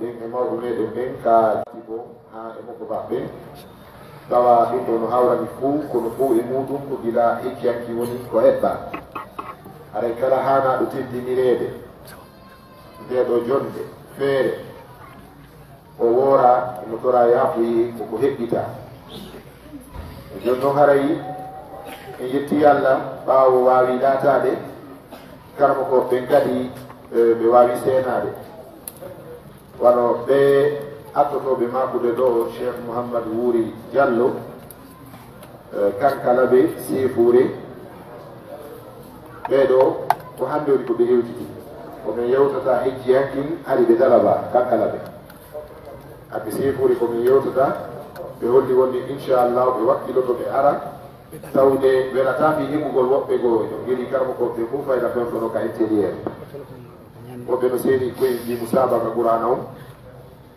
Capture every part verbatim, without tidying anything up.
E mawɓe meɗen ɓen ka Tibo haa e Moko Baɓɓe, tawa ɗum ɗo no hawrani fuu, kono fuu e muuɗum ko gila hecciyanki woni ko heɓɓa. Haray kala haanaaɗo teddinireede ndee ɗoo jonnde feere, o woora, himo tora yaafuye ko ko heɓɓita. E jooni non haray en yetti Alla ɓaawo waawi laataade, karamokooɓe ɓen kadi, eh, ɓe waawi seenaade. Wano ɓe artotooɓe maakude ɗoo, Cheikh Mouhammad Wuri Diallo, eh, Kankalabe, Seefuure. Ɓee ɗoo, ko hannde woni ko ɓe hewtiti. Ko men yewtata hecci hankin, ari ɓe Dalaba, Kankalabe. Kamɓe Seefuure ko men yewtata, ɓe holli wonde, inchallahu, ɓe wakkiloto, ɓe ara, tawde welataa fii heɓugol woɓɓe goo, no ngeli karamokooɓe ɓen fof fayda fewtono ka intérieur. Woɓɓe no seeni koye fii musaabaka Qur'aana on,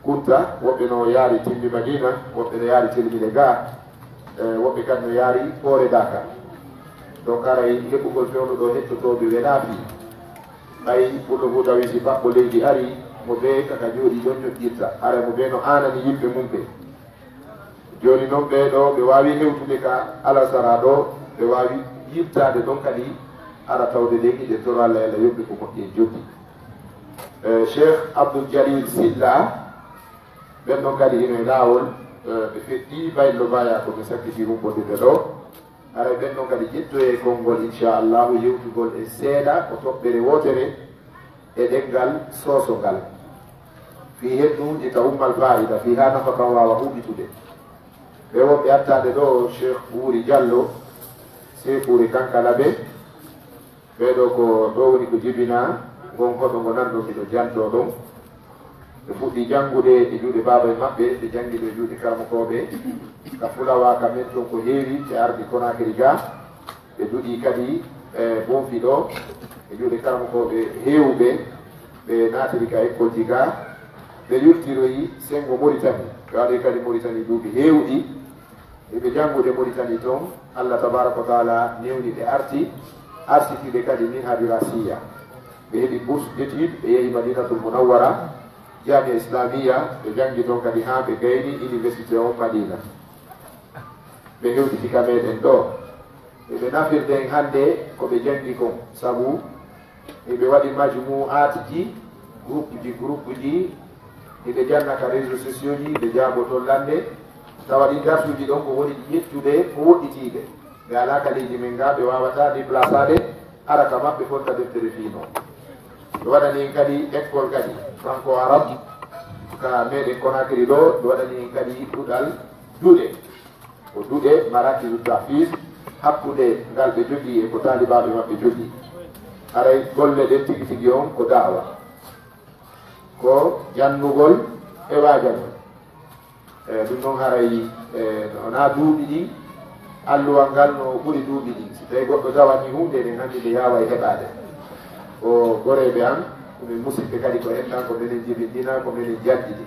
Kunta, woɓɓe no yaari Timbi Madina, woɓɓe no yaari Telmile gaa, eh, woɓɓe kadi no yaari Hoore Daaka. Donc, haray heɓugol fewndo ɗoo hettotooɓe welaa fii. Ɓay Pullo Fuuta Wisi Paɓɓo Leydi ari, mo bee kaka jooɗii ɗon ñoƴƴirta, haray mo bee no aanani yimɓe mum ɓen. Jooni non ɓee ɗoo ɓe waawi hewtude ka alasara ɗoo, ɓe waawi yiltaade ɗon kadi, ara tawde ɗen hiɗen toro Alla, yo Alla yoɓ ɓe ko moƴƴi e jokki. Eh, Cheikh Abdoul Jalil Silla, ɓen ɗon kadi hino e laawol, eh, ɓe feɗɗii Baylo Baya ko ɓe sakkiti humpondire ɗoo. Haray ɓen ɗon kadi ƴettoyee konngol, inchallahu, yewtugol e seeɗa ko toɓɓere wootere e ɗemngal Sooso ngal. Fii hedduuji ka ummal faayida, fii haa nafa kan waawa huɓitude. Ɓe woɓɓe artaade ɗoo, Cheikh Wuuri Jallo, Seefuure Kankalabe, Ɓee ɗoo ko ɗoo woni ko jibinaa, ngon hoɗo ngo nanɗon miɗo jantoo ɗon. Ɓe fuɗɗii janngude e juuɗe baaba en maɓɓe, ɓe janngi ɗoo e juuɗe karamokooɓe. Ka Fulawa ka men ton ko heewi, ɓe ardi Konaakiri gaa. Ɓe duɗii kadi, e, Bonfi ɗoo, e juuɗe karamokooɓe heewuɓe. Ɓe naatiri ka ekkolji gaa. Ɓe yurtiroyi senngo Moritani. Ɓe waɗoyi kadi Moritani duuɓi heewuɗi. Hiɓe janngude Moritani ton, Allah tabaaraka wa taala newni ɓe arti, arsiti ɓe kadi minhaju rasiya. Ɓe heɓi bourse d'étude, ɓe yehi Madinatul Munawwara, Jamia Islamiyya, ɓe janngi ton kadi haa ɓe gayni université on Madina. Ɓe hewtiti ka meɗen ɗoo. Ɓe ɓe nafirde en hannde ko ɓe janngi kon, sabu Hiɓe waɗi majmu'aatji, groupeji, groupeji, hiɓe janna ka réseaux sociaux ji, ɓe jaaboo ton lannde. Tawa ɗin darsuuji ɗon ko woni ɗi ƴettude ko woɗɗitiiɓe. Ɓe alaa ka leydi men gaa, ɓe waawataa déplaçaade, ara ka maɓɓe fonda deftere fii non. Ɓe waɗani en kadi école kadi franco-arabe, ka meɗen Conakry ɗoo, ɓe waɗani en kadi duɗal duɗe. Ko duɗe Marakizu Tahfiz, hakkunde ngal ɓe jogii e ko taalibaaɓe maɓɓe jogii. Haray golle ɗen tigi tigi on ko da'wa. Ko jannugol e waajagol. E, ɗum non haray, e, wonaa duuɓi ɗin, alluwal ngal no ɓuri duuɓi ɗin. Si tawii goɗɗo dawanii huunde, eɗen anndi nde yaaway heɓaade. Ko goreeɓe an, ko men musiɓɓe kadi ko en tan, ko menen jibinɗina, ko menen janɗini.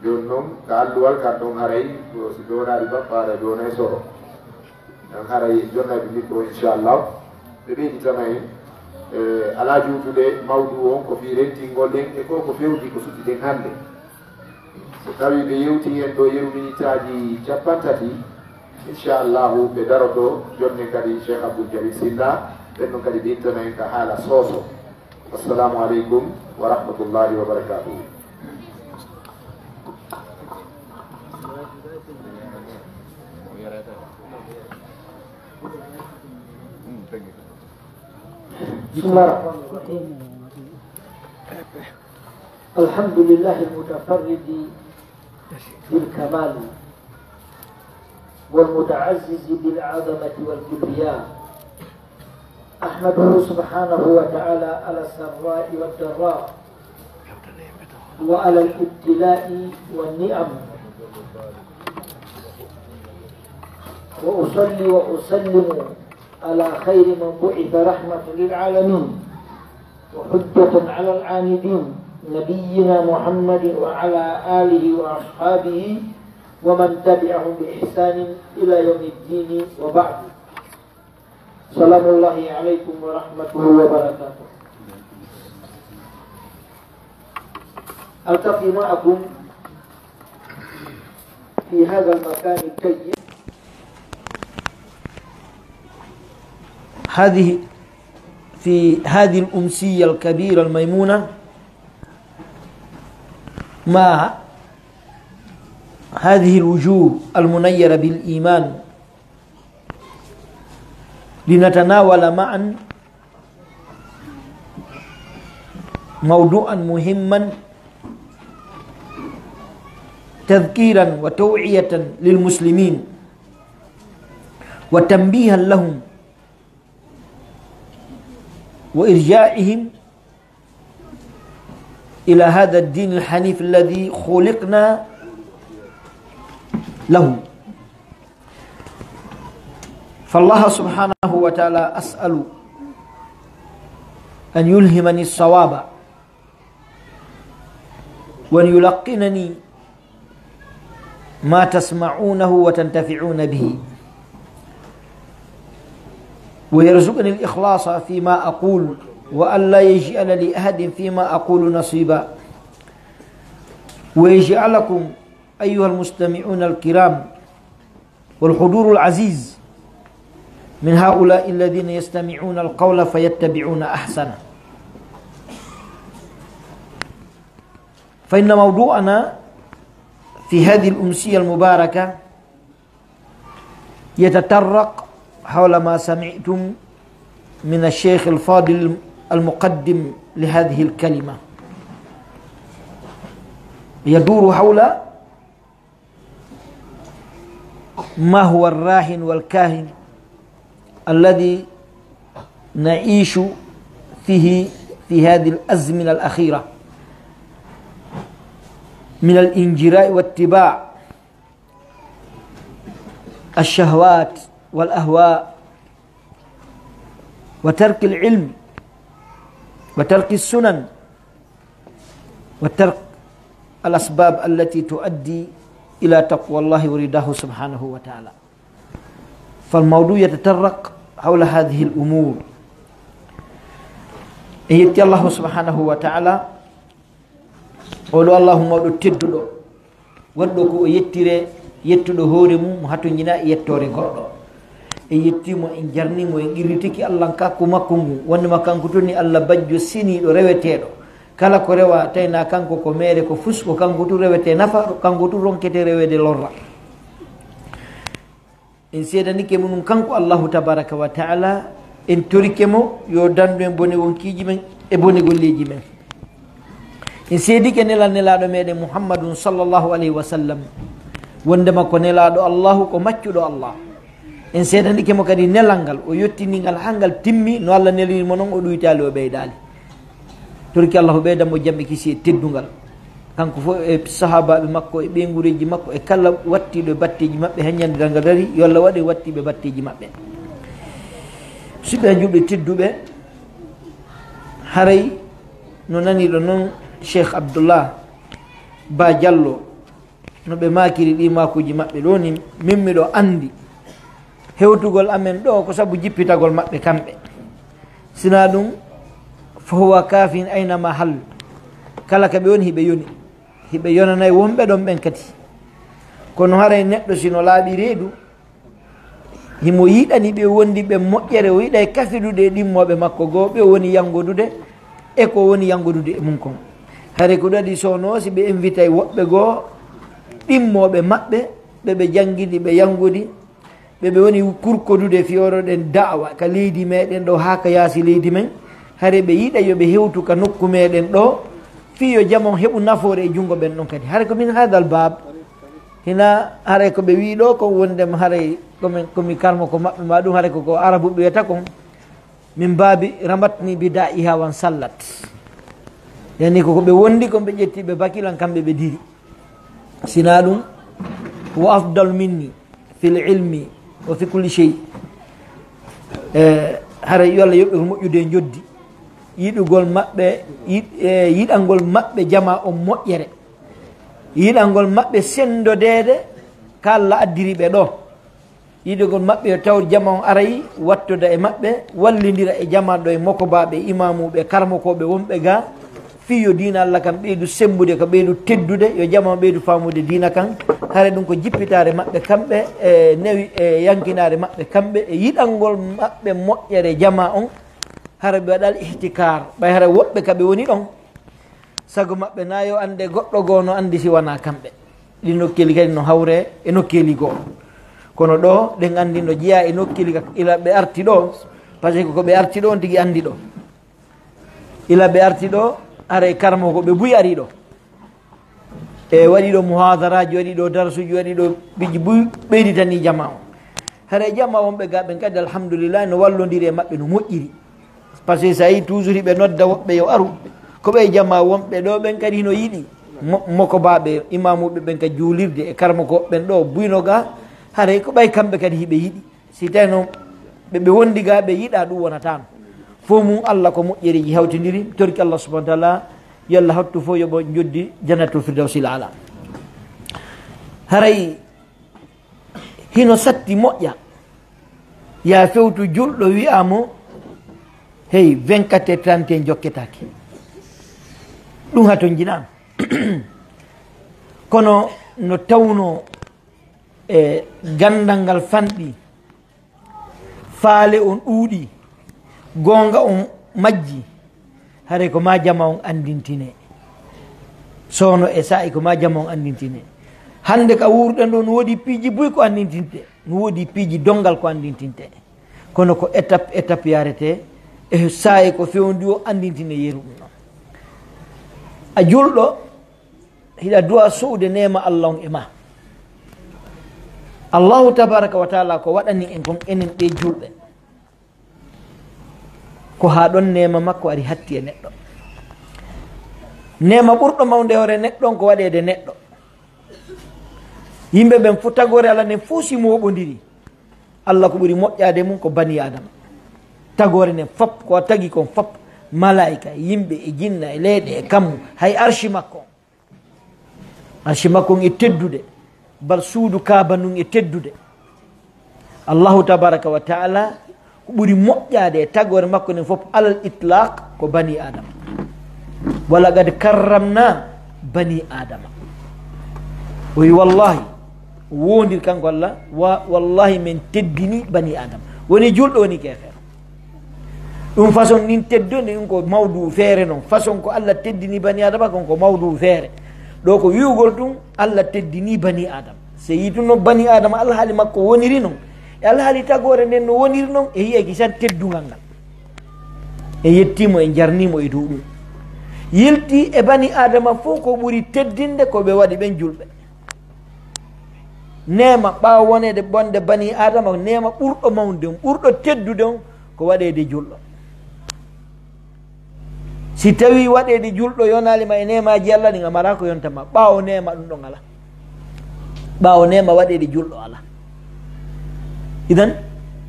Jooni non, ka alluwal kan ɗon haray, ko si ɓe wonaali bappa, haray ɓe wonay soro. Ɗon haray en jonnay ɓe micro, inchallah. Ɓe ɓeyditana en, eh, alaa juutude mawduu on ko fii rentingol ɗen e ko ko fewndi ko suɓiɗen hannde. So tawii ɓe yewtii en ɗoo yeru minitaaji cappanɗe tati, inchallahu ɓe daroto jonnen kadi Cheikh Abdoul Jalil Silla, ɓen ɗon kadi ɓe ittana en ka haala Sooso. Assalamu aleykum wa rahmatullahi wa barakatuhu. بسم الله الرحمن الرحيم. الحمد لله المتفرد بالكمال والمتعزز بالعظمة والكبرياء. أحمده سبحانه وتعالى على السراء والضراء وعلى الابتلاء والنعم. وأصلي وأسلم على خير من بعث رحمة للعالمين وحجة على العاندين، نبينا محمد وعلى آله وأصحابه ومن تبعهم بإحسان إلى يوم الدين، وبعد. سلام الله عليكم ورحمته وبركاته. ألتقي معكم في هذا المكان الطيب، هذه، في هذه الأمسية الكبيرة الميمونة، مع هذه الوجوه المنيرة بالإيمان، لنتناول معا موضوعا مهما تذكيرا وتوعية للمسلمين وتنبيها لهم وإرجاعهم إلى هذا الدين الحنيف الذي خلقنا له. فالله سبحانه وتعالى أسأل أن يلهمني الصواب، وأن يلقنني ما تسمعونه وتنتفعون به، ويرزقني الإخلاص فيما أقول، وأن لا يجعل لأحد فيما أقول نصيبا، ويجعلكم أيها المستمعون الكرام والحضور العزيز من هؤلاء الذين يستمعون القول فيتبعون أحسنه. فإن موضوعنا في هذه الأمسية المباركة يتطرق حول ما سمعتم من الشيخ الفاضل المقدم لهذه الكلمة، يدور حول ما هو الراهن والكاهن الذي نعيش فيه في هذه الأزمنة الأخيرة من الانجراء واتباع الشهوات والأهواء وترك العلم وترك السنن وترك الأسباب التي تؤدي إلى تقوى الله ورضاه سبحانه وتعالى. فالموضوع يتطرق حول هذه الأمور. En yetti Allahu subhanahu wa ta'ala, oɗo Allahu mawɗo tedduɗo, waɗɗo ko o yettire, yettuɗo hoore mum, mo hatonjina e yettoore goɗɗo. En yetti mo, en jarni mo, en qirritiki Allanka ko makko ngun, wonde ma kanko tun ni Allah bajjo seniiɗo reweteeɗo. Kala ko rewa, tawi na kanko ko meere, ko fus, ko kanko tun rewete nafa, ko kanko tun ronkete rewede lorra. En seedanike mo nun kanko Allahu tabaraka wa ta'ala, en torike mo yo dandu en bone wonkiiji men e bone golleeji men. En seedike nelal nelaaɗo meɗen Muhammadun sallallahu alayhi wa sallam, wondema ko nelaaɗo Allahu, ko maccuɗo Allah. En seedanike mo kadi nelal ngal, o yottini ngal haa ngal timmi no Allah neliri mo non, o ɗuytaali, o ɓeydaali. Torki Allahu ɓeyda mo jam e kisi e teddungal. Kanko fof e sahaabaaɓe makko e ɓeynguureeji makko e kala wattiiɗo e batteeji maɓɓe haa ñannde darngal darii, yo Allah waɗ en wattiiɓe batteeji maɓɓe. Musidɓe julɓe tedduɓe, haray no naniɗon non Cheikh Abdullah Ba Jallo, no ɓe maakiri ɗii maakuuji maɓɓe ɗoo ni, min miɗo anndi hewtugol amen ɗoo ko sabu jippitagol maɓɓe kamɓe. Sinaa ɗum, fa huwa kaafin aynama hal. Kala ka ɓe woni, hiɓe yoni. Hiɓe yonanay wonɓe ɗon ɓen kadi. Kono haray neɗɗo si no laaɓi reedu, himo yiɗani ɓe wondiɓe moƴƴere, o yiɗay kafidude e ɗimmooɓe makko goo, ɓe o woni yangodude e ko o woni yangodude e mum kon. Haray ko ɗum waɗi so wonoo si ɓe invitay woɓɓe goo ɗimmooɓe maɓɓe, ɓe ɓe janngini, ɓe yangudi, ɓe ɓe woni kurkodude fii oɗo ɗen da'wa ka leydi meɗen ɗoo haa ka yaasi leydi men, haray ɓe yiɗay yo ɓe hewtu ka nokku meɗen ɗoo, fii yo jama on heɓu nafoore e junngo ɓen ɗon kadi. Haray ko min haadal baab, hina haray ko ɓe wi'i ɗoo kon wondema haray ko min, ko mi karmoko maɓɓe, maa ɗum haray ko, ko Arabu ɓe wiyata kon, min baabi ramatni bi da'iha wan sallat. Yani ko, ko ɓe wondi kon ɓe ƴetti ɓe bakilan kamɓe ɓe diri. Sinaa ɗum, wa afdal minni fil ilmi wa fi kulli shay. E, haray yo Allah yoɓ ɓe ko moƴƴude e njoddi. Yiɗugol maɓɓe, yiɗ-, e, yiɗangol maɓɓe jama on moƴƴere. Yiɗangol maɓɓe senndodeede ka Allah addiri ɓe ɗoo. Yiɗugol maɓɓe yo tawru jama on aray wattoda e maɓɓe, wallindira e jama ɗoo e mokobaaɓe, imaamuuɓe, karmokooɓe wonɓe ga Fii yo diina Alla kan ɓeydu semmbude, ka ɓeydu teddude, yo jamaa ɓeydu faamude diina kan. Hara ɗum ko jippitaare maɓɓe kamɓe, e newi, e yankinaare maɓɓe kamɓe, e yiɗangol maɓɓe moƴƴere jamaa on. Hara ɓe waɗal ihtikaar, ɓay hara woɓɓe ka ɓe woni ɗon. Sago maɓɓe na yo annde goɗɗo goo no anndi si wanaa kamɓe. Ɗi nokkeeli kadi no hawre e nokkeeli goo. Kono ɗoo, ɗen anndi no jeyaa e nokkeeli ka ila ɓe arti ɗoo, parce que ko ɓe arti ɗoo on tigi anndi ɗoo. Ila ɓe arti ɗoo, haray karamoko ɓe buy ari ɗoo. E waɗi ɗoo muhaadaraaji, waɗi ɗoo darsuuji, waɗi ɗoo bijji buy ɓeyditanii jamaa on. Haray jamaa wonɓe gaa ɓen kadi, alhamdulillahi, no wallondiri e maɓɓe no moƴƴiri. Parce que so a yii toujours hiɓe nodda woɓɓe yo aru, ko ɓe jamaa wonɓe ɗoo ɓen kadi hino yiɗi mo-, mokobaaɓe, imaamuuɓe ɓen ka juulirde e karamokooɓe ɓen ɗoo buyno gaa, haray ko ɓay kamɓe kadi hiɓe yiɗi. Si tawii non ɓe, ɓe wondi gaa ɓe yiɗaa, ɗum wonataano. Fof mum Alla ko moƴƴereeji hawtindiri, torki Alla subhanahu wa taala, yo Alla hattu fof yoɓo njoddi Jannatul Firdawsil Aala. Haray hino satti moƴƴa, yaa fewtu julɗo wi'a mo, "Hey, vingt-quatre heures trente et un jokketaake." Ɗum hatonjinaama. Kono no tawnoo e ganndal ngal fanɗi, faale on ɗuuɗi, goonga on majji, haray ko maa jama on anndintine. Soono e saa'i ko maa jama on anndintine. Hannde ka wuurɗen ɗoo, no woodi piiji buy ko anndintinte, no woodi piiji donngal ko anndintinte. Kono ko étape, étape yaretee, e saa'i ko fewndi o anndintine yeru ɗum ɗon. A julɗo, hiɗa du'a su'ude neema Alla on e maa. Allahu tabaraka wa taala ko waɗani en kon enen ɓee julɓe. Ko haa ɗon neema makko ari hatti e neɗɗo. Neema ɓurɗo mawnde hoore neɗɗo on ko waɗeede neɗɗo. Yimɓe ɓen fof tagoore Alla nden fof si mooɓondiri. Alla ko ɓuri moƴƴaade mum ko banii Aadama. Tagoore nden fop, ko o tagi kon fop, malaa'ika, yimɓe e jinna e leyɗe e kammu, hay arshi makko on. Arshi makko on e teddude, bal suudu Kaaba ndun e teddude. Allahu tabaraka wa taala ko ɓuri moƴƴaade e tagoore makko nden fop alal itlaq ko banii Aadama. "Wa laqad karramna banii Aadama." O wi, "Wallahi," o woondir kanko Alla, "wa-, wallahi men teddini banii Aadama." Woni julɗo, woni keefeero. Ɗum façon nin teddunde, ɗum ko mawduu feere non. Façon ko Alla teddini banii Aadama kon ko mawduu feere. Ɗoo ko wi'ugol ɗum Alla teddini banii Aadama. So yii tun non banii Aadama alhaali makko woniri non. E alhaali tagoore nden no woniri non, e yi'ay kisan teddungal ngal. En yettii mo, en jarnii mo e dow ɗum. Yiltii e banii Aadama fof ko ɓuri teddinde ko ɓe waɗi ɓen julɓe. Neema ɓaawo woneede bonde banii Aadama, neema ɓurɗo mawnude on, ɓurɗo teddude on, ko waɗeede julɗo. Si tawii waɗeede julɗo yonaali ma e neemaaji Alla ɗin, a maraa ko yonta ma. Ɓaawo neema ɗum ɗon alaa. Ɓaawo neema waɗeede julɗo alaa. Idan,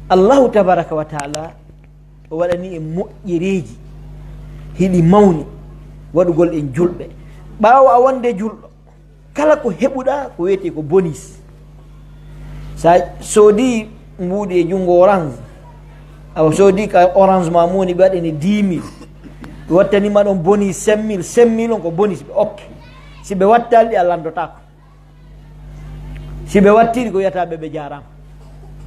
Allahu tabaraka wa taala o waɗani en moƴƴereeji, hiɗi mawni waɗugol en julɓe. Ɓaawo a wonde julɗo, kala ko heɓuɗaa ko wiyetee ko bonus. Sa soodii mbuuɗi e junngo orange, a soodii ka orange ma moni ɓe waɗani dix mille, ɓe wattani ma ɗon bonus cinq mille, cinq mille on ko bonus ɓe okke. Si ɓe wattaali ɗi a lanndotaako. Si ɓe wattii ɗi ko wiyata ɓe ɓe jaaraama.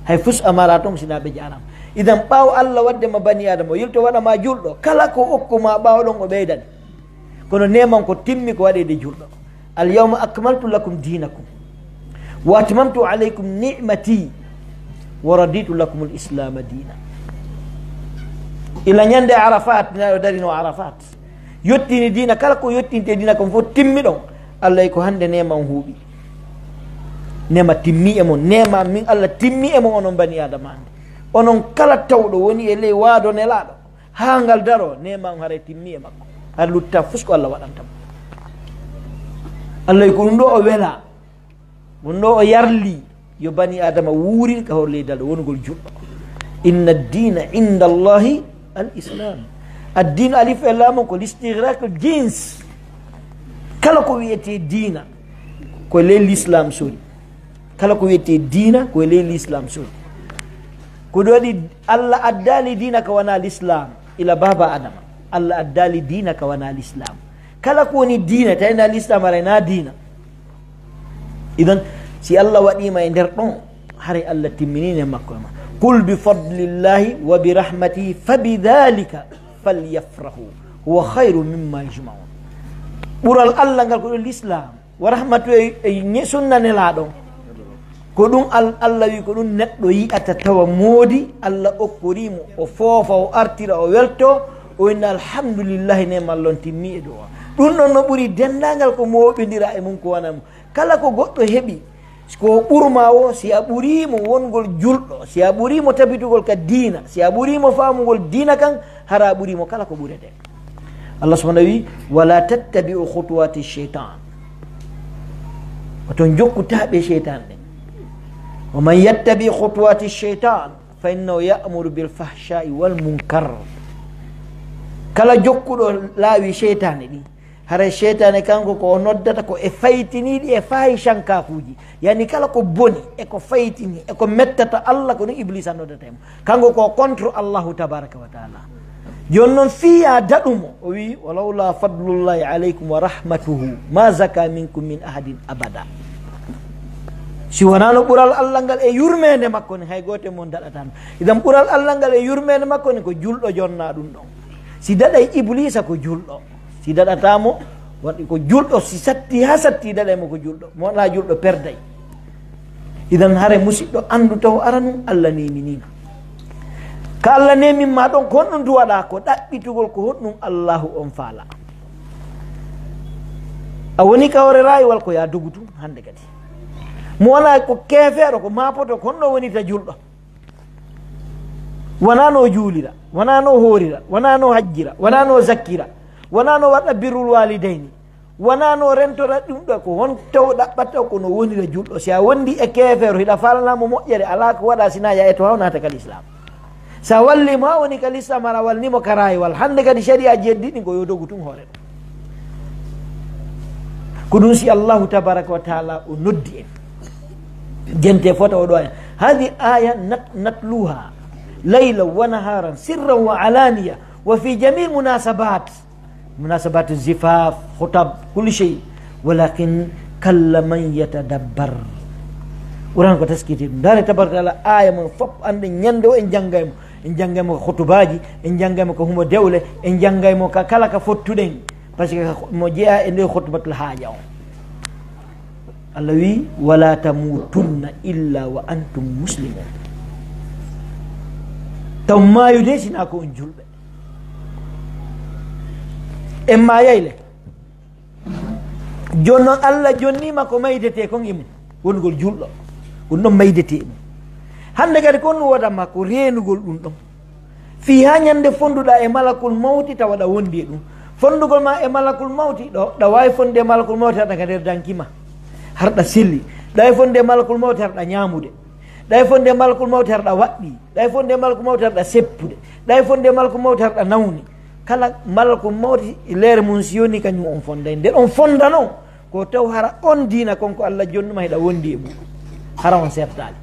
Hay fus a maraa ton sinaa ɓe jaaraama. Idan ɓaawo Alla waɗde ma banii Aadama, o yilto waɗa ma julɗo, kala ko okku ma ɓaawo ɗon o ɓeydani. Kono neema on ko timmi ko waɗeede julɗo. "Al yawma akmaltu lakum dinakum wa atmamtu alaykum ni'mati wa raditu lakum al islama dina." Ila ñande Arafat, na o darino Arafat. Yottini diina, kala ko yottinte diina kon fof timmi ɗon. Alla wi ko hande neema on huuɓi. Neema timmi e mon, neema min Alla timmi e mon onon banii Aadama hande. Onon kala tawɗo woni e ley waado Nelaaɗo. Haa ngal daroo, neema on haray timmi e makko. Hara lutta fus ko Alla waɗanta mo. Alla wi ko ɗum ɗoo o welaa. Ɗum ɗoo o yarli yo banii Aadama wuurin ka hoore leydi Alla wonugol julɗo. Inna ad-dina inda Allahi al-Islam. Ad-din alif e laam on ko listighraq al-jins. Kala ko wiyetee diina ko ley Lislaam sori. Kala ko wiyetee diina ko e ley Lislaam sori. Ko ɗum waɗi Alla addaali diina ka wanaa Lislaam ila baaba Aadama. Alla addaali diina ka wanaa Lislaam. Kala ko woni diina, tawi na lislaam aray na diina. Idan, si Allah waɗiima e nder ɗon, haray Allah timminii ne makko e ma. "Qul bi fadlillahi wa bi rahmatihi fa bi dhalika falyafrahu huwa khayru mimma yajma'un." Ɓural Allah ngal ko ɗum lislaam. Wa rahmatu e, e ñe-, sunna Nelaaɗo. Ko ɗum Al-, Allah wi, ko ɗum neɗɗo yi'ata tawa moodi, Allah okkorii mo, o foofa, o artira, o welto, o inna, "Alhamdulillahi, neemal lon timmi e dow o." Ɗum ɗon no ɓuri denndaangal ko mooɓindira e mum ko wona mum. Kala ko goɗɗo heɓi, ko ɓurma o, si a ɓurii mo wongol julɗo, si a ɓurii mo tabitugol ka diina, si a ɓurii mo faamugol diina kan, hara a ɓurii mo kala ko ɓurete. Allah subhanahu wa ta'ala wi, "Wala tattabi'u khutuwati shaytan." Oton jokku taaɓe shaytan ɗen. "Wa man yattabi' khutuwati shaytan fa innahu ya'muru bil fahsha'i wal munkar." Kala jokkuɗo laawi shaytan ɗi, haray shaytan kanko ko o noddata ko e faytiniiɗi e fahishankakuuji. Yani kala ko boni, e ko faytini, e ko mettata Allah, ko ɗum Iblisa noddata e mum. Kanko ko contre Allahu tabaraka wa ta'ala. Jooni non fii ya daɗu mo, o wi, "Walawla fadlullahi alaykum wa rahmatuhu ma zaka minkum min ahadin abada." Si wonano ɓural Allah ngal e yurmeende makko ni, hay gooto e mon daɗataano. Idan ɓural Allah ngal e yurmeende makko ni ko julɗo jonna ɗum ɗon. Si daɗay Iblisa ko julɗo. Si daɗata mo, waɗi ko julɗo, si satti haa satti daɗay mo ko julɗo. Mo wonaa julɗo perday. Idan hare musiɗɗo anndu taw aranun Allah neeminii ma. Ka Allah neemin ma ɗon, ko honɗum duwaɗa? Ko ɗaɓɓitugol ko honɗum Allahu on faala. A woni ka hoore raayuwal ko ya dogu tun hannde kadi. Mo wonaa ko keefeero, ko maapoto, ko honno wonirta julɗo? Wonaa no juulira, wonaa no hoorira, wonaa no hajjira, wonaa no zakkira, wonaa no waɗa birrul waalidayni, wonaa no rentora ɗum ɗo, ko hon taw ɗaɓɓata ko no wonira julɗo. Si a wondi e keefeero, hiɗa faalana mo moƴƴere, alaa ko waɗa si na ya e to haw naata kal Islaam. Si a walli mo haa woni kal Islaam, aɗa walni mo ka raayuwal. Hannde kadi sariya jeddi ɗin ko yo dogu tun hoore ɗo. Ko ɗum si Allahu tabaraka wa taala o noddi en. Gente fota o ɗo aya. Hadi aya nat-, natluha laylan wa naharan sirran wa alaniya wa fi jami munasabat. Munasabatu zifaf, khutab, kulli shay. Walakin kalla man yatadabbar. Qur'an ko taskiti. Ndare tabaraka taala aya mon fop ande ñande o en janngay mo. En janngay mo ko khutubaaji, en janngay mo ko humo dewle, en janngay mo ka kala ka fottuɗen. Parce que mo jeyaa e nder khutbatul haaja on. Allah wi, "Wala tamutunna illa wa antum muslimun." Taw maayude sina ko on julɓe. En maayay le. Jooni non Allah jonnii ma ko maydetee kon e mum, wonugol julɗo. Ɗum ɗon maydetee e mum. Hannde kadi ko honɗum woodanma? Ko reenugol ɗum ɗon. Fii haa ñande fonduɗaa e malakul mawti tawa ɗa wondi e ɗum. Fondugol ma e malakul mawti, ɗo, ɗa waawi fonde e malakul mawti haɗa ka nder danki ma. Harɗa selli. Ɗa waawi fonde e malakul mawti harɗa ñaamude. Ɗa waawi fonde e malakul mawti harɗa waɗɗi. Ɗa waawi fonde e malakul mawti harɗa seppude. Ɗa waawi fonde e malakul mawti harɗa nawni. Kala malakul mawti leere mum si yoni kañum on fonday. Nde on fondano, ko taw hara on diina kon ko Allah jonnuma hiɗa wondi e muɗum. Hara on sertaali.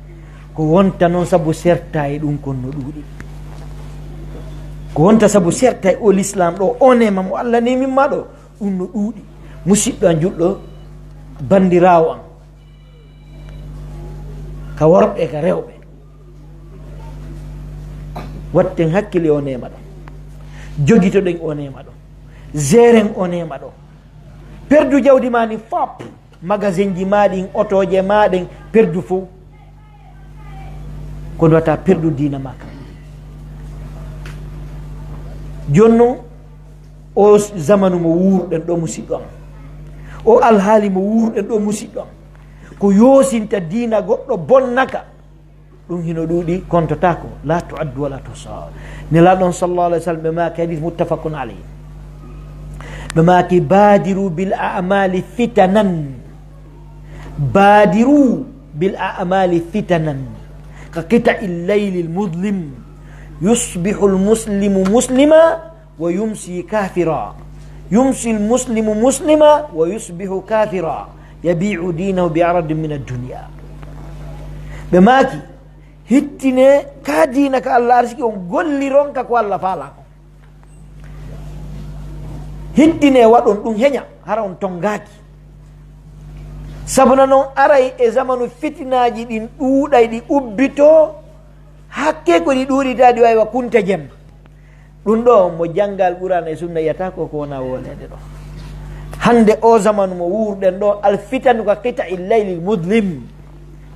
Ko wonta non sabu serta e ɗum kon no ɗuuɗi. Ko wonta sabu serta e o l'islam ɗo, o neema mo Allah neemin ma ɗo, ɗum no ɗuuɗi. Musidɗo an julɗo, bandiraawo an, ka worɓe e ka rewɓe. Watten hakkile o neema ɗo. Jogitoɗen o neema ɗo. Zeren o neema ɗo. Perdu jawdi ma ni fop, magasin ji ma ɗin, otooje ma ɗen, perdu fow. Kono wata perdu diina ma kan. Jooni non, o zamanu mo wuurɗen ɗo, musidɗo am. O alhaali mo wuurɗen ɗo, musidɗo am. Ko yoosinta diina goɗɗo bonnaka. Ɗum hino ɗuuɗi, kontotaako, la tu'addu wa la tuhsa. Nelaaɗo on sallallahu alaihi wasallam ɓe maaki, hadith muttafaqun alayh. Ɓe maaki, "Badiru bil a'mali fitanan. Badiru bil a'mali fitanan. Ka qita'il laylil mudlim. Yusbihul muslimu muslima." "Wa yumsi kafira. Yumsi al-muslimu muslima wa yusbihu kafira. Yabi'u dinahu bi aradin min ad-dunya." Ɓe maaki, hittine ka diina ka Allah arsiki on, golliron ka ko Allah faala ko. Hiddinee waɗon ɗum heña, hara on tongaaki. Sabuna non aray e zamanu fitinaaji ɗin ɗuuɗay, ɗi ubbitoo, hakkee ko ɗi ɗuuɗitaa, ɗi wayi wa kunta jemma. Ɗum ɗoo, mo jannga Alqur'aana e Sunna yiyata ko, ko wona wooleede ɗoo. Hannde oo zamanu mo wuurɗen ɗoo, alfitanu ka qita'i llaylil mudlim,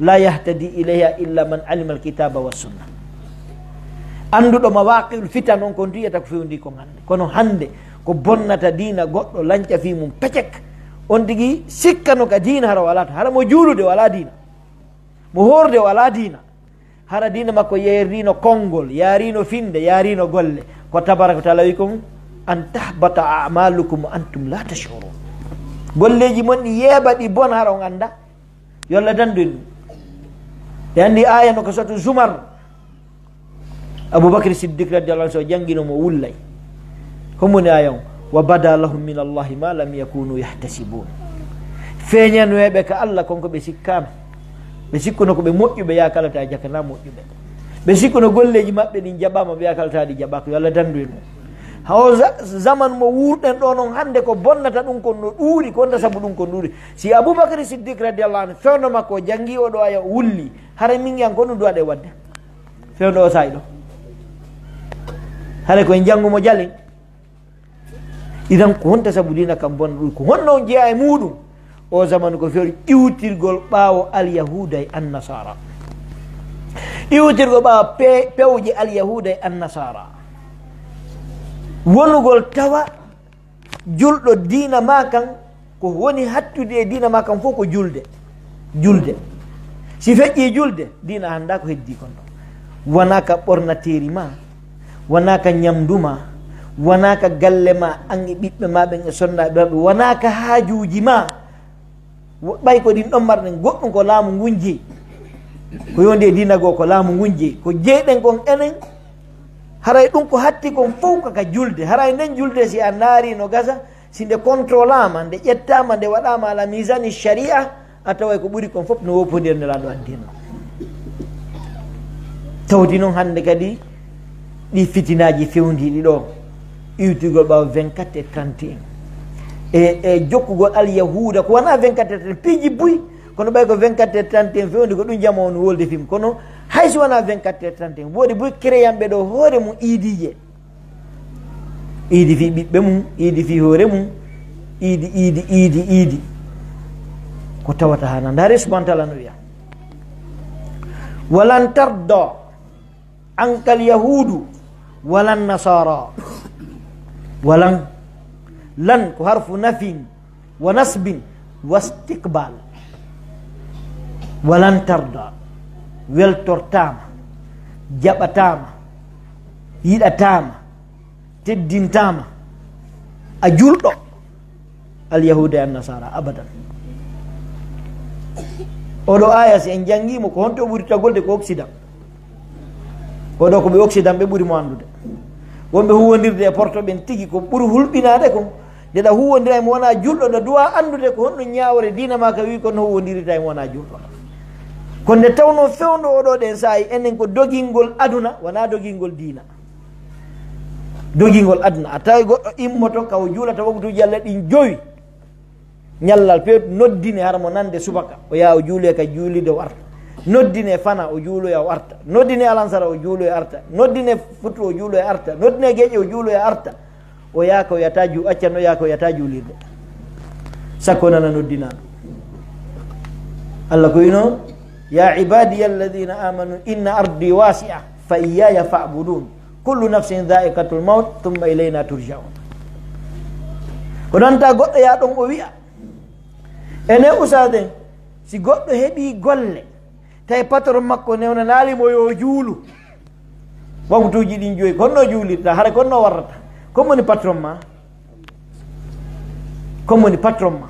la yahtadi ilayha illa man alima alkitaba wa sunna. Annduɗo mawaqi'ul fitan on, kon tun yiyata ko fewndi kon hannde. Kono hannde, ko bonnata diina goɗɗo, lanca fii mum pecek. On tigi sikkano ka diina hara walaa to. Hara mo juulude walaa diina. Mo hoorde walaa diina. Hara diina makko yeerdiino konngol, yaariino finnde, yaariino golle. Ko tabaraka wa taala wi kon, "An tahbata a'malukum wa antum la tash'urun." Golleeji mon ɗi yeeɓa, ɗi bona, hara on anndaa. Yo Allah dandu en ɗum. E anndi aaya no ko sotu Zumar. Abubakar Siddiq radiyallahu anhu, so janngino mo wullay. Homoni aaya on? "Wa bada lahum min Allahi ma lam yakunu yahtasibun." Feeñanoyeɓe ka Allah kon ko ɓe sikkaano. Ɓe sikkuno ko ɓe moƴƴuɓe, yaa kala ta jakana moƴƴuɓe. Ɓe sikkuno golleeji maɓɓe ɗin jaɓaama, ɓe yaa kala ta ɗi jaɓaaka. Yo Allah dandu en ɗum. Hawo za-, zaman mo wuurɗen ɗo non hannde, ko bonnata ɗum kon no ɗuuɗi, ko wonta sabu ɗum kon ɗuuɗi. Si Abubakar Siddiq radiyallahu anhu, fewndo makko o janngi o ɗo aya o wulli, hara min yan ko ɗum duwaɗe wadde. Fewndo o saa'i ɗo. Hara ko en janngu mo jalen. Idan ko honta sabu diina kan bonna ɗum? Ko honno on jeyaa e muɗum? O zamanu ko fewndo iwtirgol ɓaawo alyahuuda e annasara. Iwtirgol ɓaawo pe-, pewje alyahuuda e annasara. Wonugol tawa julɗo diina maa kan, ko woni hattude e diina maa kan fof ko julde. Julde. Si feƴƴii julde, diina anndaa ko heddii kon ɗon. Wonaa ka ɓornateeri maa, wonaa ka ñamndu maa, wonaa ka galle maa, an e ɓiɓɓe maa ɓen e sonnaaɓe maa ɓen, wonaa ka haajuuji maa. Wo-, ɓay ko ɗin ɗon marɗen, goɗɗum ko laamu ngun jeyi. Ko yondi e diina goo ko laamu ngun jeyi. Ko jeyɗen kon enen, haray ɗum ko hatti kon fow ko ka julde. Haray nden julde si a ndaari no gasa, si nde contrôlaama, nde ƴettaama, nde waɗaama ala miisani shari'a, a taway ko ɓuri kon fof no woppondira Nelaaɗo addinno. Tawti non hannde kadi ɗi fitinaaji fewndiiɗi ɗo, iwtugol ɓaawo vingt-quatre et trente et un. E, e jokkugol alyahuuda, ko wonaa vingt-quatre et trente et un, piiji buy, kono ɓay ko vingt-quatre et trente et un fewndi, ko ɗum jama on wolde fim. Kono hay si wonaa vingt-quatre et trente et un, woodi buy kereyanɓe ɗo hoore mum iidiije. Iidi fii ɓiɓɓe mum, iidi fii hoore mum, iidi, iidi, iidi, iidi. Ko tawata hana. Ndaare subhanahu wa ta'ala no wiya, "Walan tarda anka alyahudu walan nasara." Walan, lan ko harfu nafin wa nasbin wa istiqbal. Walan tarda, weltortaama, jaɓataama, yiɗataama, teddintaama, a julɗo, alyahuuda e annasara, abadan. Oɗo aya, si en janngiimo, ko honto ɓuri tagolde? Ko Occident. Oɗo ko ɓe Occident ɓe ɓuri mo anndude. Wonɓe huwondirde e porto ɓen tigi ko ɓuri hulɓinaade kon. Nde ɗa huwondira e mo wonaa julɗo, ɗa duwa anndude ko honno ñaawore diina maa ka wi, kono huwondirita e mo wonaa julɗo. Ko nde tawnoo fewndo oɗo ɗen saa'i, enen ko dogingol aduna, wonaa dogingol diina. Dogingol aduna, a tawi goɗɗo immoto ka o juulata waktuuji Allah ɗin jowi. Ñallal peewtu noddine hara mo nande subaka, o yaha o juuloya ka juulirde o arta. Noddine fana o juuloya o arta. Noddine alansara o juuloya arta. Noddine futu o juuloya arta. Noddine geƴe o juuloya arta. O yaha ka o yata ju-, accan o yaha ka o yata juulirde. Sakko nana noddinaa ɗum. Allah ko wino, "Ya ibadiya alladhina amanu inna ardi wasi'a fa iyyaya fa'budun." Kullu nafsin dha'iqatul maut, thumma ilayna turja'un. Ko nanta goɗɗo yaa ɗon o wi'a, "Enen usaaden, si goɗɗo heɓii golle, tawi patron makko newnanaali mo yo juulu, waktuuji ɗin joyi, ko honno juulirta, hara ko honno warrata? Ko moni patron ma? Ko moni patron ma?"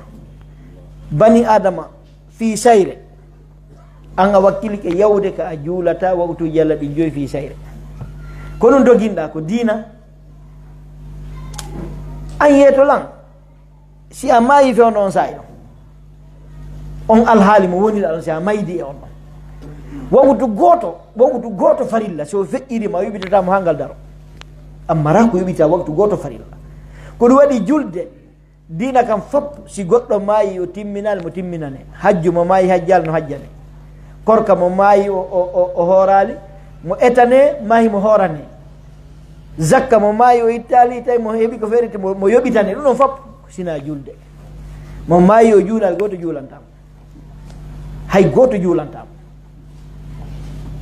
Bani Adama, fii sayre. An a wakkilike yawde ka a juulata waktuuji Allah ɗin joyi fii sayre. Ko ɗum doginɗaa ko diina. An yeeto lan, si a maayi fewndo on saa'i ɗon. On alhaali mo wonira ɗon si a maydi e on ɗon. Waktu gooto, waktu gooto farilla, si o feƴƴiri ma, o yuɓitata mo haa ngal daro. Amma raa ko yuɓita waktu gooto farilla. Ko ɗum waɗi julde, diina kan fof, si goɗɗo maayi, o timminaali, mo timminane. Hajju, mo maayi hajjaali, no hajjane. Korka, mo maayi, o, o, o, o hooraali, mo etane, maayi, mo hoorane. Zakka, mo maayi, o ittaali, tawi mo heɓi ko feeriti, mo, mo yoɓitane. Ɗum ɗon fof, sinaa julde. Mo maayi, o juulaali, gooto juulantaa mo. Hay gooto juulantaa mo.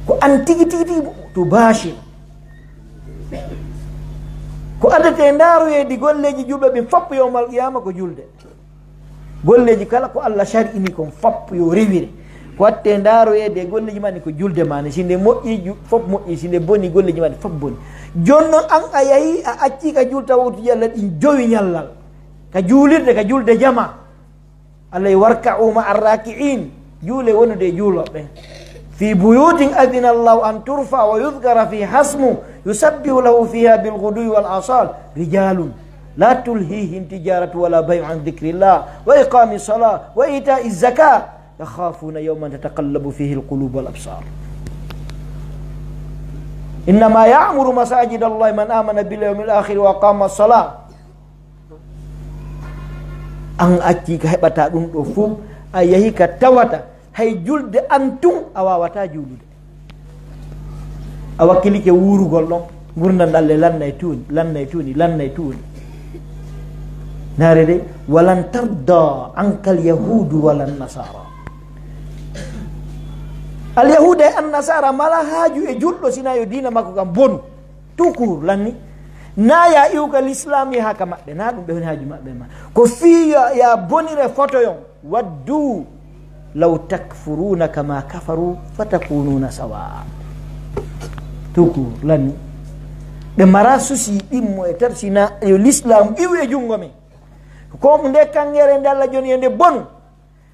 Ko an tigi, tigi, tigi, to baashe. Ko addatee ndaaroyeede golleeji julɓe ɓen fof yawmal qiyaama ko julde. Golleeji kala ko Allah shar'ini kon fof yo rewire. Ko wattee ndaaroyeede e golleeji maa ɗin ko julde maa ni. Si nde moƴƴi, ju-, fof moƴƴi. Si nde boni, golleeji maa ɗin fof boni. Jooni non an a yahi, a accii ka julta wowtuji Allah ɗin jowi ñallal. Ka juulirde, ka julde jamaa. Allah, "warka'u ma'a raaki'iin." Juule wonude e juulooɓe. "Fii buyuutin adina Allahu an turfa wa yudkara fiha hasmu, yusabbihu lahu fiha bil guduwi wal asal. Rijalun la tulhihim tijaratu wala bay'un an dhikrillah wa iqami salah wa ita'i zaka. Yakhafuna yawman tataqallabu fihi al qulub wal absar. Innama ya'muru masajid Allahi man amana bil yawmil akhir wa aqama salah." An accii ka heɓataa ɗum ɗoo fof, a yahi ka tawata hay julde an tun a waawataa juulude. A wakkilike wuurugol ɗon, ngurndan ɗan le lannay tuuni, lannay tuuni, lannay tuuni. Naare de, "walan tarda ankal yahuudu walan nasara." Al yahuuda e an nasara mala haaju e julɗo, sinaa yo diina makko kan bonu. Tout court, lanni. Na ya iwka l'islam yaha ka maɓɓe, na ɗum ɓe woni haaju maɓɓe ma. Ko fii ya, ya bonire fotoyon. "Waddu law takfuruna kama kafaru fatakununa sawa." Tout court, lanni. Ɓe mara susi ɗimmo e tarsina yo l'islam iwi e jungo men. Ko nde kangere nde Allah joni e nde bonu.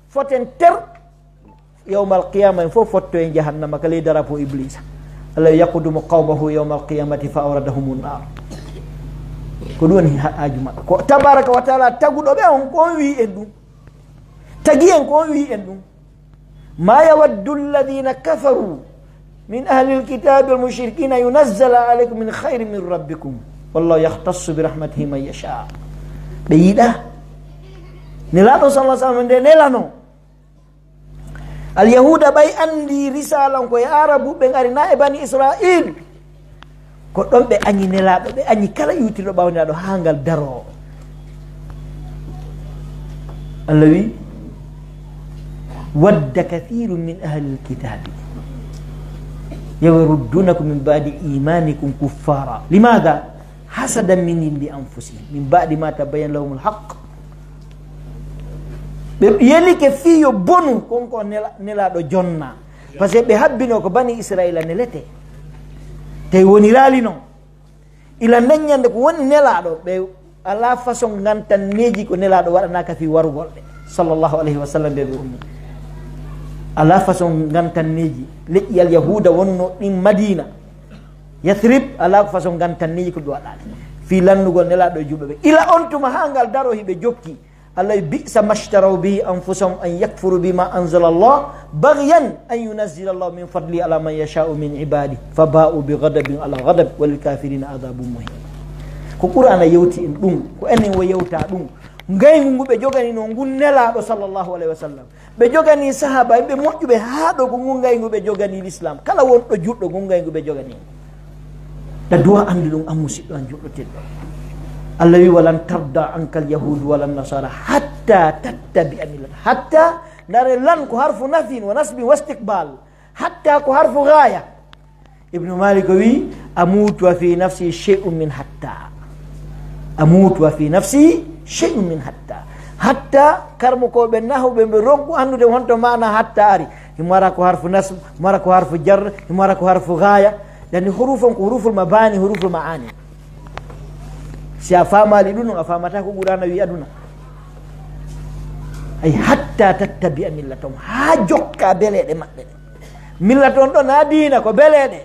Foten ter. Yawmal qiyaama, en fof fotto en jahannama ka ley darapo Ibliisa. Allah, "Yaqdumu qawmahu yawmal qiyamati fa awradahumun nar." Ko ɗum woni ha-, haaju maɓɓe. Ko tabaraka wa taala taguɗo ɓe on, ko on wi'i en ɗum. Tagi en ko on wi'i en ɗum. "Ma yawaddu alladhina kafaru min ahlil kitabi wal mushrikina yunazzala alaykum min khairin min rabbikum. Wallahu yakhtassu bi rahmatihi man yasha." Ɓe yiɗa. Nelaaɗo sallallahu alaihi wasallam nde nelano. Alyahuuda ɓay anndi risaalan ko e Aarabu ɓen ari, naa e Bani Israa'iil. Ko ɗon ɓe añi Nelaaɗo, ɓe añi kala iwtirɗo ɓaawo Nelaaɗo haa ngal daroo. Allah wi, "Wadda kathiirun min ahlil kitaabi law yarudduunakum min ba'di iimaanikum kuffaara." Limaada? "Hasadan min indi anfusihim, min ba'di ma tabayyana lahumul haqq." Ɓe yelike fii yo bonu, kon ko nela-, Nelaaɗo jonna. Parce que ɓe habbino ko Bani Israa'iila nelete. Tawi woniraali non. Ila nden ñande ko woni Nelaaɗo, ɓe alaa façon ngantanneeji ko Nelaaɗo waɗanaaka fii warugol ɓe, sallallahu alayhi wa sallam, ɓe ɓe ummi. Alaa façon ngantanneeji. Leƴƴi Alyahuuda wonno ɗin Madiina. Yathrib, alaa ko façon ngantanneeji ko ɓe waɗaali fii lannugol Nelaaɗo e juuɗe ɓe. Ila on tuma haa ngal daroo hiɓe jokki. Allah, "Bi'sa mashtaraw bihi anfusahum an yakfuru bima anzala Allah, baghyan an yunazzila Allah min fadli ala man yasha'u min ibadi, fa ba'u bi ghadabin ala ghadab, wa lil kafirina adhabun muhin." Ko Qur'aana yewti en ɗum, ko enen wo yewta ɗum. Ngayngu ngu ɓe joganino ngun Nelaaɗo sallallahu alayhi wa sallam. Ɓe joganii sahaaba, ɓe moƴƴuɓe haa ɗo ko ngun ngayngu ɓe joganii Lislaam. Kala wonɗo juɗɗo ngun ngayngu ɓe joganii. Ɗa duwa anndu ɗum, an musiɗɗo an juɗɗo tedɗo. Allah wi, "Walan tarda ankal yahudu walan nasara hatta tattabi'a millata." Hatta, ndare lan ko harfu nafin wa nasbin wa istiqbal. Hatta ko harfu ghaya. Ibnu Malik o wi, "Amutu wa fi nafsi shay'un min hatta." "Amutu wa fi nafsi shay'un min hatta." Hatta, karmokooɓe nahwu ɓe, ɓe ronku anndude honto maana hatta ari. Himo ara ko harfu nasb, himo ara ko harfu jarr, himo ara ko harfu ghaya. Yani hurufon ko huruful mabani, huruful ma'ani. Si a faamaali ɗum, a faamata ko Qur'aana wi aduna. Ay, "Hatta tattabi'a millatahum." Haa jokka beleeɗe maɓɓe ɗe. Millatahum ɗo na diina, ko beleeɗe.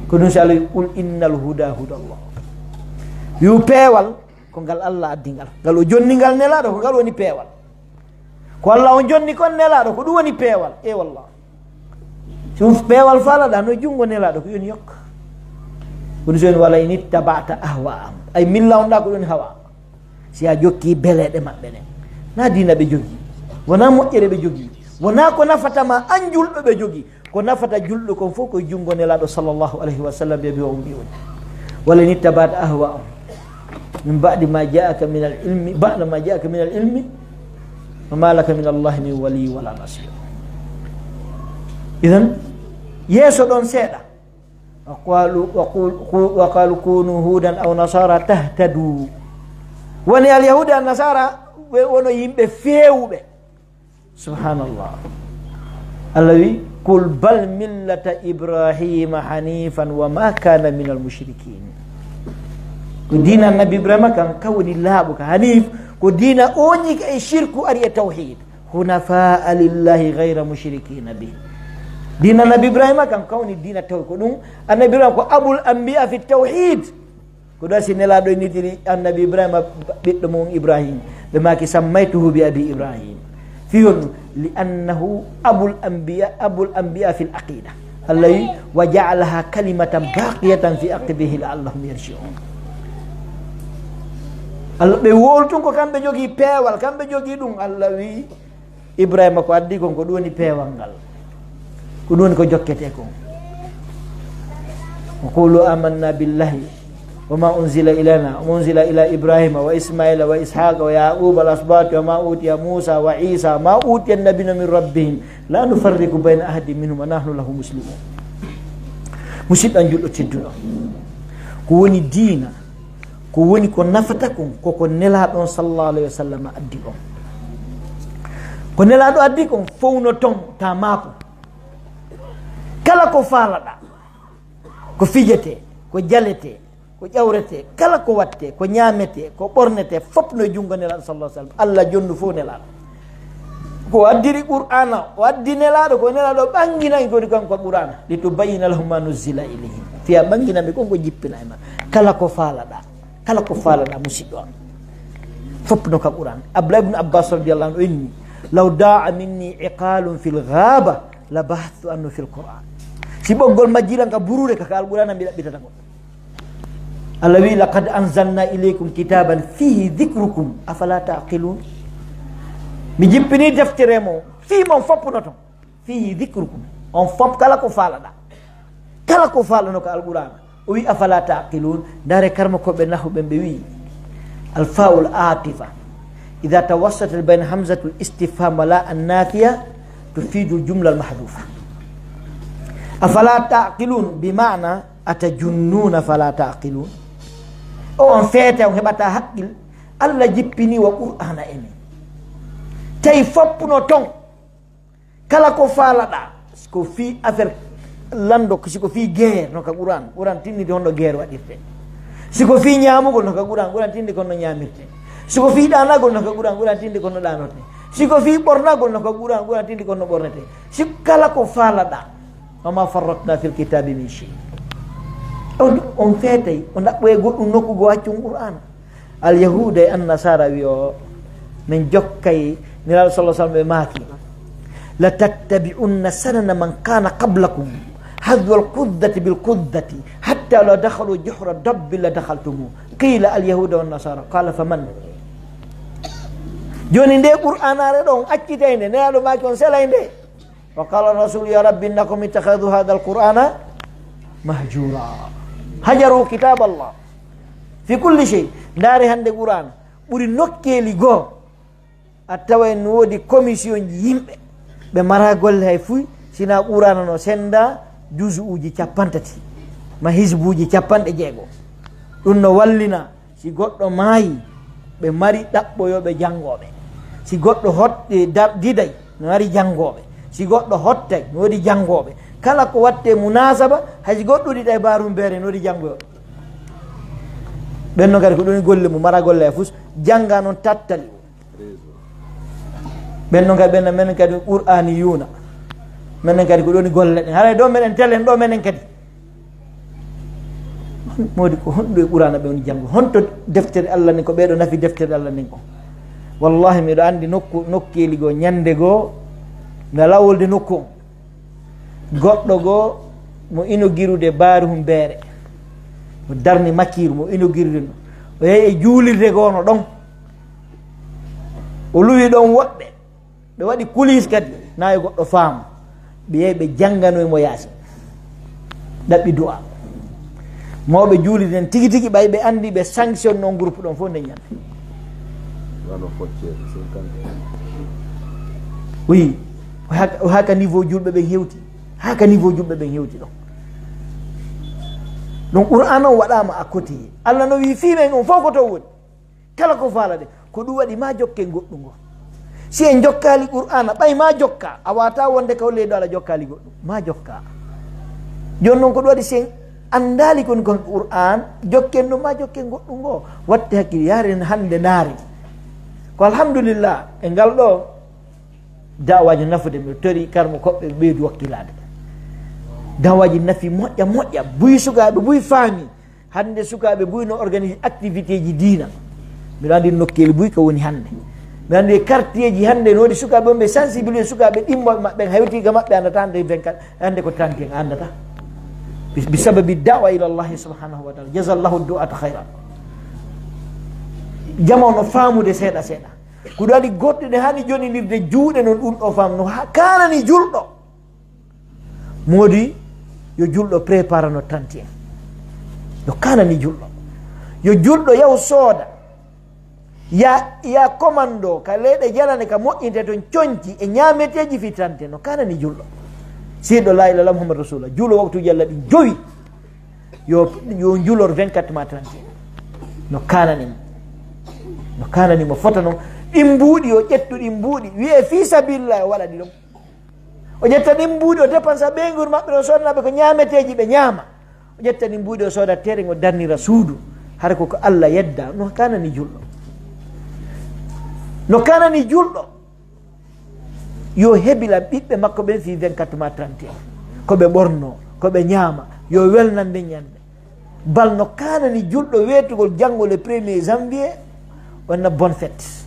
Ko ɗum si Allah wi, "Qul innal huda hudallah." Wi'u peewal ko ngal Allah addi ngal. Ngal o jonni ngal Nelaaɗo, ko ngal woni peewal. Ko Allah on jonni kon Nelaaɗo, ko ɗum woni peewal. E wallah. Si ɗum peewal faalaɗa, no junngo Nelaaɗo, ko yoni yokka. Kono so en wala in ittaba'ta ahwa'ahum. Ay milla on ɗa ko ɗon hawa. Si a jokki beleɗe maɓɓe ɗen. Na diina ɓe jogi. Wona moƴƴere ɓe jogi. Wona ko nafata ma an julɗo ɓe jogi. Ko nafata julɗo kon fof ko junngo Nelaaɗo sallallahu alayhi wa sallam ɓe ɓe o ummi on. Wala in ittaba'ta ahwa'ahum. Min ba'di ma ja'aka min al-ilmi, ba'da ma ja'aka min al-ilmi, wa ma laka min Allahi min waliyyin wala nasir. Idan, yeeso ɗon seeɗa. Wa qalu, wa qul-, qu-, wa qalu kunu hudan aw nasara tahtadu. Woni al-yahuda an-nasara, ɓe wono yimɓe feewuɓe. Subhanallah. Allah wi, "Qul bal millata Ibrahima hanifan wa ma kana min al-mushrikin." Ko diina Nabi Ibrahima kan, kan woni laaɓuka. Hanif, ko diina oñi ka e shirku ari e tawhid. Hunafa'a lillahi ghayra mushrikina bih. Diina Nabi Ibrahima kan, kan woni diina taw-, ko ɗum Annabi Ibrahima ko abul anbiya fi tawhid. Ko ɗo si Nelaaɗo innitiri Annabi Ibrahima ɓiɗɗo mum Ibrahim. Ɓe maaki, "Sammaytuhu bi abi Ibrahim." Fii honɗum? "Li annahu abul anbiya, abul anbiya fil aqida." Allah wi, "Wa ja'alaha kalimatan baqiyatan fi aqibihi la'allahum yarji'un." Allah ɓe wowli tun ko kamɓe jogii peewal, kamɓe jogii ɗum. Allah wi, Ibrahima ko addi kon, ko ɗum woni peewal ngal. Ko ɗum woni ko jokketee kon. Wa qulu amanna billahi wa ma unzila ilayna wa ma unzila ila Ibrahima wa Ismaila wa Ishaqa wa Yaquba al asbati wa ma utiya Musa wa Isa ma utiya nabiyuna min rabbihim la nufarriqu bayna ahadin minhum wa nahnu lahu muslimun. Musidɗo an julɗo tedduɗo, ko woni diina, ko woni ko nafata kon, ko ko Nelaaɗo on sallallahu alayhi wa sallam addi on. Ko Nelaaɗo addi kon fow no ton ta maako. Kala ko faalaɗaa, ko fijetee, ko jaletee, ko ƴawretee, kala ko wattee, ko ñaametee, ko ɓornetee, fof no e junngo Nelaaɗo sallallahu alayhi wa sallam. Allah jonndu fof Nelaaɗo. Ko addiri Qur'aana, o addi Nelaaɗo, ko Nelaaɗo ɓanginani kadi kanko Qur'aana. "Li tubayyina lahum ma nuzzila ilayhim." Fiya ɓanginani ɓe kon ko jippina e maɓɓe. Kala ko faalaɗaa, kala ko faalaɗaa, musidɗo am. Fof no ka Qur'aana. Abdullah ibn Abbas radiyallahu anhu o inni, "Law da'a minni iqalun fil ghaba, la bahathtu anhu fil Qur'an." Si ɓoggol majjii lan ka buruure ka, ka Alqur'aana mi ɗaɓɓitata ko. Allah wi, "Laqad anzalna ilaykum kitaban fihi dhikrukum, afala ta'qilun?" Mi jippini deftere mo, fii mon foppunoto. Fihi dhikrukum. On fop kala ko faalaɗaa. Kala ko faalaɗaa ka Alqur'aana. O wi, "Afala ta'qilun?" Ndaare karma ko ɓe nahu ɓen ɓe wi, "Al fa'ul atifa. Idha tawassatat bayna hamzatul istifham wa la an nafiya, tufidu al jumla al mahdhufa." Afala ta'qilun bi ma'na Atajunnuna fala taqilun. O on feete on heɓata haqqil. Allah jippini wa Qur'aana e men. Tawi foppuno ton. Kala ko faalaɗaa, si ko fii affaire lanndo, si ko fii guerre, no ka Qur'aan, Qur'aan tinnditi honno guerre waɗirte. Si ko fii ñaamugol, no ka Qur'aan, Qur'aan tinnditi ko honno ñaamirte. Si ko fii ɗaanagol, no ka Qur'aan, Qur'aan tinnditi ko honno ɗaanorte. Si ko fii ɓornagol, no ka Qur'aan, Qur'aan tinnditi ko honno ɓornete. Si kala ko faalaɗaa, "Wa ma farratna fil kitabi min shay." On, on feetay, o ɗaɓɓoye goɗɗum nokku goo accun Qur'aana. Al Yahuuda e Annasaara wi'o, "Men jokkay," Nelaaɗo sallallahu alaihi wasallam ɓe maaki, "La tattabi'unna sanana man kana qablakum, hadwal quddati bil quddati, hatta law dakhalu juhra dabbin la dakhaltumuh." Qila al Yahuuda wan Nasaara, qala faman? Jooni nde Qur'aanaare ɗon accitay nde, Nelaaɗo maaki on selay nde. Wa qala rasul, "Ya Rabbi, innakum ittakhadhu hadha al-Qur'ana mahjura." Hajaru kitab Allah fi kulli shay. Ndaare hannde Qur'an ɓuri nokkeeli goo. A taway no woodi commission ji yimɓe. Ɓe mara golle hay fuy, sina Qur'ana no senda juzu'uji cappanɗe tati, ma hizbuji cappanɗe jeego. Ɗum no wallina. Si goɗɗo maayi, ɓe mari ɗaɓɓoyooɓe janngooɓe. Si goɗɗo hotti, dar-, diday, no mari janngooɓe. Si goɗɗo hottay, no woodi janngooɓe. Kala ko watte munaasaba, hay si goɗɗo diday baarum beere, no woodi janngooɓe. Ɓen non kadi ko ɗum golle mum, mara golle e fus, jannga non tattali. Ɓen non kadi, ɓen non, menen kadi Qur'aaniyuuna. Menen kadi ko ɗum golle ɗen. Haray ɗo menen telen, ɗo menen kadi. Moodi ko honɗum e Qur'aana ɓe woni janngo? Honto deftere Allah nden ko ɓeeɗo nafi deftere Allah nden ko? Wallahi, miɗo anndi nokku, nokkeeli goo, ñannde goo, mi alaa wolde nokku on. Goɗɗo goo, mo ino girude baaruhun beere. O darni makiir mo inogirri no. O yahi e juulirde goo no ɗon. O luwi ɗon woɓɓe. Ɓe waɗi kuliis kadi, naa e goɗɗo faamu. Ɓe yahi ɓe jannganoy mo Yaasin. Ɗaɓɓi du'a. Mawɓe juulirde nden tigi tigi ɓay ɓe anndi ɓe sanction non groupe ɗon fof nden ñande. Wano foccere, cinquante. Oui. O haka, o haka niveau julɓe ɓen hewti. Haka niveau julɓe ɓen hewti ɗon. Donc Qur'an on waɗaama à côté. Allah no wi fii men on fof ko to woni. Kala ko faalaɗen, ko ɗum waɗi maa jokken goɗɗum ngo. Si en jokkaali Qur'aana, ɓay maa jokka, a waawataa wonde ka leydi ɗo aɗa jokkaali goɗɗum. Maa jokka. Jooni non ko ɗum waɗi si en anndaali ko woni kon Qur'aan, jokken ɗum maa jokken goɗɗum ngo. Watte hakkil, yaaren hannde ndaaren. Ko alhamdulillah, e ngal ɗo da'waaji nafude, mi tori karmo koɓɓe ɓeydu wakkilaade. Da'waaji nafi moƴƴa, moƴƴa, buy sukaaɓe, buy faami. Hannde sukaaɓe buy no organise activité ji diina. Miɗo anndi nokkeeli buy ko woni hannde. Miɗo anndi e quartier ji hannde no woodi sukaaɓe on ɓe sensibiliser sukaaɓe ɗimmo maɓɓe hewti ka maɓɓe anndata hannde vingt-quatre, hannde ko trente et un anndata. Bi, bi sababi da'wa ila Allah subhanahu wa ta'ala. Jazallahu du'ata khairan. Jama no faamude seeɗa seeɗa. Ko ɗum waɗi goɗɗe ɗe hani jonindirde juuɗe non ɗum ɗo fam no ha-, kanani julɗo. Moodi yo julɗo préparano trente et un. No kanani julɗo. Yo julɗo yaw sooda. Ya, ya commando ka leyɗe janane ka moƴƴinte ton conci e ñaameteeji fi trente et un. No kanani julɗo. Siɗo la ilaha illallah Muhammad Rasulullah. Juulo waktuuji Allah ɗin jowi. Yo, yo julor vingt-quatre ma trente et un. No kanani mo. No kanani mo fota non. Ɗin mbuuɗi, yo ƴettu ɗin mbuuɗi. Wi'e fi sabilillah, o waɗa ɗi ɗon. O ƴetta ɗin mbuuɗi, o dépensa ɓeynguure maɓɓe, o sodana ɓe ko ñaameteeji, ɓe ñaama. O ƴetta ɗin mbuuɗi, o sooda tereŋ, o darnira suudu. Hara ko ko Allah yedda, no kanani julɗo. No kanani julɗo. Yo hebila ɓiɓɓe makko ɓen fii vingt-quatre ma trente et un. Ko ɓe ɓorno, ko ɓe ñaama, yo welnan nden ñande. Bal no kanani julɗo weetugol janngo le premier janvier, on na bonne fête.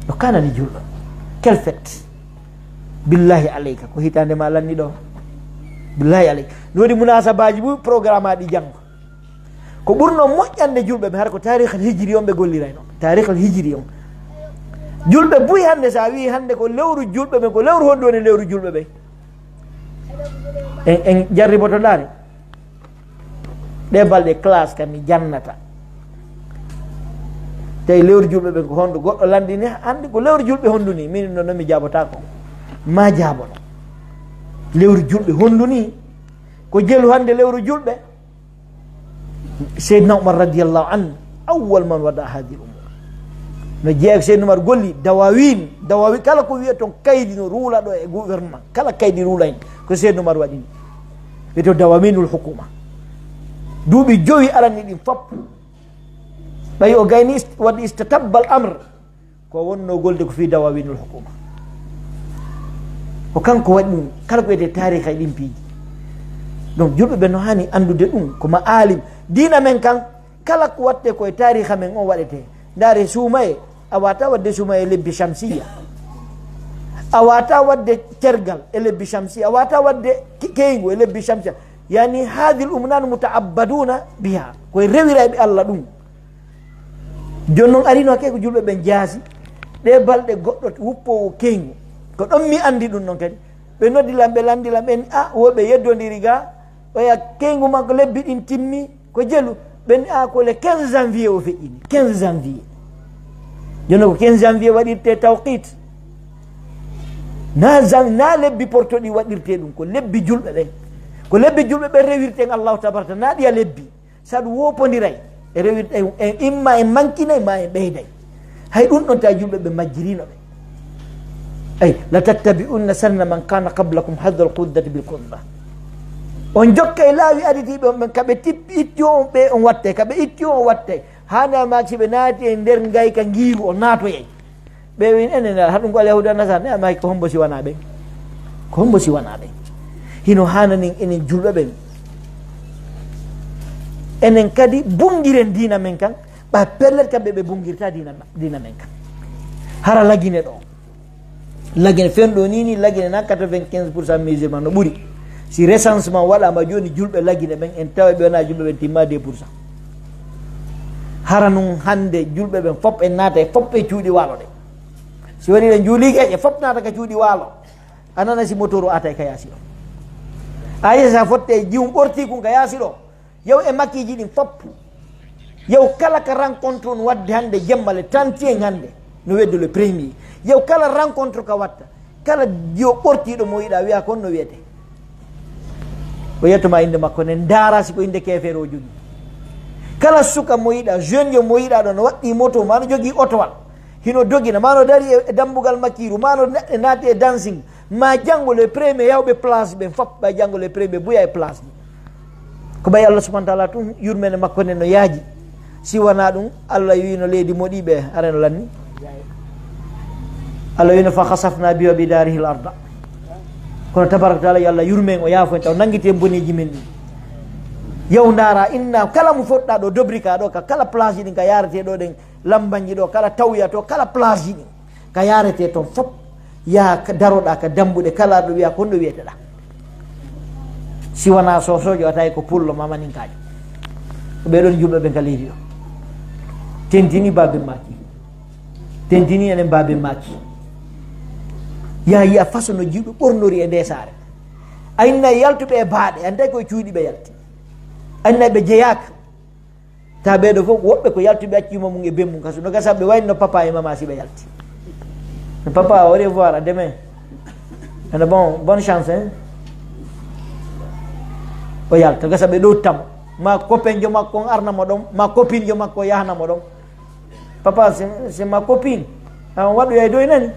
No kanani julɗo. Quelle fête? Billahi alayka, ko hitaande ma lanni ɗo. Billahi alayka. No woodi munasabaaji buy programme aɗi janngo. Ko ɓurno moƴƴande julɓe ɓe, hara ko taarihal hijiri on ɓe gollirayno. Taarihal hijiri on. Julɓe buy hannde, sa wi'i hannde ko lewru julɓe ɓen, ko lewru hondu woni lewru julɓe ɓen? En, en jarriboto ndaari. Ɗee balɗe classe kam mi jannata. Tawi lewru julɓe ɓen ko hondu? Goɗɗo lanndini, anndi ko lewru julɓe hondu ni? Min non, non mi jaabotaako. Ma jaabono. Lewru julɓe hondu ni? Ko jelu hannde lewru julɓe? Seydina Umar radiyallahu anhu, awwal man wada hadhihi al-umur. No jeeya ko Seydina Umar golli, dawawin, dawawin, kala ko wi'e ton kaydi no ruula ɗo e gouvernement, kala kaydi ruula hen, ko Seydina Umar waɗini. Wi'ete dawawinul hukuma. Duuɓi jowi arani ɗin fop. Ɓay o gayni ist-, waɗi istatabbal amr. Ko wonnoo golde ko fii dawawinul hukuma. Ko kanko waɗi ɗum, kala ko wiyetee taariika e ɗin piiji. Donc, julɓe ɓe no haani anndude ɗum, ko ma'aalim. Diina men kan, kala ko waɗtee ko e taariika men on waɗetee. Ndaare suumaye, a waawataa waɗde suumaye e lebbi shamsiyya. A waawataa waɗde cergal e lebbi shamsiyya. A waawataa waɗde ke-, keyngu e lebbi shamsiyya. Yani, haadihil umur nahnu muta'abbaduna biha. Ko e rewirayɓe Allah ɗum. Jooni non, arino hakkee ko julɓe ɓen jaasi, ɗee balɗe goɗɗo wuppoowo keyngu. Ko ɗon mi anndi ɗum non kadi. Ɓe noddi lan, ɓe lanndi lan, ɓen, a, wo ɓe yeddondiri ga, oya keyngu makko lebbi ɗin timmi, ko jelu. Ɓen, a, ko le quinze janvier o feƴƴini, quinze janvier. Jooni ko quinze janvier waɗirte tawqit. Na jan-, na lebbi porto ɗi waɗirte ɗum, ko lebbi julɓe ɓen. Ko lebbi julɓe ɓen rewirten Allahu tabaraka, na ɗiya lebbi. Saɗu woopondiray, e rewirta en, en imma en mankinay ma en ɓeyday. Hay ɗum ɗon tawi julɓe ɓe majjirino ɓe. Ay, la tattabi'unna sanana man kana qablakum hadhal quddati bil qudda. On jokkay laawi aditiiɓe on ɓen, ka ɓe tippi itti on ɓe on wattay, ka ɓe itti on wattay. Haana ma si ɓe naati e nder ngayka ngiiru on naatoyay. Ɓe wi'i, enen, haɗum ko Alyahuudu e Nasaara, ne, amma ko hombo si wanaa ɓen? Ko hombo si wanaa ɓen? Hino haananin enen julɓe ɓen. Enen kadi bungiren diina men kan, ɓa pellet kamɓe ɓe bungirta diina, diina men kan. Hara Lagine ɗo. Lagine fen ɗo ni, ni Lagine na quatre-vingt-quinze pour cent musulman no ɓuri. Si recensement waɗaama jooni, julɓe Lagine ɓen, en tawa ɓe wonaa julɓe ɓen timmaa deux pour cent. Hara nun hande julɓe ɓen fof en naata e fof e cuuɗi waalo ɗen. Si waɗi ɗen juulii geeƴe, fof naata ka cuuɗi waalo. A nana si motooru aata e ka yaasi ɗo. A yi'a sa fotte e jiwum ɓortii kun ka yaasi ɗo. Yaw e makiiji ɗin fof. Yaw kala ka rencontre on wadde hande jemma le trente et un hande, no weddo le premier. Yaw kala rencontre ka watta, kala jiwo ɓortiiɗo mo yiɗa wi'a kon no wi'ete. O yettoma innde makko nden, ndaara si ko innde keefeero o jogii. Kala suka mo yiɗa, jeune yo mo yiɗa ɗo, no waɗɗii moto, maa no jogii otowal. Hino dogina, maa no dari e, e dambugal makiiru, maa no ne-, naati e dancing, maa janngo le premier yawɓe place ɓen fof, ɓay janngo le premier buya e place ɗi. Ko ɓay Allah subhanahu wa ta'ala tun yurmeende makko nden no yaaji. Si wanaa ɗum, Allah wi'ino leydi moɗi ɓe, are no lanni. Allah wi'ino, "Fa khasafna bihi wa bidarihil arda." Kono tabaraka ta'ala yo Allah yurmen o yaafo en taw nangiti en boneeji men ɗi. Yaw ndaara inna kala mo foɗɗa ɗo, dobri ka ɗo, ka kala place ɗin ka yaarete ɗo ɗen, lambanji ɗo, kala tawya to, kala place ɗin. Ka yaarete ton fof, yaa ka daroɗaa ka dambuɗe kala ɗo wi'a kon ɗo wi'eteɗaa. Si wanaa soosoojo, a tawi ko pullo ma maninkaajo. Ko ɓee ɗon julɓe ɓen ka leydi o. Tentini baaben maaki. Tentini enen baaben maaki. Yaa yi'a façon no jiwɓe ɓornori e ndee saare. A inna yaltuɓe e baaɗe, anday koye cuuɗi ɓe yalti. A inna ɓe jeyaaka. Ta ɓee ɗo fof, woɓɓe ko yaltuɓe acci yumma mum e ben mum, kaso no gasa ɓe wayno papa e mama si ɓe yalti. No papa, au revoir, à demain. Ene bon, bonne chance, hein. O yalta, gasa ɓe ɗo tamo. Ma copain jo makko on arna mo ɗon, ma copine jo makko yahna mo ɗon. Papa, c'est, c'est ma copine. Ah, on waɗoya e doy nani?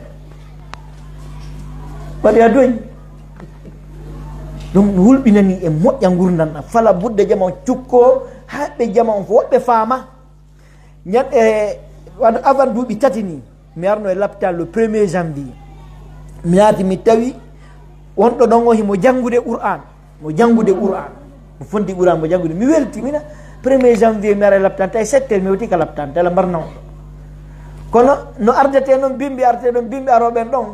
Waɗoya doy. Ɗum hulɓinani e moƴƴa ngurndan ɗan. Fala budda jama on cukko, haɓɓe jama on fof woɓɓe faama. Ñan-, e, wano avant duuɓi tati ni, mi arno e laptal le premier janvier. Mi naati, mi tawi wonɗo ɗon o himo janngude Qur'an. Mo janngude Qur'an. Mo fonti Qur'an, mo janngude. Mi welti, mina premier janvier mi ara e laptal, tawi sept heures mi hewti ka laptal, tala mbarna on ɗo. Kono no ardete non bimbi, arte ɗon bimbi, aroɓen ɗon.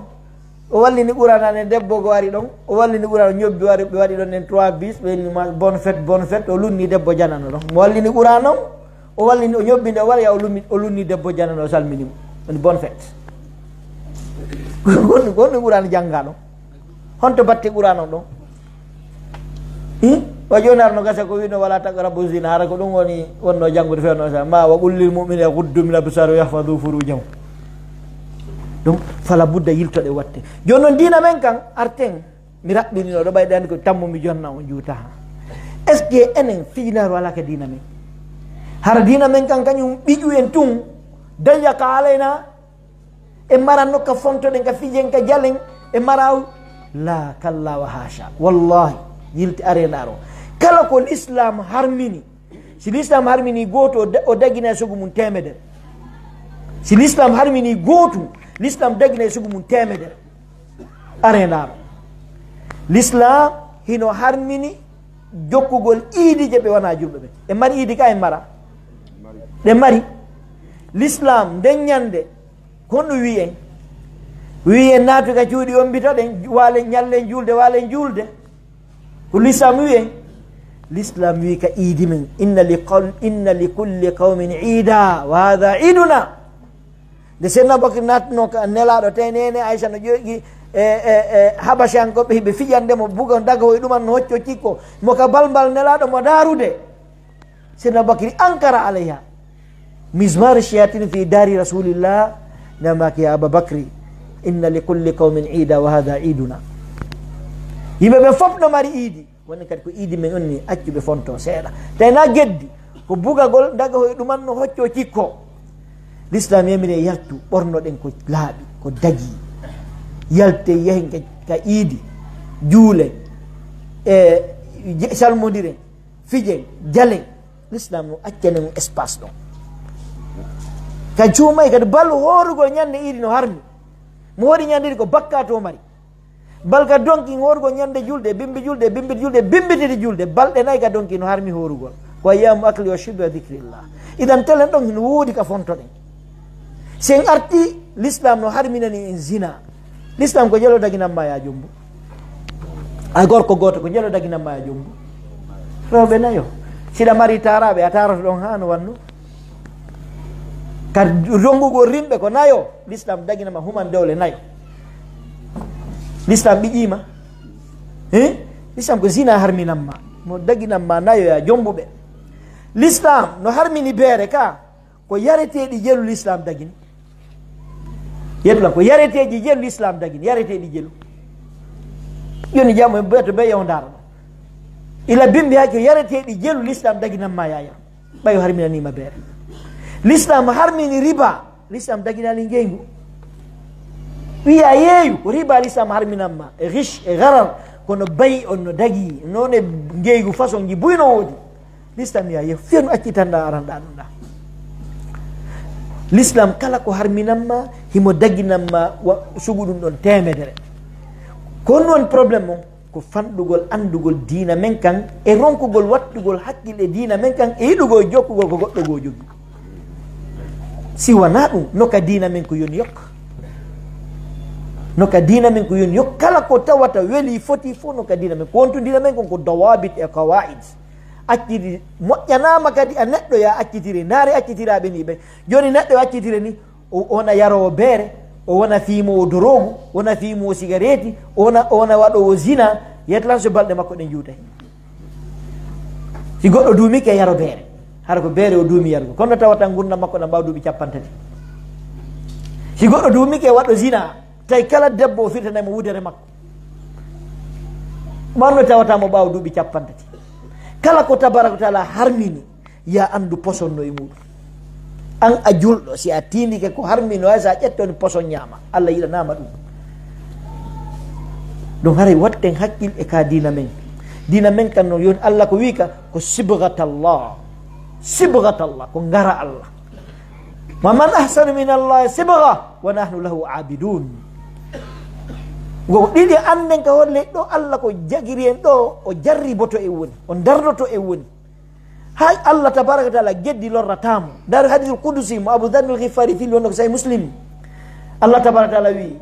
O wallini Qur'an an e debbo go ari ɗon. O wallini Qur'an, o ñobbi wari, ɓe waɗi ɗon en trois bis, ɓe welni ma bonne fête, bonne fête. O lunni debbo janano ɗon. Mo wallini Qur'an on, o wallini, o ñobbi nde o wari, ya o lummi, o lunni debbo janano, o salmini mo. Woni bonne fête. Gonɗo, gonɗo Qur'an jannga ɗon. Honto batte Qur'an on ɗon? Hi? Wa jooni arno gasa ko wino wala taqrabu zina, hara ko ɗum woni wonno janngude fewno sa. Ma wa qul lil mu'minina yaghuddu min absarihim wa yahfazu furujahum. Ɗum fala budda yiltoɗe watte. Jooni non diina men kan, arten. Mi raɓɓinino ɗo ɓay ɗan ko tammo mi jonna on juuta. Est-ce que enen fijinaaru ala ka diina men? Hara diina men kan kañum ɓiƴu en tun, dayyaka alayna, e mara nokka fontoɗen, ka fijen, ka jalen, e mara la, kalla wa haasha. Wallahi, yilti areenaaro. Kala ko l'islam harmini, si l'islam harmini gooto, o da-, o dagina e sugu mum teemedere. Si l'islam harmini gooto, l'islam dagina e sugu mum teemedere. Areenaaro. L'islam hino harmini jokkugol iidi je ɓe wona julɓe ɓe. E mari iidi ka e mara? Ɗe mari. L'islam nden ñande, ko honɗum wi'i en? Wi'i en naatu ka cuuɗi, ombitoɗen, waalen, ñallen juulde, waalen juulde. Ko l'islam wi'i en? L'islam wi'i ka iidi men, "Inna li qaw-, inna li kulli qawmin iida, wa hadha iiduna." Nde Seydina Abubakar naatno ka Nelaaɗo, tawi neene Aysa no ƴoygi e, e, e Habashankoɓe, hiɓe fijande mo, buga daga hoy ɗuman no hocco cikko, mo ka balmbal Nelaaɗo mo daarude. Seydina Abubakar ankara alayha. Mizmaru shayatin fi dari Rasulillah, namaki ya Aba Bakri, inna li kulli qawmin iida wa hadha iiduna. Yimɓe ɓe fof no mari iidi. Woni kadi ko iidi men on ni, accu ɓe fonto seeɗa. Tawi na geddi, ko bugagol, daga hoy ɗuman no hocco cikko. L'islam yamiri e yaltu, ɓornoɗen ko laaɓi, ko dagi. Yalte, yahen ka, ka iidi, juule, e je-, salmondiren, fijen, jalen. L'islam no accani ɗum espace ɗon. Ka cuumay kadi, bal hoorugol ñande iidi no harmi. Mo hoori ñande iidi ko bakkaatu o mari. Bal ka donki hoorugol ñande julde, bimbi julde, bimbi julde, bimbi tati julde, balɗe nay ka donki no harmi hoorugol. Ko ayyamu akli wa shurbi wa dhikrillah. Idan telen ɗon hino woodi ka fontoɗen. Si en arti, l'islam no harminani en zina. L'islam ko jelo daginan ma ya jombo. A gorko gooto ko njelo daginan ma a jombu. Rewɓe nayo. Siɗa mari taaraaɓe, a taarato ɗon haa no wannu. Ka dongugol rimɓe ko nayo. L'islam daginan ma human dewle nayo. L'islam ɓiƴii ma. Eh? L'islam ko zina harminan ma. Mo daginan ma nayo ya jombuɓe. L'islam no harmini beere ka. Ko yareteeɗi jelu l'islam dagini. Yetla ko yareteeji jelu l'islam dagini, yareteeɗi jelu. Joni jamo en beto be yaw ndara. Ila bimbi hake yareteeɗi jelu l'islam daginan ma yaya. Ɓayo harminanima beere. L'islam harmini riba, l'islam daginani ngeygu. Wiya yeeyu, ko riba l'islam harminan ma. E riche, e garar, kono bayi on no dagi, non e ngeygu façon ji buy no woodi. L'islam ya yeew fenu accitanɗa aranɗa ɗum ɗa. L'islam kala ko harminamma, himo daginamma wa sugu ɗum ɗon temedere. Ko non problème on, ko fanɗugol anndugol diina men kan, e ronkugol wattugol hakkil e diina men kan, e yiɗugol jokkugol ko goɗɗo goo jogi. Si wanaa ɗum, no ka diina men ko yoni yok. No ka diina men ko yoni yok. Kala ko tawata weli foti fof no ka diina men. Ko wontu diina men kon ko dawabit e qawaid. Acciti moƴƴanaama kadi a neɗɗo ya accitiri. Ndaare accitiraaɓe ni ɓe. Jooni neɗɗo accitiri ni, o wona yaroowo beere, o wona fiimoowo doroogu, wona fiimoowo sigareeti, o wona, o wona waɗoowo zina, yetlan so balɗe makko ɗen juutay. Si goɗɗo duumike yaro beere, hara ko beere o duumi yarugo. Kono tawata ngurndan makko ɗan ɓaawa duuɓi cappanɗe tati. Si goɗɗo duumike waɗo zina, tawi kala debbo o firtanay mo wudere makko. Manno tawata mo ɓaawa duuɓi cappanɗe tati. Kala ko tabaraka taala harmini, ya anndu poson no e muɗum. An a julɗo, si a tiindike ko harmino, hay so a ƴettoni poson ñaama, Allah yiɗanaama ɗum. Ɗum haray watten hakkil e ka diina men. Diina men kan non yoni Allah ko wiika ko sibghatallah. Sibghatallah, ko ngara Allah. Wa man ahsanu min Allah sibgha wa nahnu lahu abidun. Go ɗiɗi annden ka holle ɗo Allah ko jagiri en ɗo, o jarriboto e woni, o dardoto e woni. Hay Allah tabaraka wa taala geddi lorrata mo. Ndar hadisul qudusi mo Abu Dharr al-Ghifari fil wonno ko Sahih Muslim. Allah tabaraka wa taala wi,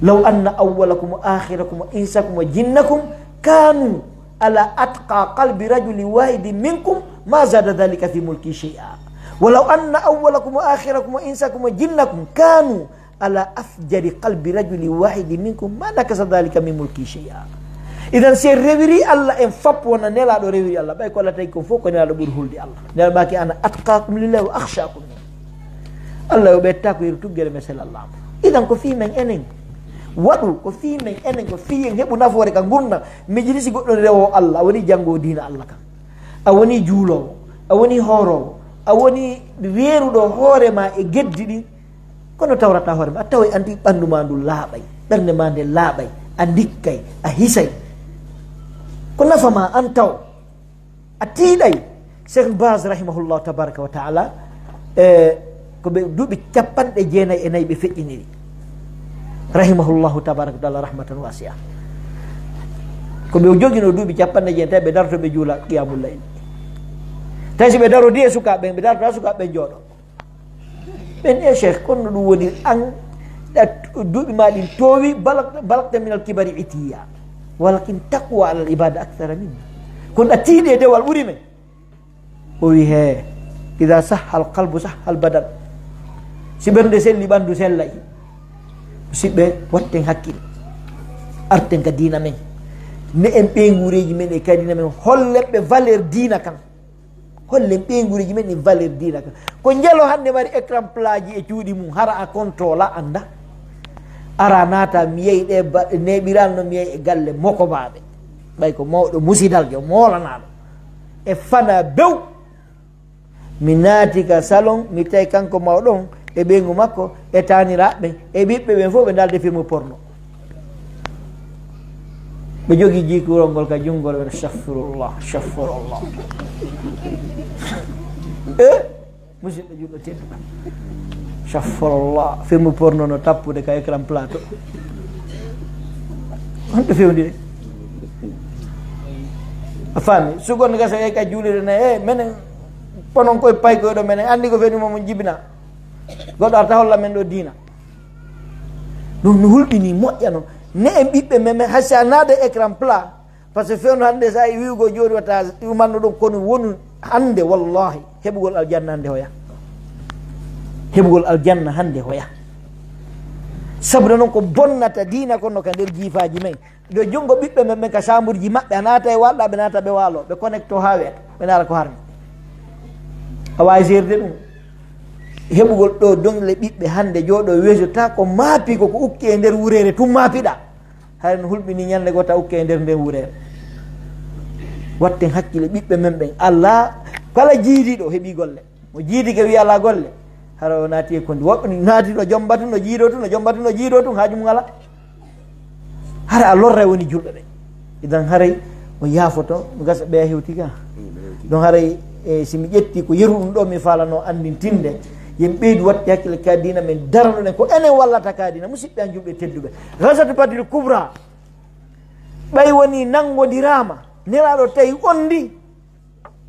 "Law anna awwalakum wa akhirakum wa insakum wa jinnakum kanu ala atqa qalbi rajulin wahidin minkum ma zada dhalika fi mulki shay'a. Wa law anna awwalakum wa akhirakum wa insakum wa jinnakum kanu ala afjari qalbi rajulin wahidin minkum ma nakasa dhalika min mulki shay'a." Idan si en rewiri Allah en fop wona Nelaaɗo rewiri Allah, ɓay ko Allah tagi kon fof ko Nelaaɗo ɓuri hulde Allah. Nelaaɗo maaki, "Ana atqakum lillahi wa akhshakum." Allah yo ɓe takko yeru tuggere men sellallah. Idan ko fii men enen. Waɗu ko fii men enen, ko fii en heɓu nafoore ka ngurndan. Mijiri si goɗɗo rewo Allah, a woni janngo diina Allah kan. A woni juuloowo, a woni hooroowo, a woni reeruɗo hoore ma e geddi ɗin. Kono tawrata hoore ma, a taway anndi ɓanndu ma ndu laaɓay, ɓernde ma nde laaɓay, a ndikkay, a hisay. Ko nafa ma an taw, a tiiɗay. Cheikh Baz rahimahullahu tabaraka wa taala, e, ko ɓe duuɓi cappanɗe jeenay e nayi ɓe feƴƴiniri. Rahimahullahu tabaraka wa taala rahmatan wasi'a. Ko ɓe jogino duuɓi cappanɗe jeenay, tawi ɓe darto ɓe juula qiyamul layl. Tawi si ɓe darodi e sukaaɓe ɓen, ɓe darto sukaaɓe ɓen jooɗo. Ɓen e Cheikh, kono ɗum woni an, ɗa duuɓi ma ɗin toowi, balak-, balakta min al kibari itiya. Walakin taqwa ala al ibada akthara min. Kono a tiiɗi e dewal ɓuri men. O wi, "He, ida sahha al qalbu sahha al badan." Si ɓernde selli, ɓanndu sellay. Musidɓe, watten hakkil. Arten ka diina men. Ne en ɓeynguureeji men e ka diina men. Hollen ɓe valeur diina kan. Hollen ɓeynguureeji men e valeur diina kan. Ko njelo hannde mari écran plat ji e cuuɗi mum, hara a contrôle a annda. Ara naata, mi yehi ɗe ba-, neeɓiral no mi yehi e galle mokobaaɓe. Ɓay ko mawɗo musidal jo, moolanaaɗo. E fana bew. Mi naati ka salon, mi tawi kanko mawɗo on, e ɓeyngu makko, e taaniraaɓe ɓen, e ɓiɓɓe ɓen fof ɓe ndaalde film porno. Ɓe jogii jiikurol ngol ka junngol, ɓe, "Astaghfirullah, astaghfirullah." Eh? Musidɗo juulɗo tedduɗo. Astaghfirullah. Film porno no tappude ka écran plateau. Honto fewndire? A faami? Sugol gasa e ka juulirde na, eh, menen, konon koye paykoy ɗo, menen anndi ko fewndi mo mon jibina. Goɗɗo arta holla men ɗo diina. Ɗum no hulɓini, moƴƴa non. Ne en ɓiɓɓe men, men, hay si a naada écran plat, par ce que fewndo hannde sa e wi'ugol jooni wata imanno ɗon, kono wonu hannde, wallahi, heɓugol aljanna hannde hoya. Heɓugol aljanna hannde hoya. Sabu non ko bonnata diina kon no ka nder jiifaaji men. Ɗo junngo ɓiɓɓe men, men ka saamburji maɓɓe, a naata e walɗa, ɓe naata ɓe waalo, ɓe connecto haa weeta, ɓe ndaara ko harmi. A waawi seerde ɗum. Heɓugol ɗo donle ɓiɓɓe hannde jooɗo weeso ta ko maapi ko, ko ukki e nder wureere tun maapiɗaa. Hay no hulɓini ñannde goo ta ukke e nder nden wureere. Watten hakkile ɓiɓɓe men ɓen. Allah, kala jiidiiɗo heɓii golle. Mo jiidike wi'i alaa golle. Hara o naati e kondi. Woɓɓe naati no jomba tun, no jiidoo tun, no jomba tun, no jiidoo tun, haaju mum alaa. Hara a lorray woni julɓe ɓen. Idan haray on yaafoto, no gasa ɓeya hewti ka. Ɗon haray, e, si mi ƴetti ko yeru ɗum ɗo mi faalano anndintinde, yen ɓeydu waɗde hakkille ka diina, men daranoɗen ko enen wallata ka diina. Musidɓe an julɓe tedduɓe. Ghazwatu Badril Kubra, ɓay woni nanngondiraama, Nelaaɗo tawi on ndi,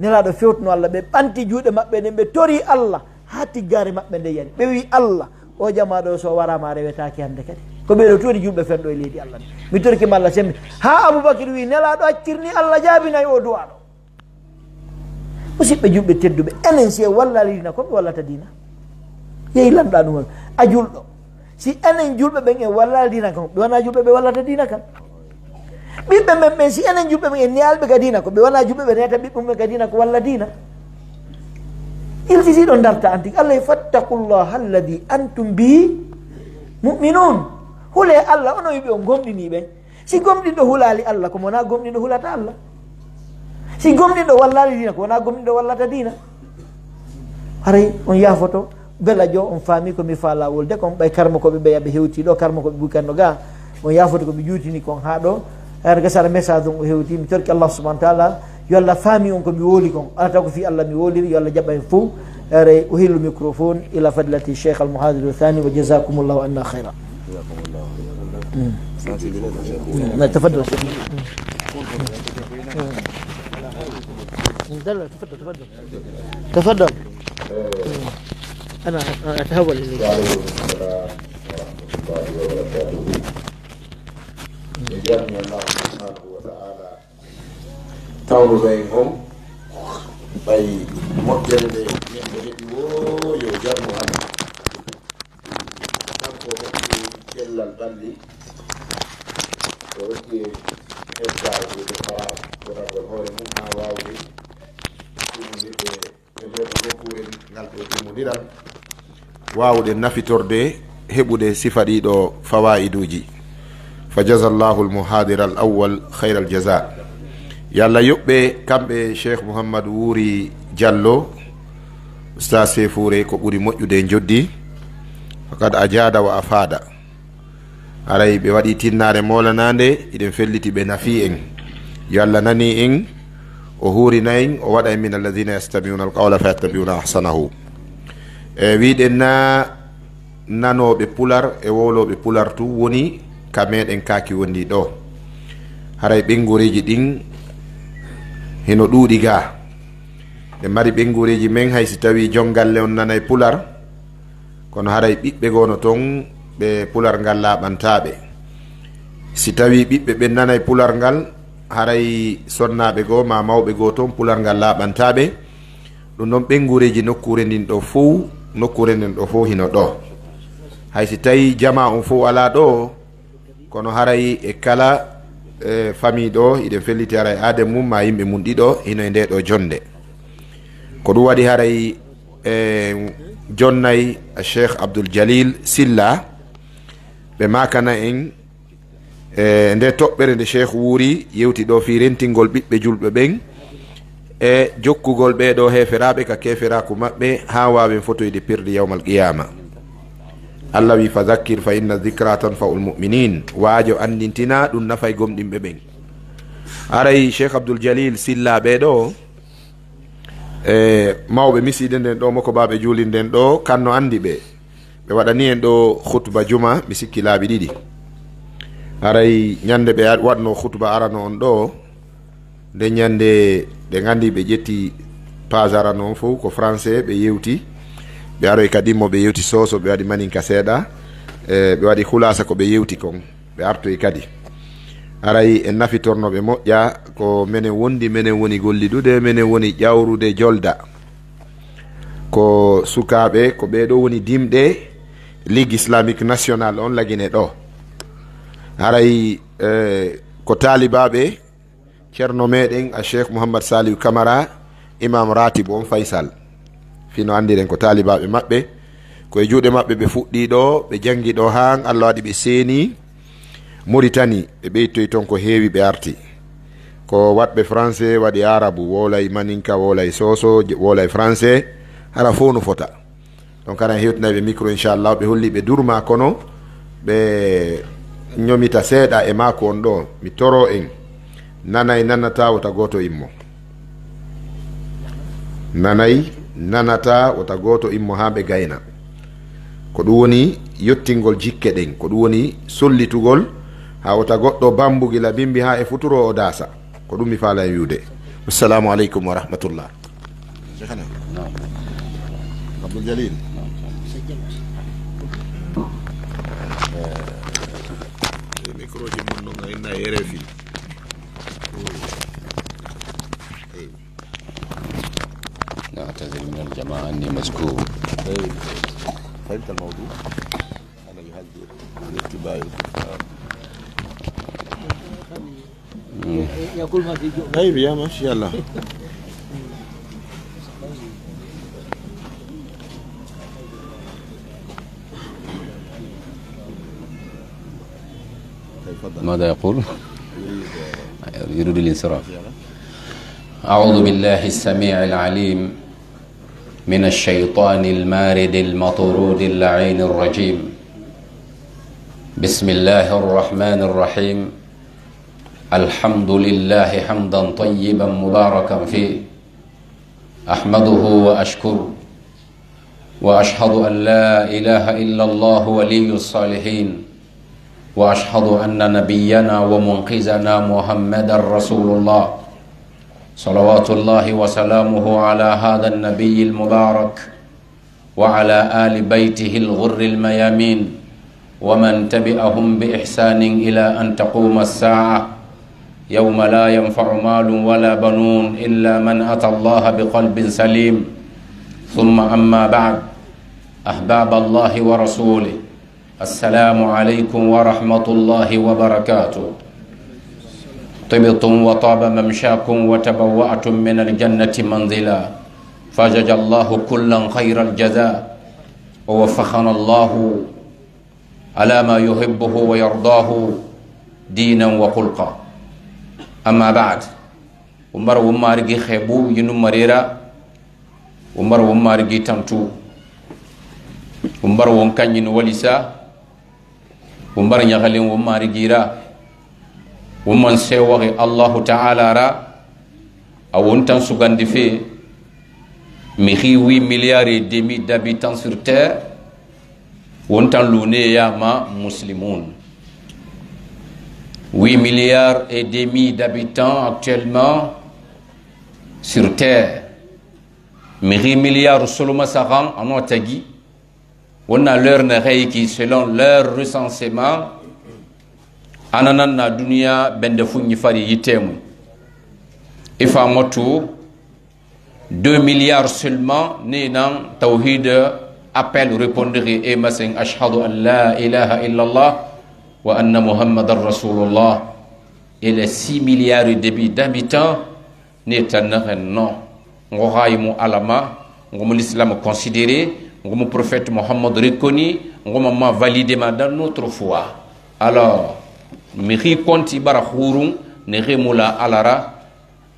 Nelaaɗo fewtuno Allah, ɓe ɓanti juuɗe maɓɓe ɗen, ɓe tori Allah, haa tiggaare maɓɓe nde yani. Ɓe wi'i, "Allah, o jamaa ɗo so o waraama, a rewetaake hannde kadi. Ko ɓee ɗo toni julɓe fenɗo e leydi Allah ndi. Mi torike ma Allah sembe." Haa Abubakar wi'i, "Nelaaɗo accirni Allah jaabinay o du'aa ɗo." Musidɓe julɓe tedduɓe, enen si en wallaali diina, ko ɓe wallata diina? Yehi lanɗa ɗum on, a julɗo. Si enen julɓe ɓen en wallaali diina kan, ɓe wonaa julɓe ɓe wallata diina kan. Ɓiɓɓe men ɓen, si enen julɓe ɓen en neyaaɓe ka diina, ko ɓe wonaa julɓe ɓe neyata ɓiɓɓe mum ɓen ka diina ko walla diina. Iltisiiɗo darta an tigi, Allah, "Fattaqullaha alladhi antum bihi mu'minun." Hulee Allah, onon wi'uɓe on gomɗinii ɓen. Si gomɗinɗo hulaali Allah, ko mo wonaa gomɗinɗo hulata Allah. Si gomɗinɗo wallaali diina, ko wonaa gomɗinɗo wallata diina. Haray on yaafoto, bela jo on faami ko mi faalaa wolde kon, ɓay karmokooɓe ɓe yaɓe hewti ɗo, karmokooɓe buy kanno ga, on yaafoto ko mi juutini kon haa ɗo. Haray gasara message on o hewti, mi torki Allah subhanahu wa ta'ala, yo Allah faami on ko mi woli kon. Ala taw ko fii Allah mi woliri, yo Allah jaɓa en fow. Haray uhillu microphone ila fadilati Cheikh al Muhadir al Thani, wa jazakumullahu anna khayra. Mm. Mm. تفضل. تفضل، تفضل، تفضل. تفضل. أنا أتهول إليك. وعليكم السلام ورحمة الله وبركاته. Min jarni Allah subhanahu wa ta'ala. Tawnuɗo en on, ɓay moƴƴere nde min ɓe heɓi woo yo jarnu hannde. Kanko hokki cellal ɓalli, o hokki hectare e ɓe fara wonagol hoore mum haa waawde timmondirde e nder nokkuure ngal ɗo timmondiral. Waawuɗen nafitorde heɓude sifa ɗiɗo fawaa'iduuji. Fa jazallahu al-muhadir al-awwal khayra al-jaza. Yo Allah yoɓɓe kamɓe Cheikh Mouhammad Wuri Diallo, Ustaz Sefuure, ko ɓuri moƴƴude e njoddi. Faqad ajada wa afada. Haray ɓe waɗi tinnaare moolanaande, hiɗen felliti ɓe nafii en. Yo Allah nanii en, o huurina en, o waɗa en min alladhina yastami'una al-qawla fayattabi'una ahsanahu. E wiɗen na nanooɓe pular e wowlooɓe pular tun woni ka meɗen kaaki wonɗi ɗo. Haray ɓennguureeji ɗin hino ɗuuɗi ga. Ɓe mari ɓennguureeji men, hay si tawii jon galle on nanay pular, kono haray ɓiɓɓe goo no ton, ɓe pular ngal laaɓantaa ɓe. Si tawii ɓiɓɓe ɓen nanay pular ngal, haray sonnaaɓe goo maa mawɓe goo ton, pular ngal laaɓantaa ɓe. Ɗum ɗon ɓennguureeji nokkuure ndin ɗoo fow, nokkuure nden ɗoo fow hino ɗoo. Hay si tawii jamaa on fow alaa ɗoo, kono haray e kala, e, famii ɗoo, hiɗen felliti haray aaden mum maa yimɓe mum ɗiɗo hino e ndee ɗoo jonnde. Ko ɗum waɗi haray, e, jonnay Cheikh Abdoul Jalil Silla, ɓe maakana en, e, nde toɓɓere nde Cheikh Wuuri yewti ɗoo fii rentingol ɓiɓɓe julɓe ɓen, e jokkugol ɓee ɗoo heeferaaɓe ka keeferaaku maɓɓe, haa waawen fotoyde pirdi yawmal qiyaama. Allah wi, "Fa dhakkir fa inna dhikra tanfa'ul mu'minin." Waajo anndintina, ɗum nafay gomɗinɓe ɓen. Haray Cheikh Abdoul Jalil Silla ɓee ɗoo, e mawɓe misiide nden ɗoo, mokobaaɓe juulinden ɗoo, kan no anndi ɓe. Ɓe waɗani en ɗoo khutba juma, mi sikki laabi ɗiɗi. Haray ñande ɓe waɗnoo khutba arano on ɗoo, Nden ñande, ɓe nganndi ɓe ƴetti page arano on fow ko français ɓe yewti. Ɓe aroyi kadi mo ɓe yewti soso, ɓe waɗi maninka seeɗa. E, ɓe waɗi khulasa ko ɓe yewti kon. Ɓe artoyi kadi. Haray en nafitorno ɓe moƴƴa, ko menen wondi, menen woni gollidude, menen woni ƴawrude jolda. Ko sukaaɓe, ko ɓee ɗoo woni dimɗe Ligue Islamique Nationale on lagine ɗoo. Haray, eh, ko taalibaaɓe Ceerno meɗen a Cheikh Mouhammad Saliou Camara, Imam Ratib on Faysal. Fii no anndiren ko taalibaaɓe maɓɓe, ko e juuɗe maɓɓe ɓe fuɗɗii ɗoo, ɓe janngi ɗoo haa Allah waɗi ɓe seeni Moritani, ɓe ɓeytoyi ton ko heewi ɓe arti. Ko waɗɓe français, waɗi arabu, wowlay maninka, wowlay soso, je-, wowlay français, hara fow no fota. Donc, aɗa hewtinay ɓe micro, inchallah, ɓe holli ɓe durma, kono ɓe ñomita seeɗa e maako on ɗoo. Mi toro en, nanay nanata wota gooto immo. Nanay nanata wota gooto immo haa ɓe gayna. Ko ɗum woni yottingol jikke ɗen, ko ɗum woni sollitugol, haa wota goɗɗo bambu gila bimbi haa e futuro o daasa. Ko ɗum mi faala en wi'ude. Assalamu aleykum wa rahmatullah. Cheikhana. Naam. Abdul Jalil. Naam. Eh, micro ji mun non, a inna e R F I. Eh. نعتذر من الجماعة أني مشغول. Eh, فهمت الموضوع؟ أنا يهدد باتباع الكفار. يقول ما في جو. طيب يا ماشي، يلا. ماذا يقول؟ يريد الانصراف. أعوذ بالله السميع العليم من الشيطان المارد المطرود اللعين الرجيم. بسم الله الرحمن الرحيم. الحمد لله حمدا طيبا مباركا فيه. أحمده وأشكره، وأشهد أن لا إله إلا الله ولي الصالحين، وأشهد أن نبينا ومنقذنا محمدا رسول الله، صلوات الله وسلامه على هذا النبي المبارك، وعلى آل بيته الغر الميامين، ومن تبعهم بإحسان إلى أن تقوم الساعة، يوم لا ينفع مال ولا بنون إلا من أتى الله بقلب سليم. ثم أما بعد، أحباب الله ورسوله، السلام عليكم ورحمة الله وبركاته. طبتم وطاب ممشاكم وتبوأتم من الجنة منزلا، فجزى الله كلا خير الجزاء، ووفقنا الله على ما يحبه ويرضاه دينا وخلقا. أما بعد، Umar Umar gi xebu yinu marira, Umar Umar gi tantu, Umar won kanyin walisa, Umar ñaxalin Umar gira, Umar sewari Allahu Ta'ala ra, a wontan sugandi fe, mi xi huit milliards et demi d'habitants sur terre, wontan lune yama muslimun. Huit milliards et demi d'habitants actuellement sur terre. Mi xi milliards soloma saxan ano tagi. Wonna leur na xey ki selon leur recensement. Ananan na duniya bende fuñi fari yitemu. Ifa motu deux milliards seulement ni nan tawhid appel répondre e masen ashhadu an la ilaha illallah wa anna Muhammadar Rasulullah. Et les six milliards et demi d'habitants ne tannaxen non. Ngo xayi mu alama, ngo mu l'islam considéré, ngo mu prophète Muhammad reconnu, ngo ma ma validé ma dans notre foi. Alors, mi xi konti bara xurun, ne xi mula alara,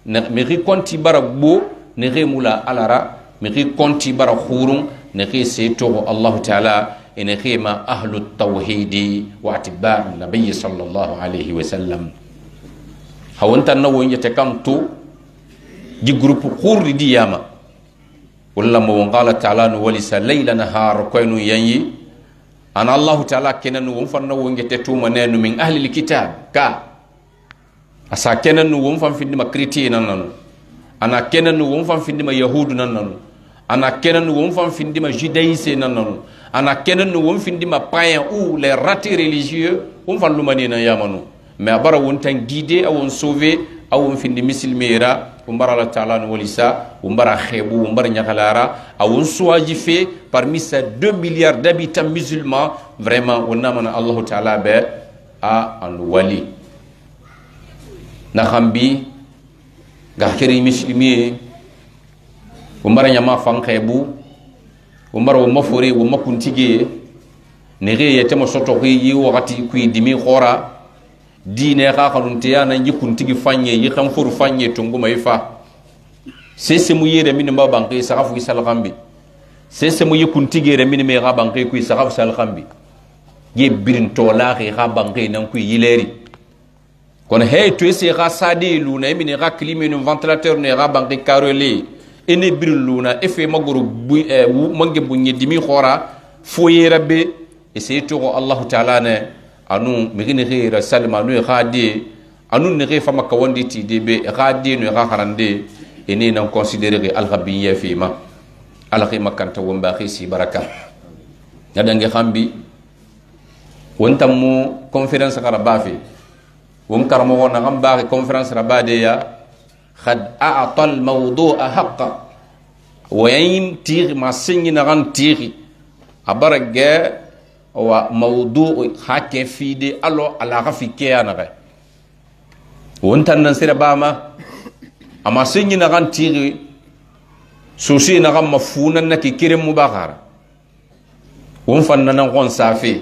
ne, mi xi konti bara gbo, ne xi mula alara, mi xi konti bara xurun, ne xi se togo Allahu Ta'ala, ene xi ma ahlu tawhidi wa atba'u nabiyyi sallallahu alayhi wa sallam. Hawontan na wonje te kanto, di groupe xurri di yama. Walla mo won qala ta'ala no wali sa layla nahar koy no yanyi. Ana Allahu Ta'ala kenan won fanna wonge te tuma nenu min ahlil kitab ka. Asa kenan won fan findima chrétien nan nanu. Ana kenan won fan findima yahudu nan nanu. Ana kenan won fan findima judaïsé nan nanu. Ana kenen no won findi ma païen ou les ratés religieux, won fan lumani na yamanu. Mais a bara won tan guidé, a won sauvé, a won findi misilmera, won bara Allah Ta'ala no wali sa, won bara xebu, won bara nyakalara, a won choisi fait parmi ces deux milliards d'habitants musulmans, vraiment, won namana Allah Ta'ala be a an wali. Na xambi, ga kiri misilmi, won bara nyama fan xebu, won bara won mafore, won makuntige, Nege ye temo soto ki yi wakati kui dimi xora. Dine xa xanun te yana yi kuntigi fanye, yi xanfuru fanye tunguma yi fa. Sese mu yere mini ma banke saxafu yi salxambi. Sese mu yi kuntigi yere mini me xa banke kui saxafu salxambi. Ye birin tola xe xa banke nan kui yileri. Kono hey, to ese xa sadi luna, e mine xa clim, e ventilateur ne xa banki karole. Ene bir luna, efe magoro bu, eh, wu, mange bunye dimi xora, foye rabbe, ese to ko Allahu Ta'ala ne, anu, migini xira salma, anu e xa de, anu ne xe fama kawandi ti de be, e xa de, no e xa xarande, ene nan considérer que alxa bin ye fima. Alxa makanta womba xisi baraka. Nadange xambi, wontam mu conférence xara bafi. Won karamoxo naxan baaxe conférence ra baadeya, xad a'ta al mawdu'a haqqa. Woyayin tixi ma señi naxan tixi. A bara ge wa mawdu'u xa ke fide alo ala xa fi ke ya naxe. Won tan nan sere bama. Ama señi naxan tixi. Susi naxan ma funan na ki kiremu baxara. Won fan nanan xon safe.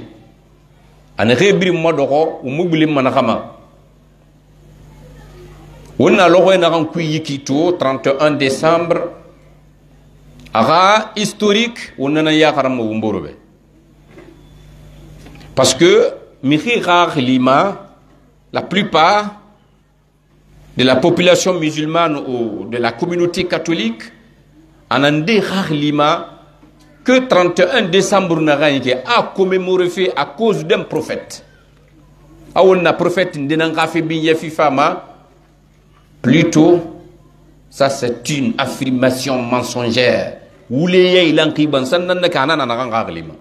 Ana xebiri ma doxo, wo mugulim mana xama. Wonna loxo na xan kuy yiki to trente et un décembre. Axa historique, wonna na yaxaram mo wumboro be. Parce que mi xi xa xilima, la plupart de la population musulmane ou de la communauté catholique, anande xaxlima que trente et un décembre na gagne a commémoré fait à cause d'un prophète. Awon na prophète ndinan xafe bin ya fi fama. Plutôt, ça c'est une affirmation mensongère. Wule yay lanki ban san nan ka nan na xaxlima.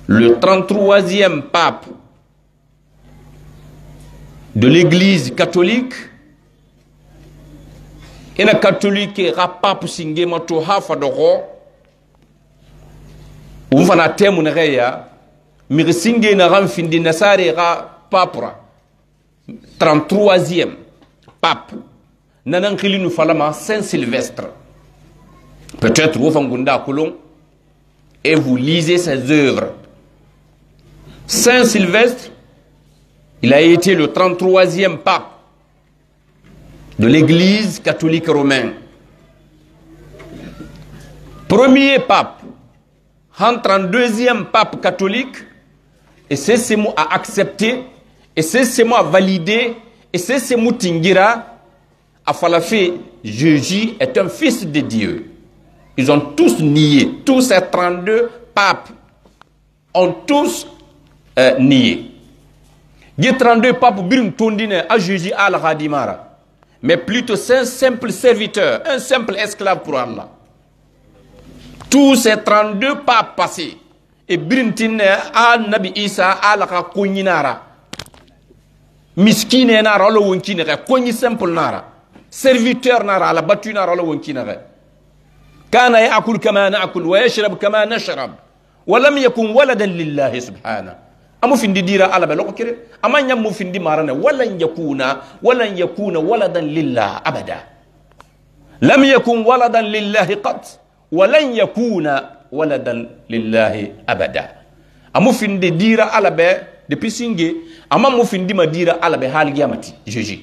Le trente-troisième pape de l'Église catholique, ina catholique ra pape singe ma to hafa dogo. Umfana temu na gaya, mi singe na ran findi nasare ra pape ra. Trente-troisième pape. Nanan xilinu falama Saint Sylvestre. Peut-être wo fangunda kulon. Et vous lisez ses œuvres. Saint Sylvestre, il a été le trente-troisième pape de l'Église catholique romaine. Premier pape, han trente-deuxième pape catholique, et c'est ce mot à accepter, et c'est ce mot à valider, et c'est ce mot tingira, Afalafi, Jésus est un fils de Dieu. Ils ont tous nié. Tous ces trente-deux papes ont tous euh, nié. Ye trente-deux papes birin tondine à Jésus à la Khadimara. Mais plutôt c'est un simple serviteur, un simple esclave pour Allah. Tous ces trente-deux papes passés, e birintinne a Nabi Isa ala ka kunyinara. Miskine nara, ala wonkine ka kunyi simple nara. Serviteur nara, ala batu nara, ala wonkine ka. كان يأكل كما نأكل ويشرب كما نشرب ولم يكن ولدا لله سبحانه. Amu findi dira ala be loko kire. Ama nyam mu findi marane. ولن يكون، ولن يكون ولدا لله أبدا. لم يكن ولدا لله قط. ولن يكون ولدا لله أبدا. Amu findi dira ala be de pisinge, ama mu findi ma dira ala be hal giyamati, Jésus.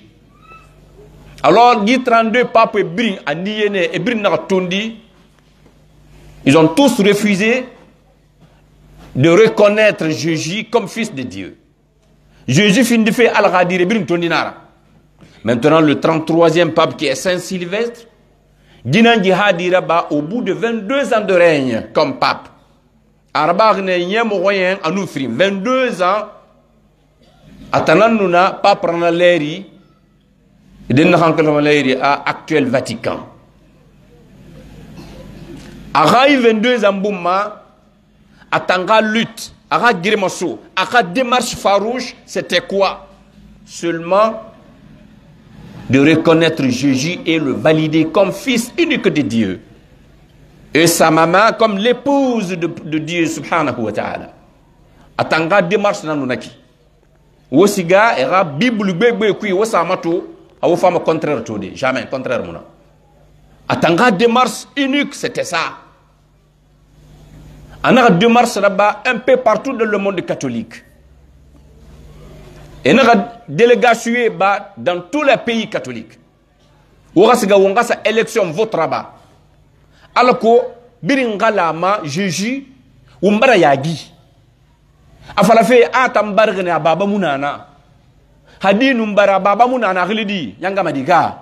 Alors, gi trente-deux papes e birin, andi yene, e birin na tondi, ils ont tous refusé de reconnaître Jésus comme fils de Dieu. Jésus findi fe ala ka dire birin tondinara. Maintenant, le trente-troisième pape qui est Saint Sylvestre, dinanji hadira ba au bout de vingt-deux ans de règne comme pape. Araba ne yemo goyen anu fri vingt-deux ans. Atanannuna pape rana leri. Den na hankali ma leri a actuel Vatican. A xa i vingt-deux ans bun ma, a tanga lutte, a xa grimace, a xa démarche farouche, c'était quoi? Seulement de reconnaître Jésus et le valider comme fils unique de Dieu. Et sa maman comme l'épouse de, de Dieu subhanahu wa ta'ala. A tanga démarche nanu naki. Wo siga e xa Bible gbegbe kui wo sa mato, a wo fama contraire to de. Jamais contraire muna. A tanga démarche unique, c'était ça. A naxa démarche ra ba un peu partout dans le monde catholique. E naxa délégation ba dans tous les pays catholiques. Wo xa siga wo nga sa élection vote ra ba. Ala ko biri nga la ma Jésus wo mbara yagi. A fala fe a tan bargene a baba munana. Hadinu mbara baba munana xilidi yanga madika.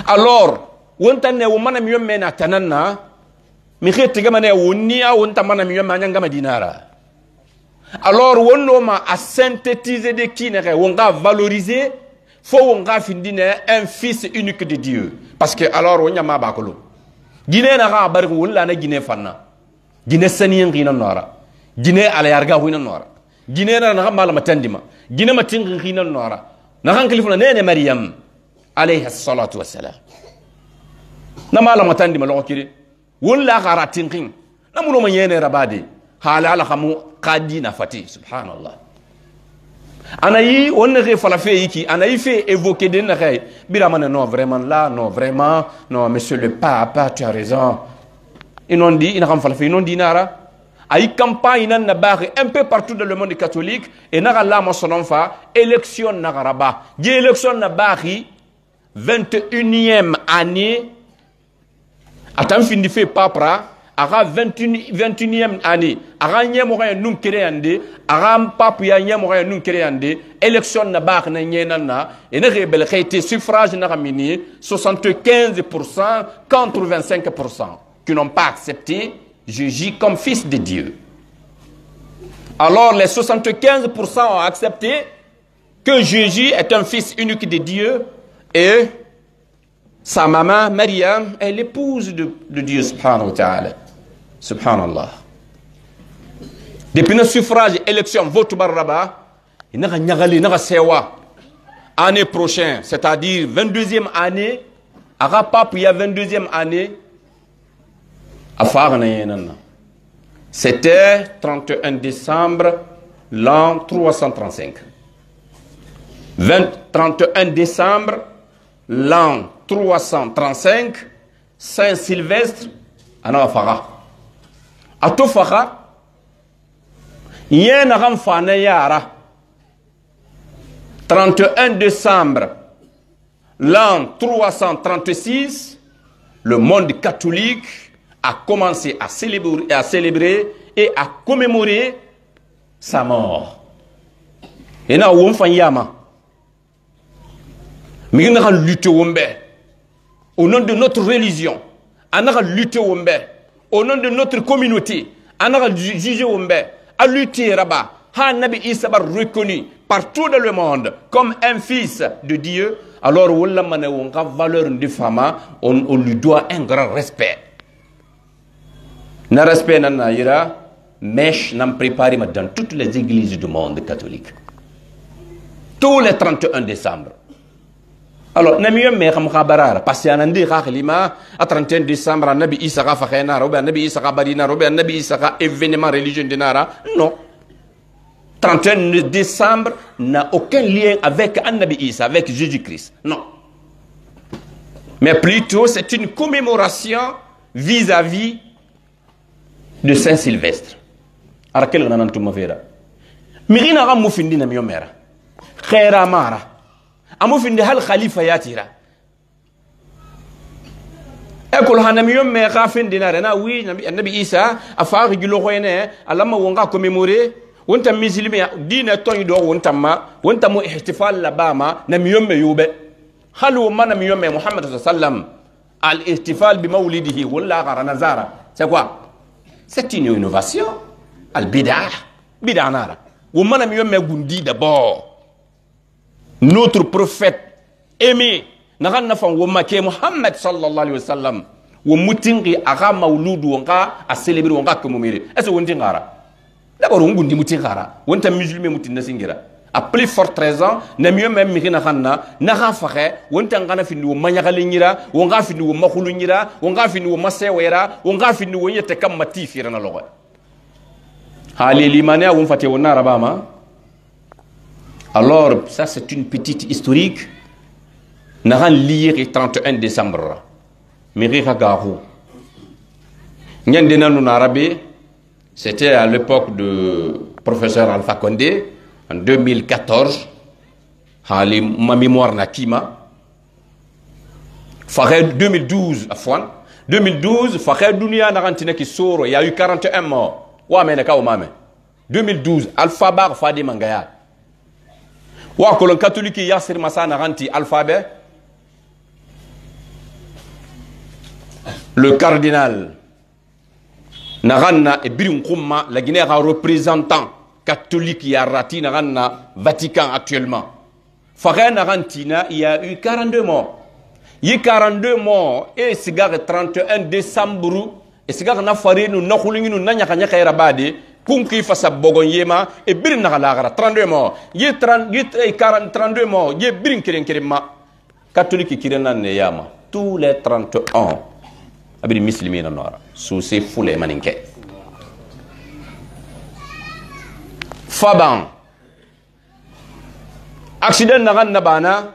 Alors, wontanne wo mana mi yomme na tananna, mi xetti gama ne wonni a wonta mana mi yomme a ñangama dinara. Alors, wonno ma a synthétiser de kine xe, wonga valoriser, fo wonga findine un fils unique de Dieu. Parce que alors, wonñama bakolo. Gine na xa bari won la na gine fanna. Gine saniyen xina nora. Gine ala yarga xina nora. Gine na na mala matandima. Gine matin xina nora. Na xan kalifuna nene Maryam. Alayhi salatu wassalam. Na mala matandima lo kiri. Won la xara tinxin. Na muno ma yene rabade. Hala ala xamu qadi na fati. Subhanallah. Ana yi wonne xe fala fe yiki. Ana yi fe évoquer de na xe. Bira mane non vraiment là, non vraiment. Non, monsieur le pape, tu as raison. Inon di, ina xam fala fe, inon di nara. Ay campagne nan na baxi un peu partout dans le monde catholique. E naxa lama sonon fa, élection naxa raba. Di élection na baxi, vingt et unième année, a tan findi fe papra, a xa vingt et un, vingt et unième année, a xa ñemoxoya nun créande, a xa pape ya ñemoxoya nun créande, élection na baxi na ñenan na, e na xebel xeyte suffrage naxa mini, soixante-quinze pour cent contre vingt-cinq pour cent qui n'ont pas accepté Jésus comme fils de Dieu. Alors les soixante-quinze pour cent ont accepté que Jésus est un fils unique de Dieu et sa maman Mariam est l'épouse de, de Dieu subhanahu wa ta'ala. Subhanallah. Depuis le suffrage, élection, vote barraba, i naxa ñagali, i naxa sewa. Année prochaine, c'est-à-dire vingt-deuxième année, a xa pape ya vingt-deuxième année, a faxa na yenan na. C'était trente et un décembre l'an trois cent trente-cinq. Vingt, trente et un décembre l'an trois cent trente-cinq, Saint Sylvestre, a naxa faxa. A to faxa, yena xam fa na yara. Trente et un décembre l'an trois cent trente-six, le monde catholique a commencé à célébrer, à célébrer et à commémorer sa mort. Et na won fan yama. Mi naxa lutter wombe. Au nom de notre religion, a naxa lutter wombe. Au nom de notre communauté, a naxa ju-, juger wombe. A lutter raba. Ha Nabi Isa ba reconnu partout dans le monde comme un fils de Dieu. Alors, wala mane wonga valeur de fama, on, on lui doit un grand respect. Na respect nan na yira, mèche nan préparé ma dans toutes les églises du monde catholique. Tous les trente et un décembre. Alors, na mi yomme xam xabarara, parce que anan di xaxlima, a trente et un décembre, Nabi Isa xa faxenara, ou bien Nabi Isa xa barinara, ou bien Nabi Isa xa événement religieux dinara. Non. Trente et un décembre n'a aucun lien avec Annabi Isa, avec Jésus-Christ. Non. Mais plutôt, c'est une commémoration vis-à-vis de Saint Sylvestre. Ara kel nan tuma fera. Mi gina ga mu findi na mi yomera. Khaira mara. Amu findi hal khalifa yatira. Ekol hana mi yomme ka findinare na wi Nabi, Annabi Isa a faaki julo hoyne, alamma wonga commémorer, wonta musulmi dina toñ do wonta ma, wonta mo ihtifal la bama na mi yomme yube. Hal wo mana mi yomme Muhammad sallallahu alaihi wasallam, al ihtifal bi mawlidihi wala gara nazara. C'est quoi? C'est une innovation. Al bid'ah. Bid'ah nara. Wo mana mi yomme gundi d'abord. Notre prophète aimé, na ganna fan wo make Muhammad sallallahu alaihi wasallam. Wo mutinki a xa mawludu, wo xa a célébrer, wo xa commémorer. Est-ce que wontin xara? D'abord, wo gundi mutin xara. Wonta musulman mutin na singira. À plus forte raison, na miyo men mi xina xanna, na xa faxe, wonta xana findi wo mañaxale ñira, wo xa findi wo maxulu ñira, wo xa findi wo masewera, wo xa findi wo yete kam mati fira na loxo. Hali limane a won fate wonna arabama. Alors, ça c'est une petite historique. Na xan liyexi trente et un décembre. Mi xixa gaxu. Ñande nanu na arabe, c'était à l'époque de professeur Alpha Condé, en deux mille quatorze. Hali ma mémoire na kima. Faxe deux mille douze, afwan. Deux mille douze, faxe dunia na xantina ki soro, il y a eu quarante et un morts. Wa mene ka o mame. Deux mille douze, Alpha Bar Fadi Mangaya. Wa kolon catholique ya sir masa na xanti Alpha be. Le cardinal na xanna e birin xumma, la Guinée a représentant catholique ya rati na xanna Vatican actuellement. Faxe na xantina, il y a eu quarante-deux morts. Yi quarante-deux morts, e sigaxe trente et un décembre, e sigaxe na farinu, na xulunginu, na ñaxa ñaxa era bade, kunki fasa bogon yema, e birin na xalaxara, trente-deux morts. Yi trente, yi, e quarante, trente-deux morts, yi birin keren keren ma. Catholique kirenan ne yama. Tous les trente et un. Abiri muslimina nora. Suse fule maninke. Faban. Accident na xan na bana.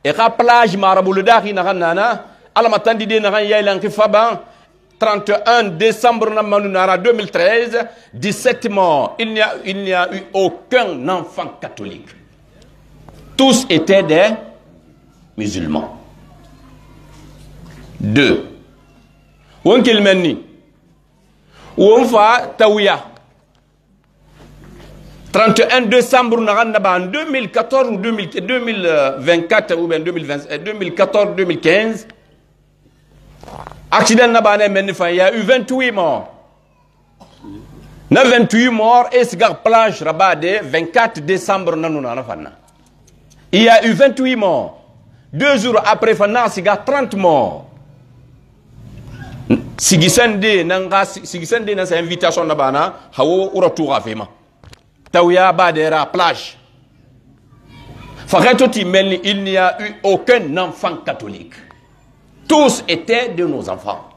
E xa plage marabulu daxi na xan nana. Alama tandi de na xan yailan ki faban. Trente et un décembre na manu nara deux mille treize. Dix-sept morts. Il n'y a, il n'y a eu aucun enfant catholique. Tous étaient des musulmans. Deux. Won kilmenni. Won fa tawiya. Trente et un décembre na xan na ba en deux mille quatorze ou deux mille, deux mille vingt-quatre ou bien deux mille vingt, euh, deux mille quatorze, deux mille quinze. Accident na ba ne menni fa, il y a eu vingt-huit morts. Na vingt-huit morts, e siga plage raba de vingt-quatre décembre na nuna na fanna. Il y a eu vingt-huit morts. Deux jours après, fanna siga trente morts. Sigi sende nanga, sigi sende na sa invitation na bana, hawo ura tura fema. Tawya ba de ra plage. Faketo ti mel ni, il n'y a eu aucun enfant catholique. Tous étaient de nos enfants.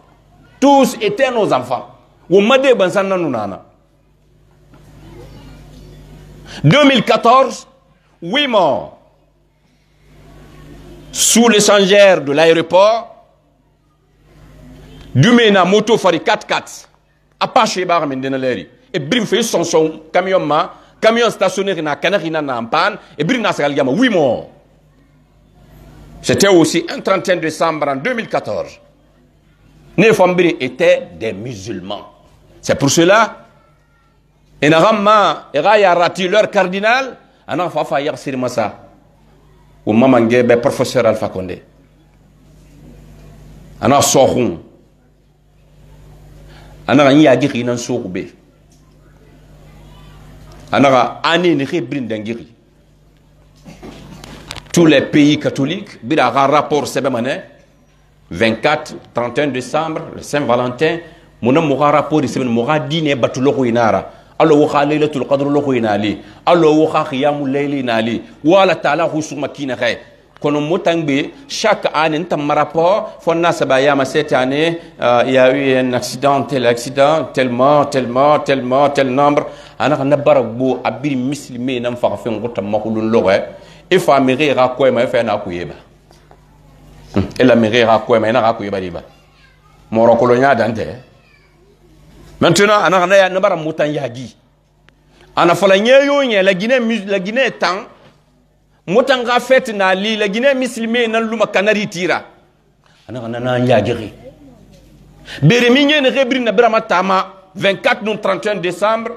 Tous étaient nos enfants. Wo made ban sanna nunana. Deux mille quatorze, huit morts sous l'échangeur de l'aéroport. Dumena moto fari quatre quatre. Apache ba mendena leri. E brim fe son son camion ma, camion stationnaire na kanari na na ampan, e brim na sagal gama, huit morts. C'était aussi un trente et un décembre en deux mille quatorze. Ne fambiri étaient des musulmans. C'est pour cela, ena ramma, e ga ya rati leur cardinal, ana fa fa ya sir masa. O mama nge be professeur Alpha Condé. Ana sohun. Ana ga ya giri nan sohu be. Ana ga ani ni khibrin dangiri. Tous les pays catholiques, bira ga rapport sebe mane, vingt-quatre, trente et un décembre, le Saint-Valentin, muna mo ga rapport sebe mo ga dine batu loko inara. Allo wo ga Laylatul Qadr loko inali. Allo wo ga Qiyamul Layl inali. Wala taala husuma kina kay. Kono mo tangbe chaque année nta ma rapport fonna saba yama cette année, euh, il y a eu un accident, tel accident, tel mort, tel mort, tel mort, tel nombre. Ana kana bara bo abiri muslimi nan fa fen gota mahulun logo. E fa mi re ga ko ma e fa na ku yeba. Hmm. E la mi re ga ko ma na ga ku yeba riba. Moro kolonya dante. Maintenant, ana kana ya na bara mutan yagi. Ana fala nyeyo nye la Guinée mus-, la Guinée tan. Mutan ga fête na li la Guinée muslimi nan luma kanari tira. Ana kana na yagi. Bere mi nye ne rebri na brama tama vingt-quatre non trente et un décembre.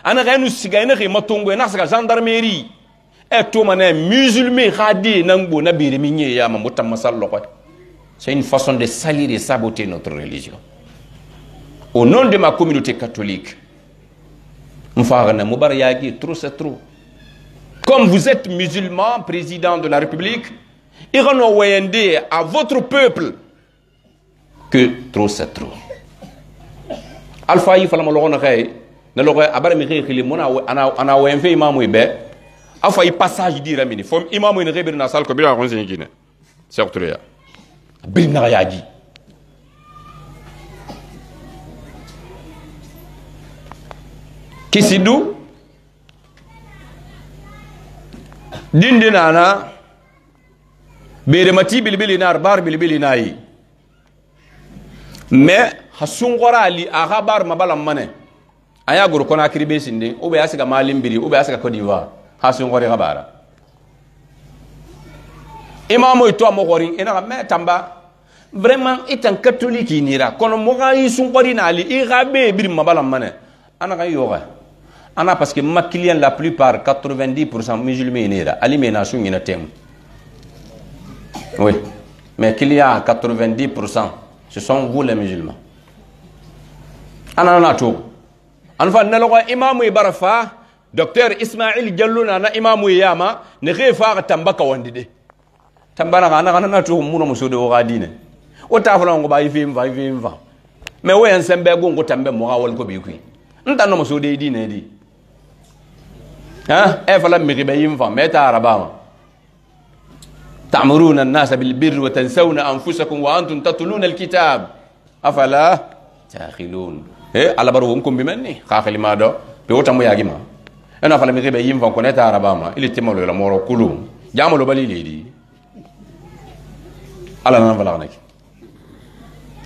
Ana ga nu siga ne re matongo na siga gendarmerie. E to mane musulmi khadi nangbo na bere mi nye ya ma mutan masallo ko. C'est une façon de salir et saboter notre religion. Au nom de ma communauté catholique, mfagana mubar yagi, trop c'est trop. Comme vous êtes musulman, président de la République, irano wayende à votre peuple. Que trop c'est trop. Alpha yi fala mo loxo na xey, na loxo a bara mi xey xili mo na, ana, ana wo en fe imamu yi be. Afa yi passage dira mini. Fo imamu yi na xey biri na sal ko bira xon sen gine. Surtout ya. Biri na ya ji. Kisi du. Dindi nana. Bere mati bilibili na, bar bilibili na yi. Mais, ha sunxorali, a xabar ma bala mane. A ya guru Conakry be sindi, ou bien a siga Mali mbiri, ou bien a siga Côte d'Ivoire. Ha sunxori xabara. Imamu ito mo xori, ina xa me tamba. Vraiment, itan catholique nira. Kono mo xa yi sunxori nali, i xa be biri ma bala mane. Ana xa yoga. Ana parce que ma client la plupart, quatre-vingt-dix pour cent musulmans nira. Ali me na sungi na tem. Oui. Mes clients, quatre-vingt-dix pour cent, ce sont vous les musulmans. Ana na to. An fa na loxo imamu yi bara fa, docteur Ismail Diallo na na imamu yi yama, ne xe fa ga tamba ka wandi de. Tamba na na na to muno mo so de o ga dine. O ta fa ngo ba yi fi mfa, yi fi mfa. Mais wo yan sembe go ngo tambe mo ga wal ko bi kui. Nta no mo so de dine di. Ha? E fa la mi be yi mfa, mais ta araba ma. تأمرون الناس بالبر وتنسون أنفسكم وأنتم تتلون الكتاب أفلا تعقلون. He, Alla baro won kumbi men ni, ka xeli ma do, be wota mo yagi ma. Ena fala mi xebe yim fan ko ne ta araba ma, ili timalo la moro kulu. Jamalo bali ledi. Alla nan fala naki.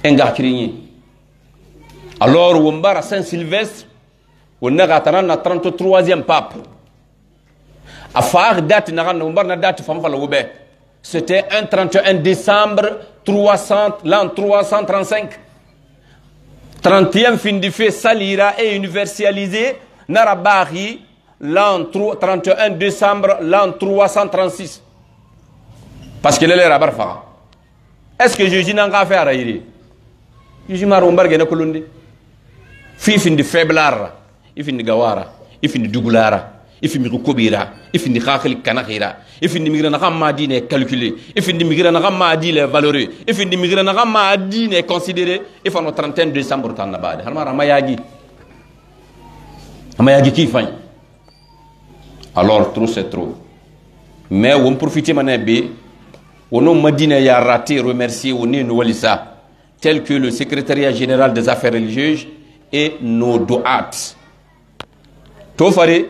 En ga kirini. Alors, won bara Saint Sylvestre, won naga tanan na trente-troisième pape. A fa date na kan, won bara na date fan fala wube. C'était un trente et un décembre trois cents, l'an trois cent trente-cinq. Trente et un findi fe salira et universalisé, nara baxi l'an trois, trente et un décembre, l'an trois cent trente-six. Parce que le, le rabar fa. Est-ce que Jésus nan ka fe ara yiri? Jésus maro mbarge na kulundi. Fi findi faiblard ra, i findi gawara, i findi dugulara, i findi kobira, i findi xaxili kanaxira, i findi migira na xamma dine calculé, i findi migira na xamma dile valoré, i findi migira na xamma dine considéré, i fano trente et un décembre tan na bade. Halmara mayagi. Mayagi ki fany. Alors, trop c'est trop. Mais on profite maintenant, be, on a Madina ya raté, remercier, on est nous, ça, tel que le secrétariat général des affaires religieuses et nos du'at. To fare,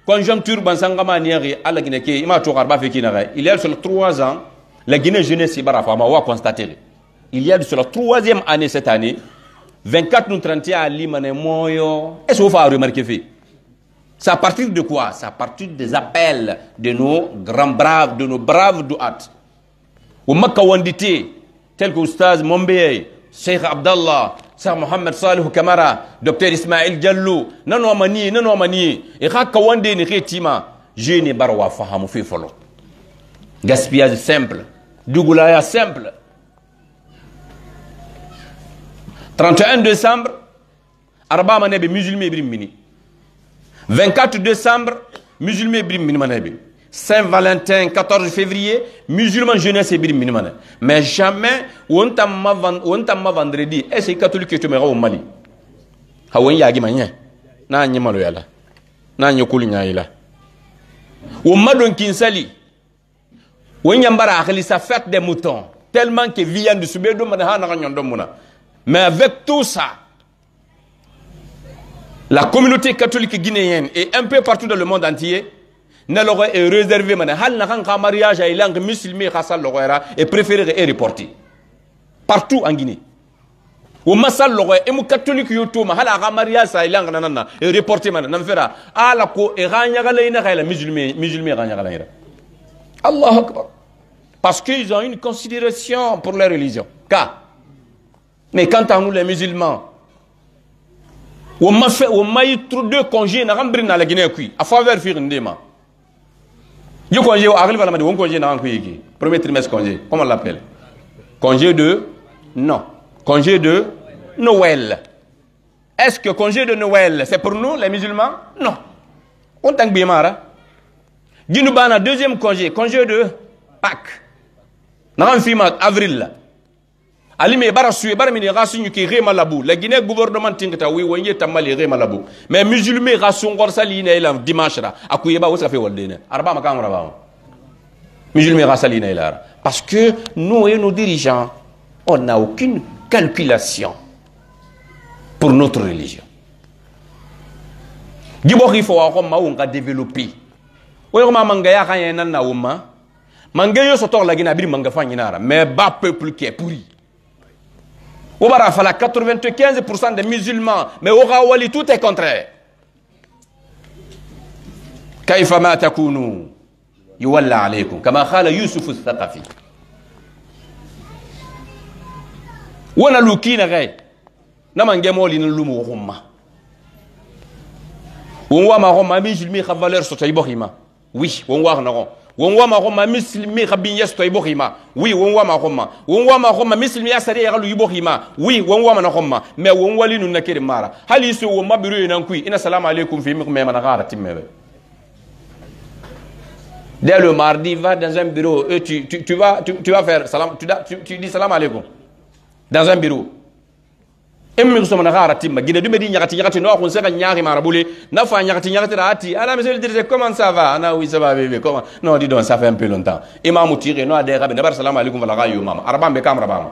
conjoncture ban sangama niari, à la Guinée, ke, ima to karba fe kina, il y a sur trois ans, la Guinée jeunesse, bara fama, wa constater. Il y a de cela troisième année cette année, vingt-quatre nous trente et un à Limane, Moyo. Est-ce que vous avez remarqué fait? C'est à partir de quoi? C'est à partir des appels de nos grands braves, de nos braves du'at. Au Makka Wandité, tel que Oustaz Mombeye, Cheikh Abdallah, Cheikh Mohamed Salih Kamara, docteur Ismail Diallo, nano amani, nano amani, e xa kawande ni xe tima, je ne barwa fahamu fe folo. Gaspillage simple, dugulaya simple. Trente et un décembre, Araba ma nebe musulman biri mini. Vingt-quatre décembre, musulman biri mini ma nebe. Saint-Valentin, quatorze février, musulman jeunesse biri mini ma nebe. Mais jamais, on t'a ma van-, on t'a ma vendredi. Est-ce que catholique tu me au Mali? Ha on yagi ma nye. Na nye malo yala. Na nye kulu nya ila. On ma don kinsali. Wo ɲambara akili sa fête des moutons. Tellement que viande sube do mana hana kan ɲondo muna. Mais avec tout ça, la communauté catholique guinéenne et un peu partout dans le monde entier, na logo est réservé mana. Hal na kan ka mariage ay langue musulmane ka sa logo era et préféré et reporté. Partout en Guinée. Wo masal logo e mu catholique yo tuma hala ka mariage sa ilang nanana e reporté mana nan fera ala ko e ganya gala ina kayla musulman musulman ganya gala ira. Allahu akbar. Parce qu'ils ont une considération pour leur religion. Ka. Mais quant à nous les musulmans, on m'a fait, on m'a eu deux congés na rambri na la Guinée kui. A faveur fi ndema. Du congé, arrive à la mode, on congé dans un pays qui, premier trimestre congé, comment on l'appelle? Congé de, non. Congé de Noël. Est-ce que congé de Noël, c'est pour nous, les musulmans? Non. On tang bimara. Dinu bana, deuxième congé, congé de Pâques. Dans un film avril, là. Alime bara suye, bara mine ga sunyu ki rema labu. La Guinée gouvernement tingta, oui, wonye tamale rema labu. Mais musulman ga sun gor sali ne la dimanche ra. Akuye ba wasa fe walde ne. Araba ma kamra ba. Musulman ga sali ne la. Parce que nous et nos dirigeants, on n'a aucune calculation pour notre religion. Gibo rifo wa ko ma unga développer. Wo ko ma manga ya kan nan na umma. Manga yo so to la Guinée biri manga fa nyinara. Mais ba peuple qui est pourri. Wo bara fala quatre-vingt-quinze pour cent des musulmans, mais wo ga wali tout est contraire. كيفما تكونوا يولى عليكم كما قال يوسف الثقفي. Wona lukina gay. Nama nge moli na lumo wo homma. Won wa ma homma musulmi ka valeur so tawi bohima. Oui, won wa na ko. Won wa ma homma musulmi ka bin yes to ibohima. Oui, won wa ma homma. Won wa ma homma musulmi asari ya galu ibohima. Oui, won wa ma na homma. Mais won wali nun na kere mara. Hali so won ma biro nan kui. Ina salamu alaikum fi mi kuma mana gara timmebe. Dès le mardi, va dans un bureau et tu, tu, tu vas, tu, tu vas faire salam, tu, tu, tu dis salam alaikum dans un bureau. Emmi ko somana xara timma gida dume di ñakati ñakati no xun sega ñaaki mara bule. Na fa ñakati ñakati ra ati ala monsieur le directeur, comment ça va? Ana oui, ça va bébé, comment? Non, dis donc, ça fait un peu longtemps. Imamu tire no ade xabe nabar salam alaikum wala gayu mama arabam be kam rabama.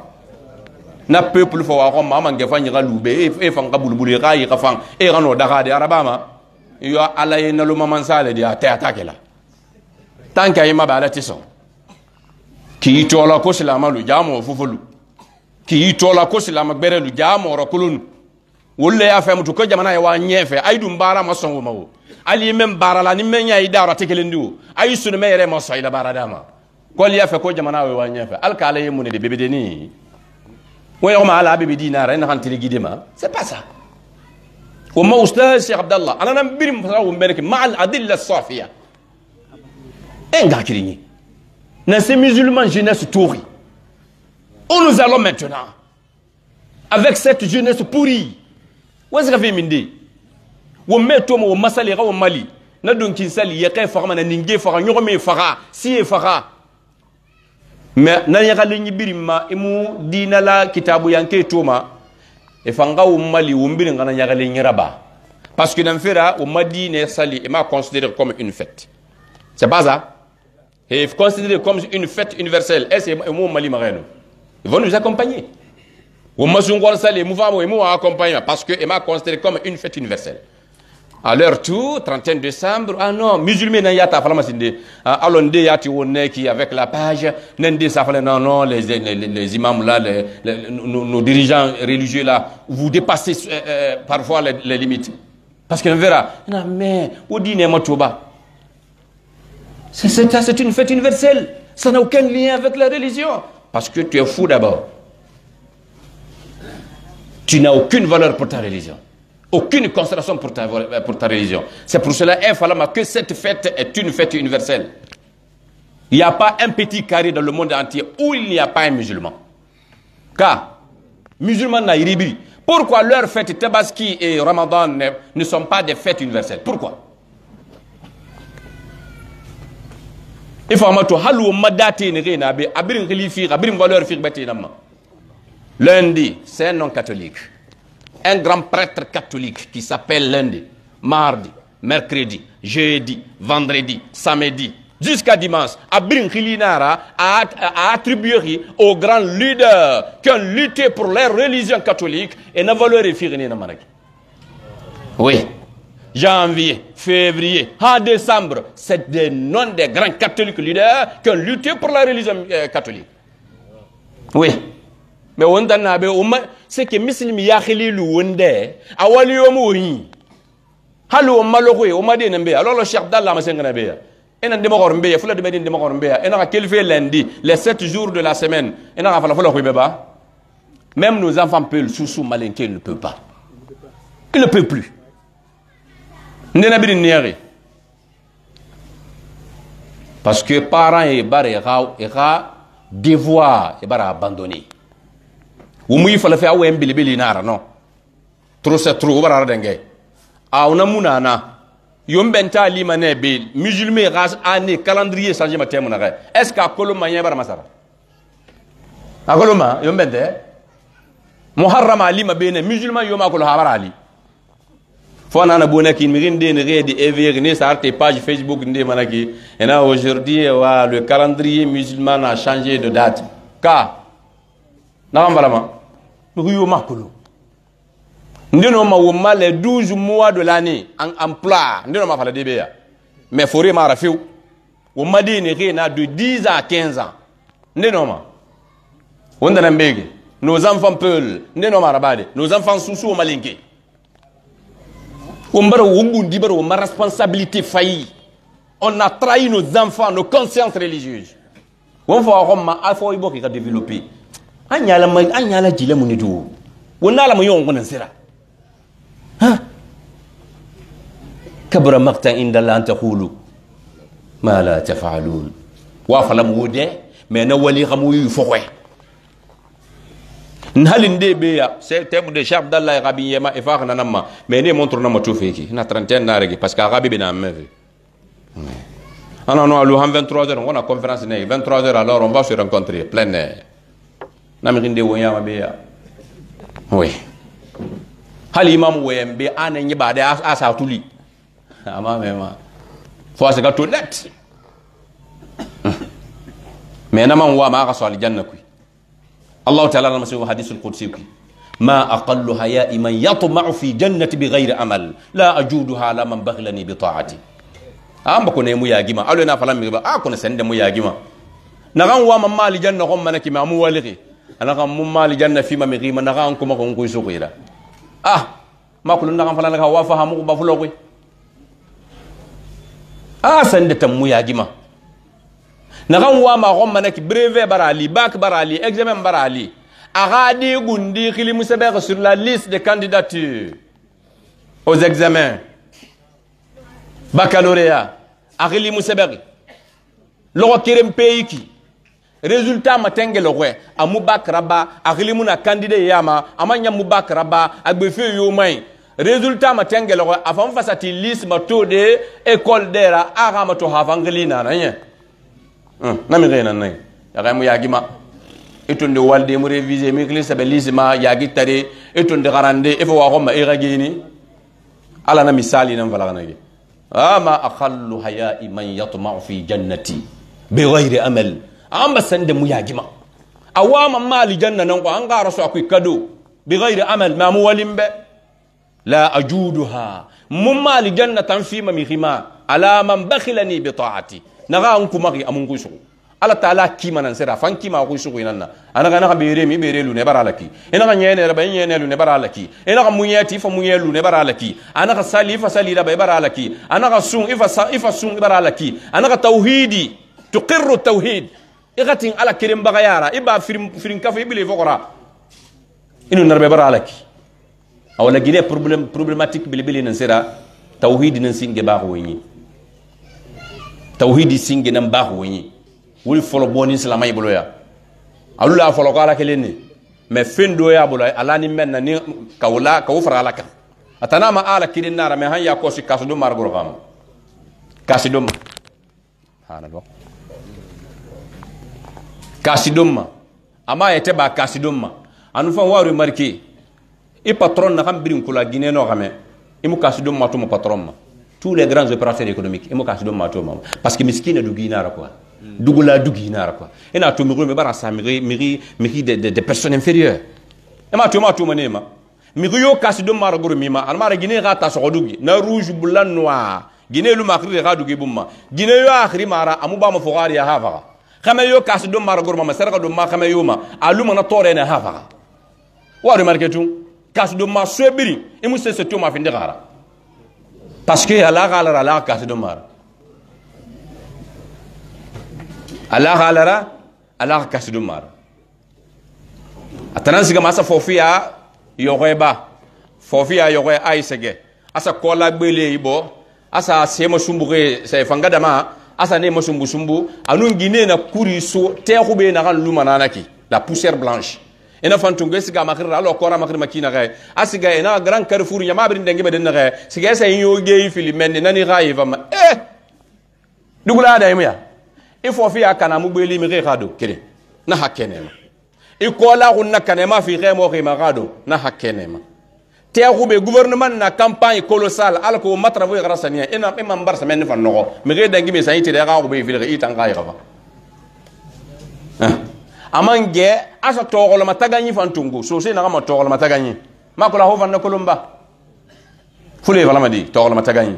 Na peuple fo wa ko mama nge fa ñaka lube e, e fa ngabul bule ga yi ka fan e gano daga de arabama. Yo ala ye na luma man sale di ate atakela. Tanka ima bala tison. Ki tola ko silama lu jamo fufulu. Ki yittola ko silama gberelu jaamooro kulun. Wolle ya fe mutu ko jamana e wa ñefe ay dum bara ma songo mawo. Ali men bara la ni men ya idara tekelendi wo. Ay sunu me yere ma so ila bara dama. Ko ali ya fe ko jamana we wa ñefe. Alkala ye mun de bebe de ni. Wo yo ma ala bebe dinara en han tele gidema. C'est pas ça. Wo ma ustaz Cheikh Abdallah. Ala nan birim fa wo berke ma al adilla safiya. En ga kirini. Na ces musulmans jeunesse touri. Où nous allons maintenant? Avec cette jeunesse pourrie. Wo sika fe min de. Wo me to mo wo masali ga wo mali. Na don kin sali ya kay faga mana ninge faga ñogo me faga siye faga. Mais na ya ga lenyi biri ma imu dina la kitabu yanke to ma. E fanga wo mali wo mbiri ngana ya ga lenyi raba. Parce que nan fera wo madine sali e ma considéré comme une fête. C'est pas ça? He considéré comme une fête universelle. Est-ce que mo mali magano? Ils vont nous accompagner. Wo masungon sali mu famo mu accompagner parce que e ma considéré comme une fête universelle. À leur tour, trente et un décembre, ah non, musulmans na yata fala masinde. Ah, alon de yati wonne qui avec la page, nende sa fala non non les, les, les, les imams là, les, les- nos, nos dirigeants religieux là, vous dépassez euh, euh, parfois les, les limites. Parce que on verra, non mais au dîner matoba. C'est, c'est, ça, c'est une fête universelle. Ça n'a aucun lien avec la religion. Parce que tu es fou d'abord. Tu n'as aucune valeur pour ta religion. Aucune considération pour ta, pour ta religion. C'est pour cela, infalama, que cette fête est une fête universelle. Il n'y a pas un petit carré dans le monde entier où il n'y a pas un musulman. Ka musulman na yiribiri. Pourquoi leurs fêtes Tabaski et Ramadan ne, ne sont pas des fêtes universelles? Pourquoi? Il faut amato halu madate ne gena be abirin khalifi abirin valeur fi bete namma. Lundi, c'est un non catholique. Un grand prêtre catholique qui s'appelle Lundi, mardi, mercredi, jeudi, vendredi, samedi, jusqu'à dimanche. Abirin khilinara a, a attribué au grand leader qui ont lutté pour leur religion catholique et na valeur et figurine na manaki. Oui. Janvier, février, en décembre, c'est des noms des grands catholiques leaders qui ont lutté pour la religion euh, catholique. Oui. Mais on a c'est que Muslim Yakhililu Wonde, Awali Omo. Hali o malo koy o made na mbeya lolo Cheikh Abdallah ma sengana mbeya. Ena ndema kor mbeya fula de medin ndema kor mbeya ena ka kelfe lundi les sept jours de la semaine. Ena ka fala fala koy beba. Même nos enfants peulent sousou malinke ne peut pas. Il ne peut plus. Ndena bidin nere. Parce que parents e bare e ka e ka devoir e bara abandonné. Wo muyi fala fe awo en bilibili nara non. Trop c'est trop, wobara ara denge. Awna munana. Yomben ta lima ne be musulman ras ane calendrier changé ma temu na. Est-ce que akolo ma yebara masara? Akolo ma yomben de. Muharram a lima bene, musulman yo ma ko lo habara ali. Fo nana bonaki mi ginde ne redi e veri ne sa arte page Facebook nde manaki. Et là aujourd'hui, eh, wa, le calendrier musulman a changé de date. Ka. Na kan falama. Mi ko yo ma ko lo. Nde no ma wo ma les douze mois de l'année en emploi. Nde no ma fala de beya. Mais faut remarquer few. Wo madini xina de dix à quinze ans. Nde noma. Wonda na mbege. Nos enfants peul. Nde noma rabade. Nos enfants susu wo malinke. Wo mbara wo bundi bara wo ma responsabilité fayi. On a trahi nos enfants, nos consciences religieuses. Won fo a xomma a fo i boki ka développer. An yala ma an yala jila mu ni du. Wonna la ma yon ko nan sira. Ha? Kabura maqtan inda Allah an taqulu ma la taf'alun. Wa falam wude, mais na wali xamu yu fo koy. Nhalin de be ya, c'est thème de Cheikh Abdallah Rabi Yema e fa na namma, mais ne montre na ma to feki, na trente et un na regi, parce que Rabi be na me. Ana no alu han vingt-trois heures, on a conférence ne, vingt-trois heures alors on va se rencontrer, plein air. Nami kinde wo yama be ya. Oui. Hali imam wo yam be ana nyi ba de as asa tuli. Ama me ma. Fo asa ka to net. Mais na man wa ma ka so aljanna kui. Allah ta'ala na masu hadithul qudsi kui. Ma aqallu haya'i man yatma'u fi jannati bi ghayri amal. La ajuduha ala man bakhilani bi ta'ati. Amba ko ne mu yagima. Alo na falam mi ba. A ko ne sende mu yagima. Na kan wa man mali janna ko manaki ma mu waliki. Ana kan mu mali janna fi ma mi gima na kan kuma ko ngui sukuira. Ah. Makulu na kan falana ka wa fahamu ba fulo kui. A sende tam mu yagima. Na kan wa ma gomma na ki brevet barali, bac barali, examen barali. A ga di gundi kili musabaka sur la liste de candidature aux examens. Baccalauréat. A kili musabaka. Logo kerem peyiki. Résultat ma tenge logo. A mu bac raba. A kili muna candidate yama. A ma nya mu bac raba. A gbe fe yo mai. Résultat ma tenge logo. A fam fasati liste ma to de école dera. A ga ma to ha fangli na na nye. Hmm, na mi gena nay. Ya ga mu yagi ma. Itunde walde mu réviser mi kili sabe liste ma yagi tare. Itunde garande. Ifo wa gomma e ga gini. Ala na misali nan fala na gi. Ama aqallu haya'i man yatma'u fi jannati bi ghayri amal. Amba sende mu yagima. Awama mali janna nan ko anga rasu akui kado bi ghayri amal ma mu walimbe. La ajuduha. Mu mali janna tan fi ma mi hima. Ala man bakhilani bi ta'ati. Naga an kumaki amun kusu. Ala ta'ala kima nan sera fan kima ko suku inanna. Anaka naka bere mi bere lu ne bara laki. Inaka nyene raba nyene lu ne bara laki. Inaka munyeti fa munye lu ne bara laki. Anaka sali fa sali raba bara laki. Anaka sun ifa sa ifa sun bara laki. Anaka tauhidi. Tuqirru tauhid. Ikatin ala kirim bagayara. Iba firin firin kafa ibile fokora. Inu narbe bara laki. Awala Guinée problème, problématique bilibili nan sera tawhidi nan singe ba ko woni. Tawhidi singe nan ba ko woni. Wuli folo boni islamai boloya. Alula folo ko ala kelene. Mais fen do ya boloya ala ni men na ni kawla kaw fara ala kan. Atana ma ala kidin nara me han ya ko si kasu do mar goro kam. Kasu do ma. Subhanallah. Kasi domma. Ama e teba kasi domma. Anu fan wa remarqué. I patron na kam birin kula Guinée no kame. I mu kasi domma to mo patron ma. Tous les grands opérateurs économiques, i mu kasi domma to ma. Parce que miskina du guinara quoi. Dugula du guinara quoi. Ina to mi me bara sa mi mi mi de de, de personnes inférieures. E ma to ma to ma ne ma. Mi ko yo kasi dum mara guru mi ma, an mara Guinée ga ta so dugi. Na rouge, blanc, noir. Guinée lu ma khri ga dugi bumma. Guinée yo akhri mara amu ba ma fogari ya hafa. Kama yo kasi dum mara guru ma, sarga dum ma kama yo ma. Alu ma na tore na hafa. Wa remarqué tout. Kasi dum ma so biri. Imu se se to ma fi ndegara. Parce que ala galara ala kasi dum mara. Ala galara ala kasi dum mara. A tanan siga ma asa fofiya yogoye ba. Fofiya yogoye ay sege. Asa kola gbele ibo. Asa sema sumbu ke se fanga dama. Asa ne ma sumbu sumbu. Anun Guinée na kuri so te khube na kan luma nanaki. La poussière blanche. Ena fantungo siga makir alo kora makir makina kay. Asiga ena grand carrefour nyama birin dengi beden kay. Siga sa yo gei fili men nani kay fama. Eh! Dugula da imuya. Il faut fi akana mu beli mi kay khado kede. Na hakkene ma. I kola xun na kane ma fi xemo xima xado na hakkene ma. Te axu be gouvernement na campagne colossale, ala ko matrafu i xara saniya, ina, ima mbar semaine fan noxo. Mi xe dangi mi sa i tire xa xu be i fili i tan xa i xafa. Eh. Amange, asa toxoloma tagañi fan tungu, so se na xama toxoloma tagañi. Ma kola xo fan na kolomba. Fule falama di, toxoloma tagañi.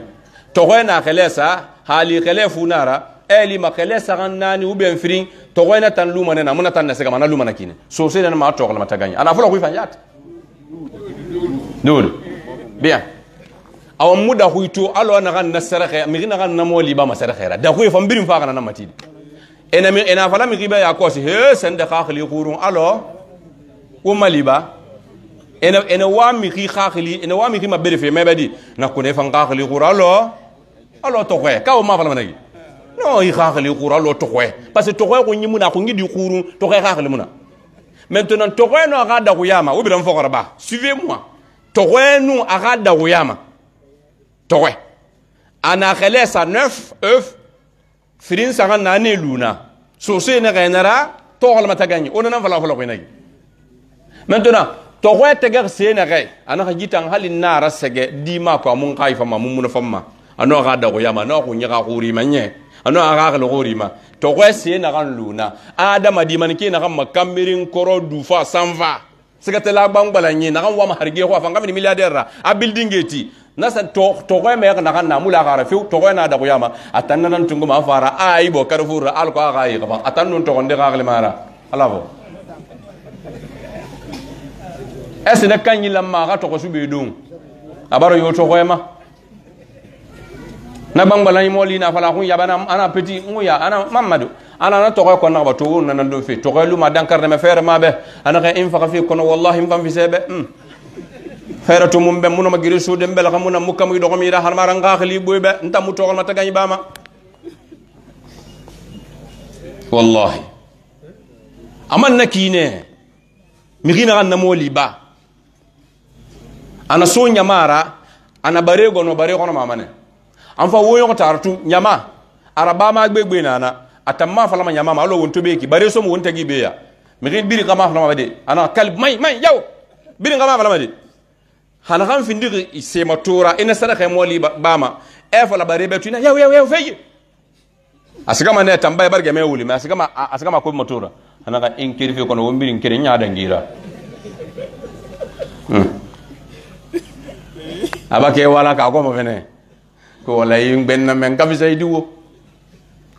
Toxoye na xele sa, hali xele funara, eli ma xele sa xan nani ou bien firin, toxoye na tan luma nena, muna tan na sega ma na luma na kine. So se na ma toxoloma tagañi. Ana fula kuy fan yat. Dudu. Bien. Awa mu da kuy to, alo na xan na sere xe, mi na xan na moli ba ma sere xe ra. Da kuy fan birin fa xana na matidi. Ena mi, ena fala mi xibe ya kosi, he, sende xaxili xurun, alo, wo mali ba. Ena, ena wa mi xi xaxili, ena wa mi xi ma bere fe, me badi, na kune fan xaxili xurun, alo, alo toxoye, ka wo ma fala managi. No, i xaxili xurun, alo toxoye. Parce que toxoye ko ñimuna, ko ngidi xurun, toxoye xaxili muna. Maintenant, toxoye no a xa daxu yama, ou bien fo xara ba. Suivez-moi. Toxoye no a xa daxu yama. Toxoye. Ana xele sa neuf, œuf, firin saxa nane luna. So sene xe nara, toxoloma tagañi. Ona nan fala fala koy nagi. Maintenant, toxoye tege sene xe. Ana xa jitan hali nara sege, dima ko amun xay fama, mun muna fama. Ano xa daxu yama, ano xu ñaxa xurima ñe. Ano xa xaxil xurima. Toxoye sene xan luna. Adama di man kina xama kamirin koro dufa sanfa. Sigatela gbangbala ñi, naxan wama harge xo, a fa nga mini milliardaire ra, a building ti. Na sa to, toxoye me na xan na mula xara few, toxoye na daxu yama, a tan na nan tunguma a fara, a ibo Carrefour ra, alko a xayi xaban, a tan nun toxonde xa xalimara. Ala fo. Est-ce que ne kañi lamma xa toxo sube dun? A baro yo toxoye ma. Na gbangbala ñi moli na fala xun yaba na, ana petit, ngu ya, ana Mamadu. Ana na toxoye ko na ba to, na nan do fe. Toxoye luma dankar ne me fere ma be. Ana ka in faqa fi kono, wallahi, in fan fi sebe. Hmm. Fere to mum be, muno ma giri suude, mbela ka muna mukka mu dogo mi da har ma ran ga xali boy be. Nta mu toxol ma tagañi ba ma. Wallahi. Aman na kine. Mi gina na moli ba. Ana so ñamara, ana bare gono, bare kono mamane. An fa woyo ko taratu, ñama. Ara ba ma gbe gbe nana. Atamma fala ma ñama ma, alo won to be ki. Bare so mo won tagi be ya. Mi gin biri kama fala ma de. Ana kal, may, may, yaw. Biri kama fala ma de. Hana kan findiri sema tora, ina sadaka moli ba, ba ma. E fala bare be tuna, yaw, yaw, yaw, feye. A sigama ne tambaye barge me wuli, mais a sigama, a, a sigama ko matura. Ana ka inkiri fi kono wombiri inkiri ñaada ngira. Hmm. Abake wala ka ko mo fene. Ko wala yin benna men ka fisay diwo.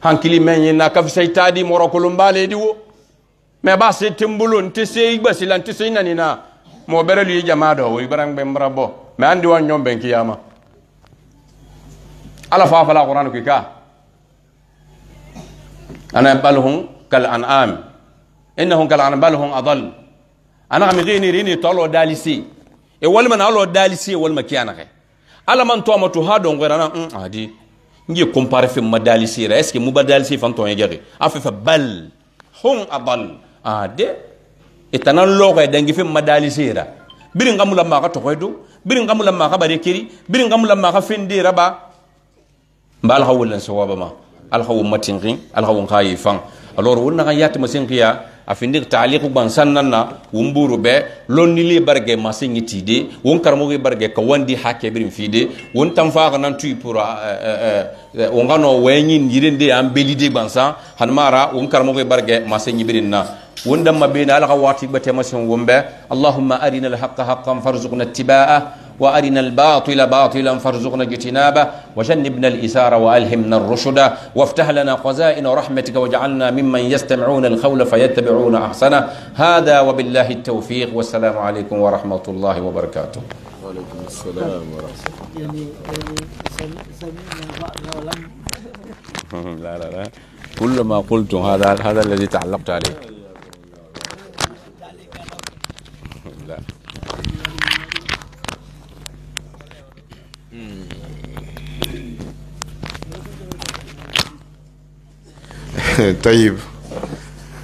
Hankili men yin na ka fisay tadi moro ko lumbale diwo. Mais ba se timbulu, nti se igba sila, nti se nanina. Mo berelu yi jama do, wo ibaran ben brabo. Mais andi wan ñom ben kiyama. Ala fa fala Qur'an ko ka. Ana bal hum kal an'am. Innahum kal an'am bal hum adall. Ana mi gini rini to lo dalisi. E walma na lo dalisi e walma kiyana ke. Ala man to ma to ha don gorana, mm, adi. Ngi compare fe ma dalisi ra. Est-ce que mu ba dalisi fan to yegere? Afe fa bal hum adall. Ade. E tanan lo ko e dangi fe ma dalisi ra. Biri ngamula ma ka to ko do. Biri ngamula ma ka bare kiri. Biri ngamula ma ka findi raba. Mba Alha wollan sawaba ma. Alha wo matin kin, Alha wo nkayi fan. Alors, wonna kan yati masin kiya, a findi ta'liqu ban sannan na, won buru be, lonni li barge masin yiti de, won karmo gi barge ka wandi hake birin fi de, won tanfa ga nan tui pura, eh, eh, eh, eh, won gano wayin yirin de an beli de ban sa, han mara, won karmo gi barge masin yibirin na. Won damma be na Alha wati bate masin won be. اللهم أرنا الحق حقا فارزقنا اتباعه، وأرنا الباطل باطلا فارزقنا اجتنابه، وجنبنا الإثار وألهمنا الرشد، وافتح لنا خزائن رحمتك واجعلنا ممن يستمعون القول فيتبعون أحسنه. هذا وبالله التوفيق، والسلام عليكم ورحمة الله وبركاته. وعليكم السلام ورحمة الله. لا، لا، لا. كل ما قلتم هذا، هذا الذي تعلقت عليه. لا. Tayyib.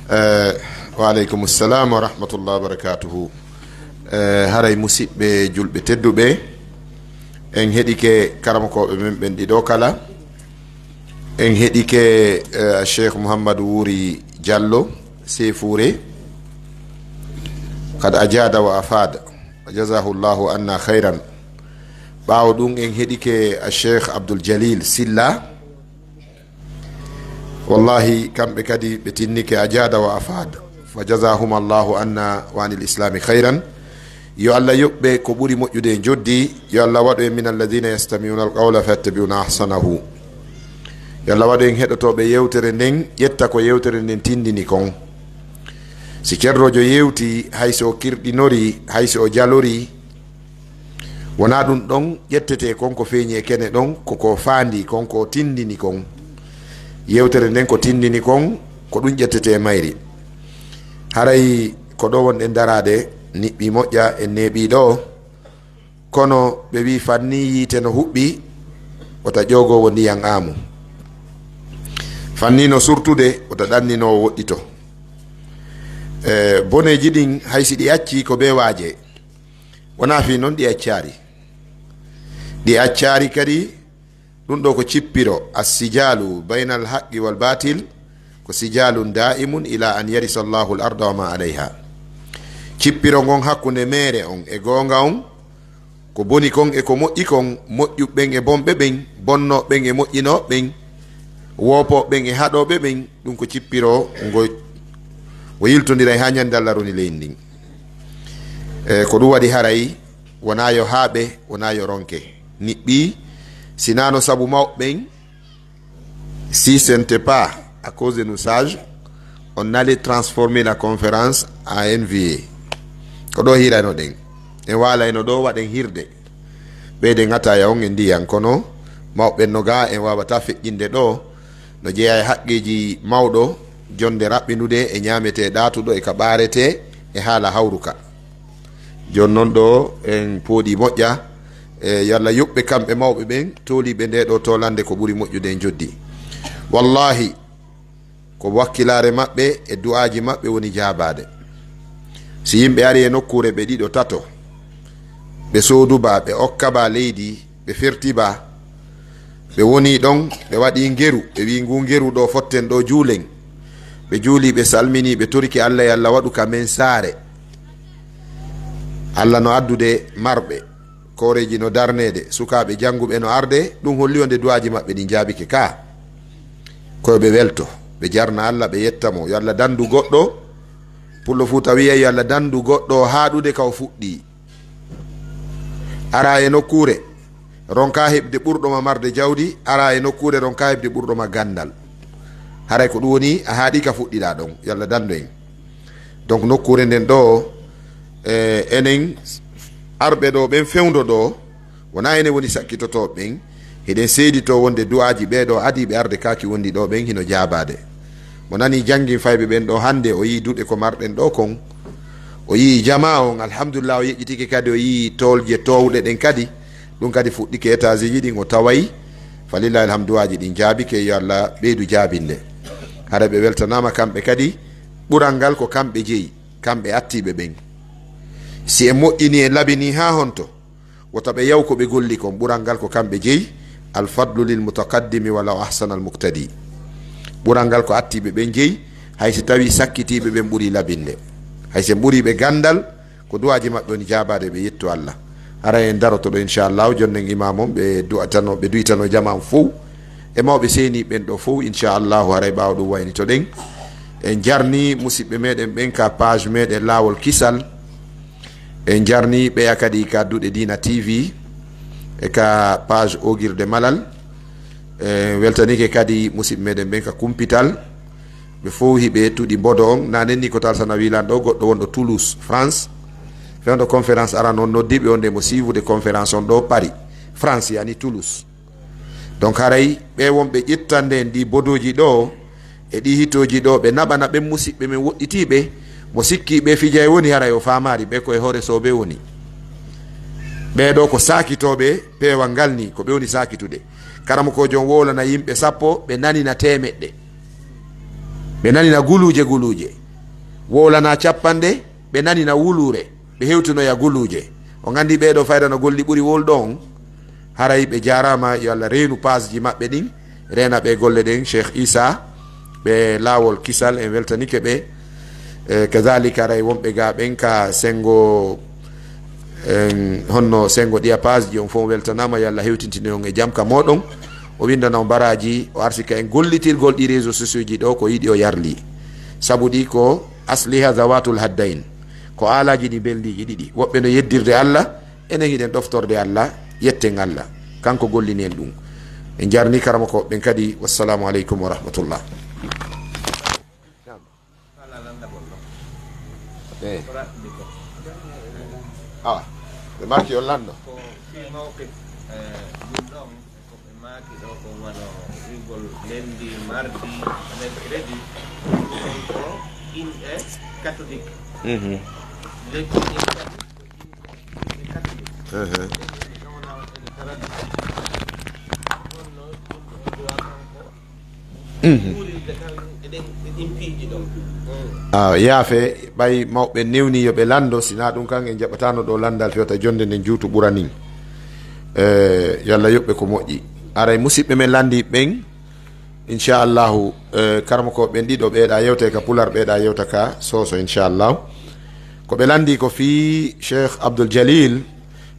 Eh, wa aleykum salam wa rahmatullahi wa barakatuhu. Eh, haray musiɓɓe julɓe tedduɓe, en heɗike karamokooɓe men ɓen ɗiɗo kala. En heɗike, eh, Cheikh Mouhamadou Wuri Diallo, Seefuure. Qad ajada wa afad. Wa jazahu Allahu anna khairan. Ɓaawo ɗum en heɗike a Cheikh Abdul Jalil Silla. Wallahi, kamɓe kadi ɓe tinnike ajada wa afad. Fa jazahum Allahu anna wa anil islami khairan. Yo Allah yoɓɓe ko ɓuri moƴƴude e njoddi. Yo Allah waɗu en min alladhina yastami'una alqawla fayattabi'una ahsanahu. Yo Allah waɗu en heɗotooɓe yewtere nden, ƴetta ko yewtere nden tindini kon. Si cerroojo yewti, hay so o kirɗinori, hay so o jalori, wonaa ɗum ɗon ƴettetee kon ko feeñi e kene ɗon, ko ko faandi kon, ko tindini kon. Yewtere nden ko tindini kon, ko ɗum ƴettetee e mayri. Haray ko ɗo wonɗen daraade, niɓɓii moƴƴa, en neeɓii ɗo. Kono ɓe wi'i, fanni yiite no huɓɓi, wota ƴoogoowo ndiyan aamu. Fanni no surtude, wota ɗanninoowo woɗɗito. E, boneeji ɗin, hay si ɗi accii ko bee waaje, wonaa fii non ɗi accaari. Ɗi accaari kadi, ɗum ɗo ko cippiro, assijalu baynal haqqi wal baatil, ko sijalun daimun ila an yarisa Allahu al arda wa ma alayha. Cippiro ngon hakkunde meere on e goonga on, ko boni kon e ko moƴƴi kon, moƴƴuɓe ɓen e bonɓe ɓen, bonnooɓe ɓen e moƴƴinooɓe ɓen, woopooɓe ɓen e haɗooɓe ɓen, ɗum ko cippiro ngo o yiltondiray haa ñande Allah roni leydi ndin. E, ko ɗum waɗi haray wonaa yo haaɓe, wonaa yo ronke. Niɓɓii, sinaa no sabu mawɓe ɓen, si ce n'était pas à cause de nos sages, on allait transformer la conférence en N V A. Ko ɗo hiirayno ɗen. En waalayno ɗo waɗen hirde. Ɓeyden ataaya on e ndiyan, kono mawɓe no gaa en waawata feƴƴinde ɗo. No jeyaa e haqqeeji mawɗo, jonde raɓɓinude e ñaametee ɗaatuɗo e ka ɓaaretee e haala hawru ka. Jooni non ɗo en pooɗii moƴƴa, e yo Allah yoɓɓe kamɓe mawɓe ɓen, tooliiɓe nde ɗo toolannde ko ɓuri moƴƴude e njoddi. Wallaahi, ko wakkilaare maɓɓe e du'aaji maɓɓe woni jaabaade. Si yimɓe ari e nokkuure ɓe ɗiɗo, tato, ɓe soodu ba, ɓe okka ba leydi, ɓe ferti ba, ɓe woni ɗon, ɓe waɗi ngeru, ɓe wi, "Ngu ngeru ɗo fotten ɗo juulen." Ɓe juuli, ɓe salmini, ɓe toriki Allah, yo Allah waɗu ka men saare. Allah no addude marɓe, kooreeji no darneede, sukaaɓe jannguɓe no arde, ɗum holli wonde du'aaji maɓɓe ɗin jaabike ka. Ko yo ɓe welto, ɓe jarna Allah, ɓe yetta mo. Yo Allah dandu goɗɗo, Pullo Fuuta wi'ay, yo Allah dandu goɗɗo haaɗude ka o fuɗɗi. Ara e nokkuure, ronka heɓde ɓurɗo ma marde jawdi, ara e nokkuure, ronka heɓde ɓurɗo ma ganndal. Haray ko ɗum woni a haaɗi ka fuɗɗiɗaa ɗon, yo Allah dandu en. Donc nokkuure nden ɗo, e, enen arɓe ɗo ɓen fewndo ɗo, wonaa enen woni sakkitotooɓe ɓen, hiɗen seeditoo wonde du'aaji ɓee ɗo adii ɓe arde kaaki wondi ɗo ɓen hino jaabaade. Mo nani janngin fayɓe ɓen ɗo hannde, o yii duɗe ko marɗen ɗo kon, o yii jamaa on, alhamdulillah, o yeƴƴitike kadi, o yii toolje toowɗe ɗen kadi, ɗum kadi fuɗɗike étageji ɗin o taway, falillahi alhamdu, du'aaji ɗin jaabike, yo Allah ɓeydu jaabinde. Hara ɓe weltanaama kamɓe kadi, ɓural ngal ko kamɓe jeyi, kamɓe attiiɓe ɓen. Si en moƴƴini, en labini haa honto, wota ɓe yaw ko ɓe golli kon, ɓural ngal ko kamɓe jeyi, al fadlu lil mutaqaddimi walaw ahsana al muqtadi. Ɓural ngal ko attiiɓe ɓen jeyi, hay si tawii sakkitiiɓe ɓen ɓuri labinde. Hay si en ɓurii ɓe ganndal, ko du'aaji maɓɓe woni jaabaade, ɓe yettu Allah. Hara en daroto ɗo, inchallahu, jonnen imam on, ɓe du'atano, ɓe du'itano jamaa on fow. E mawɓe seeni ɓen ɗo fow, inchallahu, haray ɓaawo ɗum waynitoɗen. En jarni musiɓɓe meɗen ɓen ka page meɗen Laawol Kisal. En jarni ɓeya kadi ka Duɗe Diina T V e ka page Ogirde Malal. En weltanike kadi musiɓɓe meɗen ɓen ka Kumpital. Ɓe fow hiɓe tuɗi mbodo on. Nanen ni ko Talsana wilan ɗo, goɗɗo wonɗo Toulouse, France. Fewndo conférence aran on noddi ɓe wonde mo siivude conférence on ɗo Paris, France, yani Toulouse. Donc haray ɓe wonɓe ƴettande en ɗi bodooji ɗo, e ɗi hitooji ɗo, ɓe naɓana ɓen musiɓɓe men woɗɗitiiɓe, mo sikki ɓe fijay woni, haray o faamaali ɓe ko e hoore soobe woni. Ɓee ɗo ko saakitooɓe peewal ngal ni, ko ɓe woni saakitude. Karamokoojo on wowlana yimɓe sappo, ɓe nanina teemeɗɗe. Ɓe nanina guluuje guluuje. Wowlana cappanɗe, ɓe nanina wuluure. Ɓe hewtinoya guluuje. On anndi ɓee ɗo fayda no golli ɓuri wowluɗo on. Haray ɓe jaaraama, yo Allah reenu paasji maɓɓe ɗin, reena ɓe golle ɗen. Cheikh Issa, ɓe Laawol Kisal, en weltanike ɓe. E, kazalika, aray wonɓe ga ɓen ka sengo, en, honno sengo ɗiya page ji, on fof weltanaama, yo Allah hewtintine on e jam ka mooɗon. O windana on baraaji, o arsika en gollitirgol ɗi réseaux sociaux ji ɗo, ko yiɗi o yarli. Sabu ɗi ko asliha zawatul haddayn, ko aalaji ɗi belɗiiji ɗiɗi. Woɓɓe no yeddirde Allah, enen hiɗen ɗoftorde Allah, yetten Allah. Kanko gollini en ɗum. En jarni karamoko ɓen kadi. Wassalamu aleykum wa rahmatullah. Eh. Awa, ɓe maaki yo lanndo. Ko fii mawqif, eh, ɗum ɗon, ko ɓe maaki ɗo, ko wano wi'ugol lendi, mardi, mercredi, ɗum ko inɗe katolik. Mhm. Lekki ɗin kadi ko inɗe katolik. Mhm. Ɗon no ɗum ɗo duwa kanko. Mhm. Ah, yaafe, ɓay mawɓe newni yo ɓe lanndo, si naa ɗum kan en jaɓataano ɗo lanndal fewta jonnde nden juutu ɓura nin. Eh, yo Allah yoɓ ɓe ko moƴƴi. Aray musidɓe men lanndiiɓe ɓen, inchallahu, eh, karamoko ɓen ɗiɗo ɓeeɗa yewta ka pular, ɓeeɗa yewta ka soso, inchallahu. Ko ɓe lanndi ko fii Cheikh Abdul Jalil,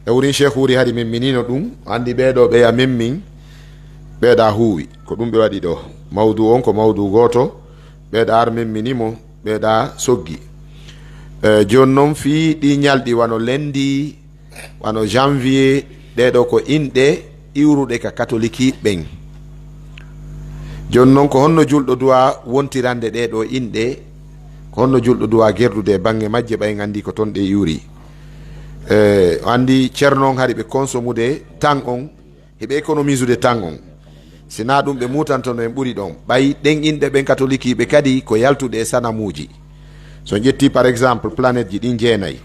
e wurin Cheikh Wuri hari memminino ɗum, anndi ɓee ɗoo ɓeya memmin, ɓeeɗa huuwi. Ko ɗum ɓe waɗi ɗoo. Mawdu on ko mawdu gooto, ɓeeɗa ar memmini mo, ɓeeɗa soggi. E, jooni non fii ɗi ñalɗi wano lendi, wano janvier, ɗee ɗoo ko inɗe iwruɗe ka katolikiiɓe ɓen. Jooni non ko honno julɗo duwa wontirande ɗee ɗoo inɗe? Ko honno julɗo duwa gerdude e baŋŋe majje ɓay en anndi ko ton ɗe iwri? E, o anndi Ceerno on hari ɓe konsomude tan on, hiɓe économiser tan on. Si naa ɗum ɓe muutantono en ɓuri ɗon. Ɓay ɗen inɗe ɓen katolikiiɓe kadi ko yaltuɗe e sanamuuji. So on ƴetti par exemple planète ji ɗin jeenay,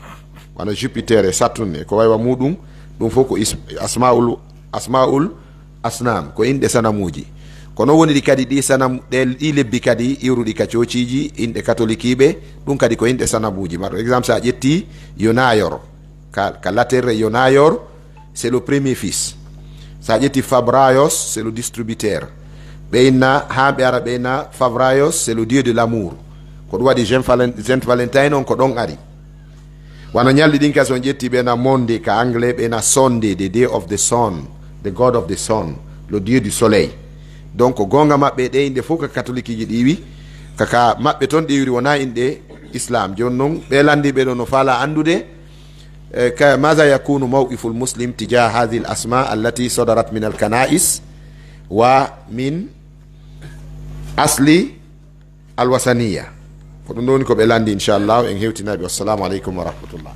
wano Jupiter e Saturne e ko waywa muuɗum, ɗum fof ko is-, asmaul, asmaul asnam, ko inɗe sanamuuji. Ko non woniri kadi ɗi sanam-, ɗe, ɗi lebbi kadi iwruɗi ka coociiji, inɗe katolikiiɓe, ɗum kadi ko inɗe sanamuuji. Par exemple, so a ƴetti Yonayor, ka, ka laterre Yonayor, c'est le premier fils. Sa ƴetti Fabrayos, c'est le distributeur. Ɓe inna, haa ɓe ara ɓe inna, Fabrayos, c'est le dieu de l'amour. Ko ɗum waɗi Saint Valen-, Saint Valentine on ko ɗon ari. Wano ñalɗi ɗin kasi on ƴetti ɓe na Monday ka anglais, ɓe na Sunday, the day of the sun, the god of the sun, le dieu du soleil. Donc, ko goonga maɓɓe ɗe inɗe fof ka katolikiiji ɗi iwi, ka, ka maɓɓe ton ɗi iwri wona inɗe Islam. Jooni non, ɓe lanndi ɓe ɗo no faala anndude, Eh, ka-, ماذا يكون موقف المسلم تجاه هذه الأسماء التي صدرت من الكنائس ومن أصل الوثنية؟ Ko ɗum ɗon woni ko ɓe lanndi, inchallah, en hewtinaɓe. Wassalamu aleykum wa rahmatullah.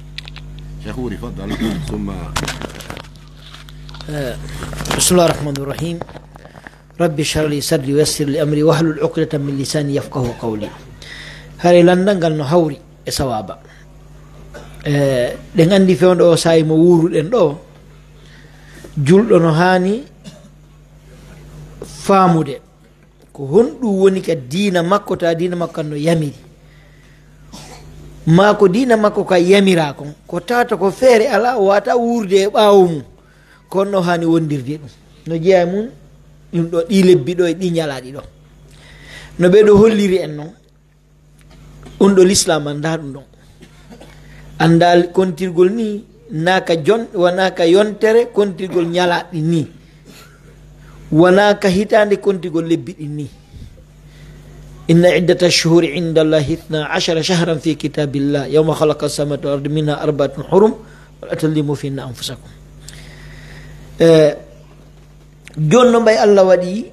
Cheikh Wuri, faddal, summa. Eh, بسم الله الرحمن الرحيم. رب اشرح لي صدري ويسر لي أمري واحلل عقدة من لساني يفقهوا قولي. Hari lanndal ngal no hawri e sawaaba. E, ɗen anndi fewndo o saa'i mo wuuruɗen ɗo, julɗo no haani faamude ko honɗum woni ka diina makko, ta diina makko kan no yamiri, maa ko diina makko kan yamira kon, ko tawata ko feere alaa, o wata wuurde e ɓaawo mum. Kono no haani wondirde ɗum. No jeyaa e mum, ɗum ɗo, ɗi lebbi ɗo e ɗi ñalaaɗi ɗo. No ɓee ɗo holliri en non, ɗum ɗo Lislaam anndaa ɗum ɗon. Anndaa kontirgol ni, naa ka jon-, wonaa ka yontere kontirgol ñalaaɗi ni. Wonaa ka hitaande kontirgol lebbi ɗin ni. إن عدة الشهور عند الله اثنا عشر شهرا في كتاب الله يوم خلق السماوات والأرض منها أربعة حرم ولا تظلموا فيهن أنفسكم. Eh, jooni no mbay Allah waɗi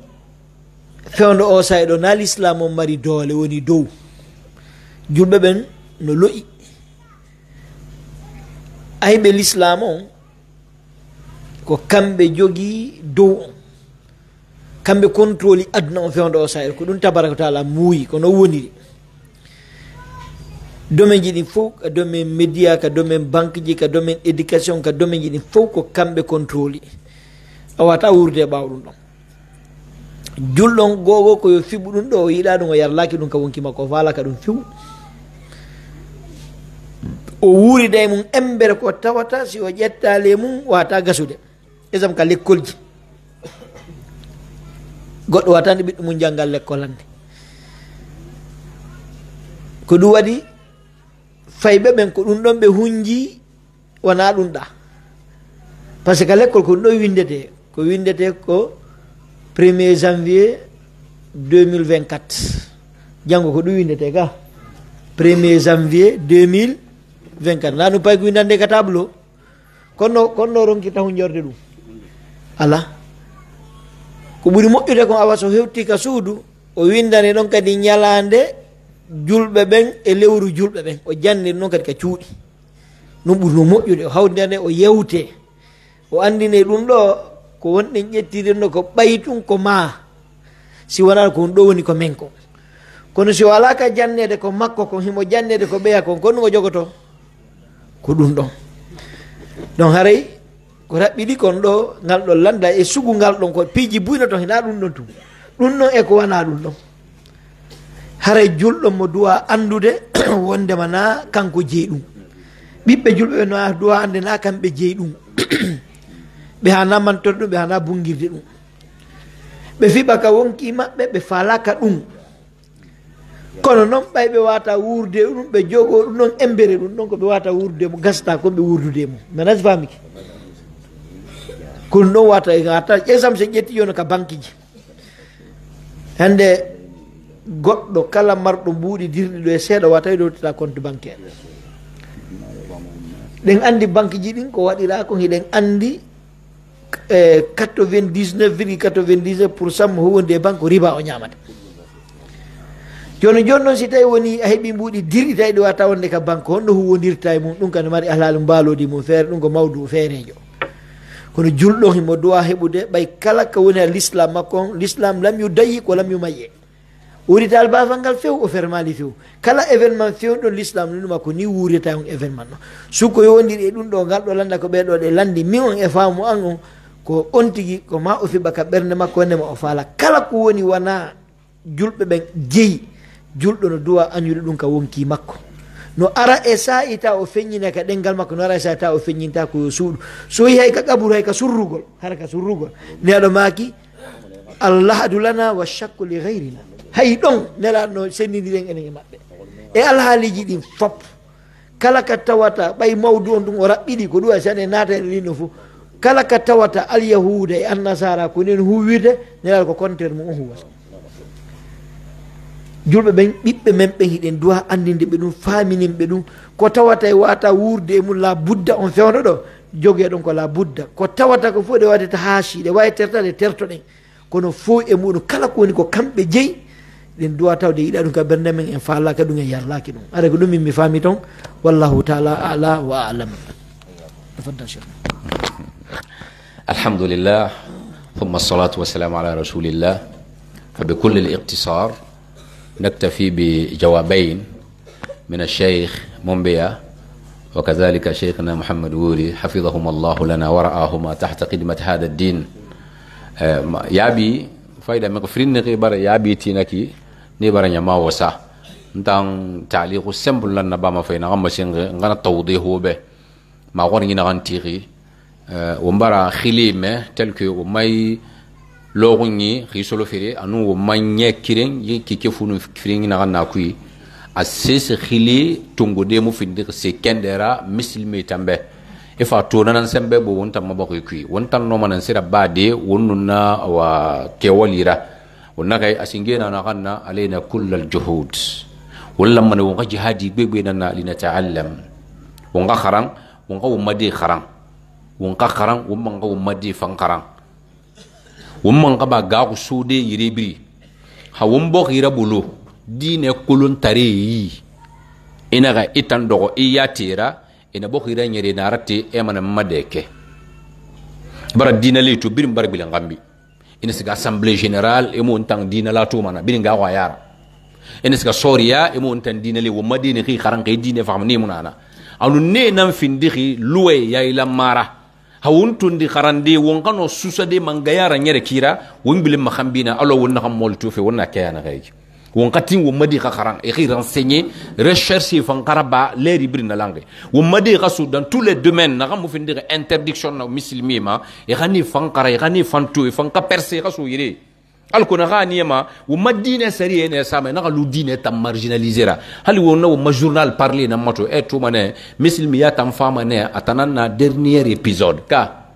fewndo o saa'i ɗo, na Lislaam on mari doole woni dow. Julɓe ɓen no lo'i. Ayɓe Lislaam on, ko kamɓe jogii dow on. Kamɓe kontroli aduna on fewndo o saa'i ɗo. Ko ɗum tabaraka wa taala muuyi, ko non woniri. Domaine ji ɗin fof, ka domaine média, ka domaine banque ji, ka domaine éducation, ka domaine ji ɗin fof ko kamɓe kontroli. A wata wuurde e ɓaawo ɗum ɗon. Julɗo on googo ko yo fiɓu ɗum ɗo, o yiɗa ɗum, o yarlaaki ɗum ka wonki makko, o faalaka ɗum fiw. O wuurida e mum embere ko tawata si o ƴettaali e mum, wata gasude. Exemple ka lekkolji. Goɗɗo wata nde ɓiɗɗo mum janngal lekkol hannde. Ko ɗum waɗi Fayɓe ɓen ko ɗun ɗon ɓe hunji, wonaa ɗun ɗaa. Parce que lekkol ko ɗun ɗon winndetee, ko winndetee ko premier janvier deux mille vingt-quatre. Janngo ko ɗun winndetee ka, premier janvier deux mille vingt-quatre. Naa ɗun pay ko winndande ka tableau. Kono, kono no ronkita hunjorde ɗun? Alaa. Ko ɓuri moƴƴude kon, awa so hewtii ka suudu, o winndane ɗon kadi ñalaande julɓe ɓen e lewru julɓe ɓen. O jannde ɗun kadi ka cuuɗi. Ɗun ɓuri no moƴƴude. O hawndane, o yewte. O anndine ɗun ɗoo, ko wonɗen ƴettiiɗen ɗoo ko ɓay tun ko maa. Si wonaa ko ɗun ɗoo woni ko men kon. Kono si o alaa ka janneede ko makko kon, himo janneede ko ɓeya kon, ko honɗun o jogotoo? Ko ɗun ɗon. Ɗon haray ko raɓɓiɗi kon ɗoo, ngal ɗon lannda e sugu ngal ɗon, ko piiji buy no ton, hinaa ɗun ɗon tun. Ɗun ɗon e ko wanaa ɗun ɗon. Haray julɗo mo duwaa anndude wondema naa kanko jeyi ɗun. Ɓiɓɓe julɓe ɓe no duwaa annde naa kamɓe jeyi ɗun. Ɓe haanaa mantorde ɗun, ɓe haanaa bungirde ɗun. Ɓe fiɓa ka wonkii maɓɓe, ɓe faalaaka ɗun. Kono non, ɓay ɓe waawataa wuurude e ɗun, ɓe jogoo ɗun non embere ɗun ɗon, ko ɓe waawataa wuurude e mun, gasataa kon ɓe wuurudude e mun. Mi anaa si faamike. Ko ɗun ɗon waawata, e waawata, exemple, si en ƴetti jooni ka bankeeji. Hannde goɗɗo kala marɗo mbuuɗi dirɗi ɗoo e seeɗa, waawata wi'ude o tawata compte bancaire. Ɗen anndi bankeeji ɗin ko waɗiraa kon, hiɗen anndi e quatre-vingt-dix-neuf virgule quatre-vingt-dix-neuf pour cent mo huuwondiri e banque ko riba o ñaamata. Jooni jooni non, si tawii wonii a heɓii mbuuɗi dirɗi tawi ɗi waawataa wonde ka banque, honno huuwondirta e mun? Ɗun ka no mari alhaali mbaaloodi mun feere, ɗun ko mawdu feereejo. Kono julɗo himo duwaa heɓude, ɓay kala ka woni e lislaam makko on, lislaam lam yudayyik wa lam yumayyi. O wurita albaafal ngal few, o fermaali few. Kala événement fewndo ɗon, lislaam no ma ko ni wuureta on événement no. Suko yowondiri e ɗun ɗoo, ngal ɗoo lannda ko ɓee ɗoo ɗe lanndi, min on e faamu an on, ko on tigi, ko maa o fiɓa ka ɓernde makko, wonde ma o faala. Kala ko woni wanaa julɓe ɓen jeyi, julɗo no duwaa añude ɗun ka wonkii makko. No ara e saa'i ta o feññina ka ɗenngal makko, no ara e saa'i ta o feññinta ko yo suuɗu. So yahi ka qaburu, hay ka surrugol, hara ka surrugol. Neɗɗo maaki, "Allahadu lana wa shakku li ghayrina." Hay ɗon, Nelaaɗo no senndindiren enen e maɓɓe. E alhaaliiji ɗin fof, kala ka tawata, ɓay mawdu on tun o raɓɓiɗi, ko ɗun a sani naata e ɗin no fof. Kala ka tawata Alyahuuda e Annasaara ko nen huuwirde, Nelaaɗo ko contraire mun o huuwata. Julɓe ɓen, ɓiɓɓe men ɓen, hiɗen duwaa anndinde ɓe ɗun, faaminin ɓe ɗun. Ko tawata e waawata wuurde e mun la budda on fewndo ɗoo, jogee ɗon ko la budda. Ko tawata ko fof ɗe waɗata haasi, ɗe waawi tertaade, tertoɗen. Kono fow e muɗum, kala ko woni ko kamɓe jeyi, ɗen duwaa tawde yiɗaa ɗum ka ɓernde men, en faalaaka ɗum, en yarlaaki ɗum. Aɗa ko ɗum min mi faami ton. Wallahu taala a'la wa a'lam. Tafaddal, Cheikh. الحمد لله، ثم الصلاة والسلام على رسول الله. فبكل الاختصار نكتفي بجوابين من الشيخ مومبيا وكذلك شيخنا محمد ووري، حفظهما الله لنا ورعاهما تحت خدمة هذا الدين. Eh, ma, yaabi fayda men ko firinne ke bara yaabi tinaki ni bara nyama wasa. Ntan taliqu simple lan na ba ma fayna ngam ma senge ngana tawdihu be. Ma gon ngina gan tiri. Eh, wo mbara xili me tel que wo may loxu ñi xi solo firi anu wo may ñe kiren yi ki ke funu firi ngina gan na kui. A sese xili tungu de mu findi se kendera misilmi tambe. E fa to nanan sembe bo won tamma ba kui kui. Won tan no manan sira ba de won na wa ke walira. Won na kay asingena na ganna alaina kullal juhud. Wala man won jihadi be be nan li nata'allam. Won xaran, won ko madi xaran. Won ka xaran, won man ko madi fan xaran. Won man ka ba ga ko sude yire biri. Ha won bo xira bulu. Dine kulun tare yi. Ina ga itan dogo iya tira. Ina bo xira nyere na rate e mana madeke. Bara dina le to birin bara bilan gambi. Ina siga assemblée générale e mo tan dina la to mana birin ga wa yara. Ina siga soria e mo tan dina le wo madine xi xaran xi dine fam ni munana. Anu ne nan findi xi luwe ya ila mara. Ha wontundi xarandi won kano susade man gayara nyere kira won bile ma xambina alo won na xam mol tufe won na kayana xey. Won katin won madi xa xaran e xi renseigner recherche fan xara ba leri biri na langue. Won madi xa su dans tous les domaines na xam mo findi interdiction na misilmi ma e xani fan xara e xani fan tu e fan ka perse xa su yire. Alko na xa niyema, wo ma diine sariye ne sama, na xa lu diine ta marginalisera. Hali wo na wo ma journal parler na mato, e tuma ne, misil mi ya tan fama ne, atana na dernier épisode. Ka,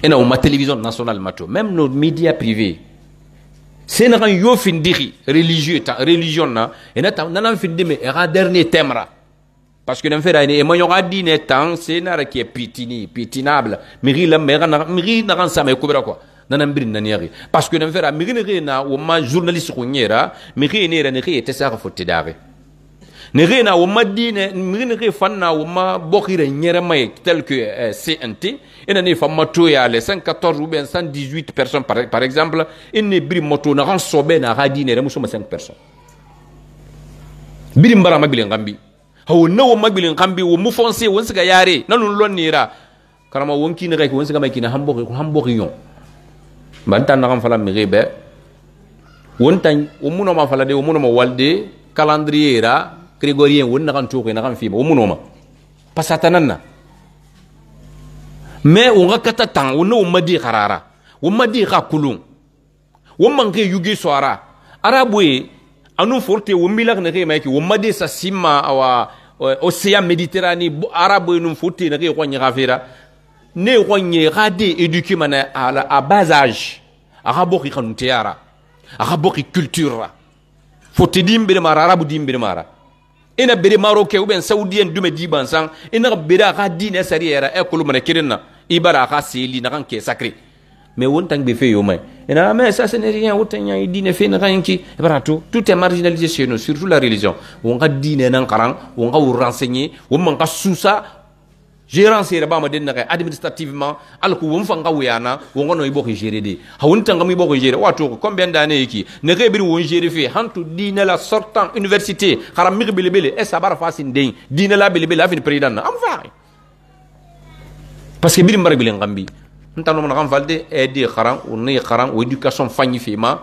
ena wo ma télévision nationale mato, même nos médias privés. Se na kan yo findiri religieux ta, religion na, ena ta, na nan findime, era dernier thème ra. Parce que nan fera ene, e manyo ga diine tan, c'est nara qui est pitini, pitinable. Miri la, mera na, miri na kan sama e kubra quoi. Nanan birin nan yari. Parce que nan fera, miri ne na, wo ma journaliste ko nyera, miri ne ra, ne re te sa fotte dare. Ne re na, wo ma diine, miri ne re fanna, wo ma bokire nyere may, tel que, euh, C N T, ena ne fa mato ya les cent quatorze ou bien cent dix-huit personnes par, par exemple, ene biri mato na ran sobe na ra diine, re musuma cinq personnes. Biri mbara magbilen gambi. Hawo na wo magbilin kambi, wo mu fonse, won siga yare, na nun lonnira. Karama won kina kay, won siga may kina hambo, hambo yon. Bantan na kan fala mi rebe. Won tan, wo muno ma fala de, wo muno ma walde, calendrier ra, grégorien, won na kan toko, na kan fima, wo muno ma. Pasata nan na. Mais wo nga kata tan, wo na wo madi karara. Wo madi ka kulun. Wo man ke yuge so ara. Arabu e, anu forte wo milak ne ke maiki, wo made sa sima awa, o, océan Méditerranée, bo, Arabu e nun forte ne ke kwanye kafira. Ne kwanye kade éduqué mana à la, à bas âge. Aka boki kanu teyara. Aka boki culture ra. Forte dimbe de mara, Arabu dimbe de mara. Ina bere Marocain ou bien Saoudien dume diban san. Ina bere aka diine sariya ra, e kulu mana kirinna. Ibara aka seli na kan ke sacré. Mais won tan be fe yo may. Ina, mais ça, ce n'est rien. Won tan ya diine fe na kan ki. E bara tout, tout est marginalisé chez nous, surtout la religion. Won ka diine nan karan, won ka renseigner, won man ka susa. Gérance yere ba ma den na kay administrativement, alku won fa nga wuyana, won nga no ibo ko gérer de. Ha won tan nga ibo ko gérer, wato ko combien d'années yiki? Ne ke biri won gérer fe, hantu diine la sortant université, xara mi bele bele, e sabara fasin den. Diine la bele bele, afin président na. Am fa. Parce que biri mbara bile ngambi. Ntano mo na kan falde, e di xaran, o ne xaran, o éducation fanyi fe ma.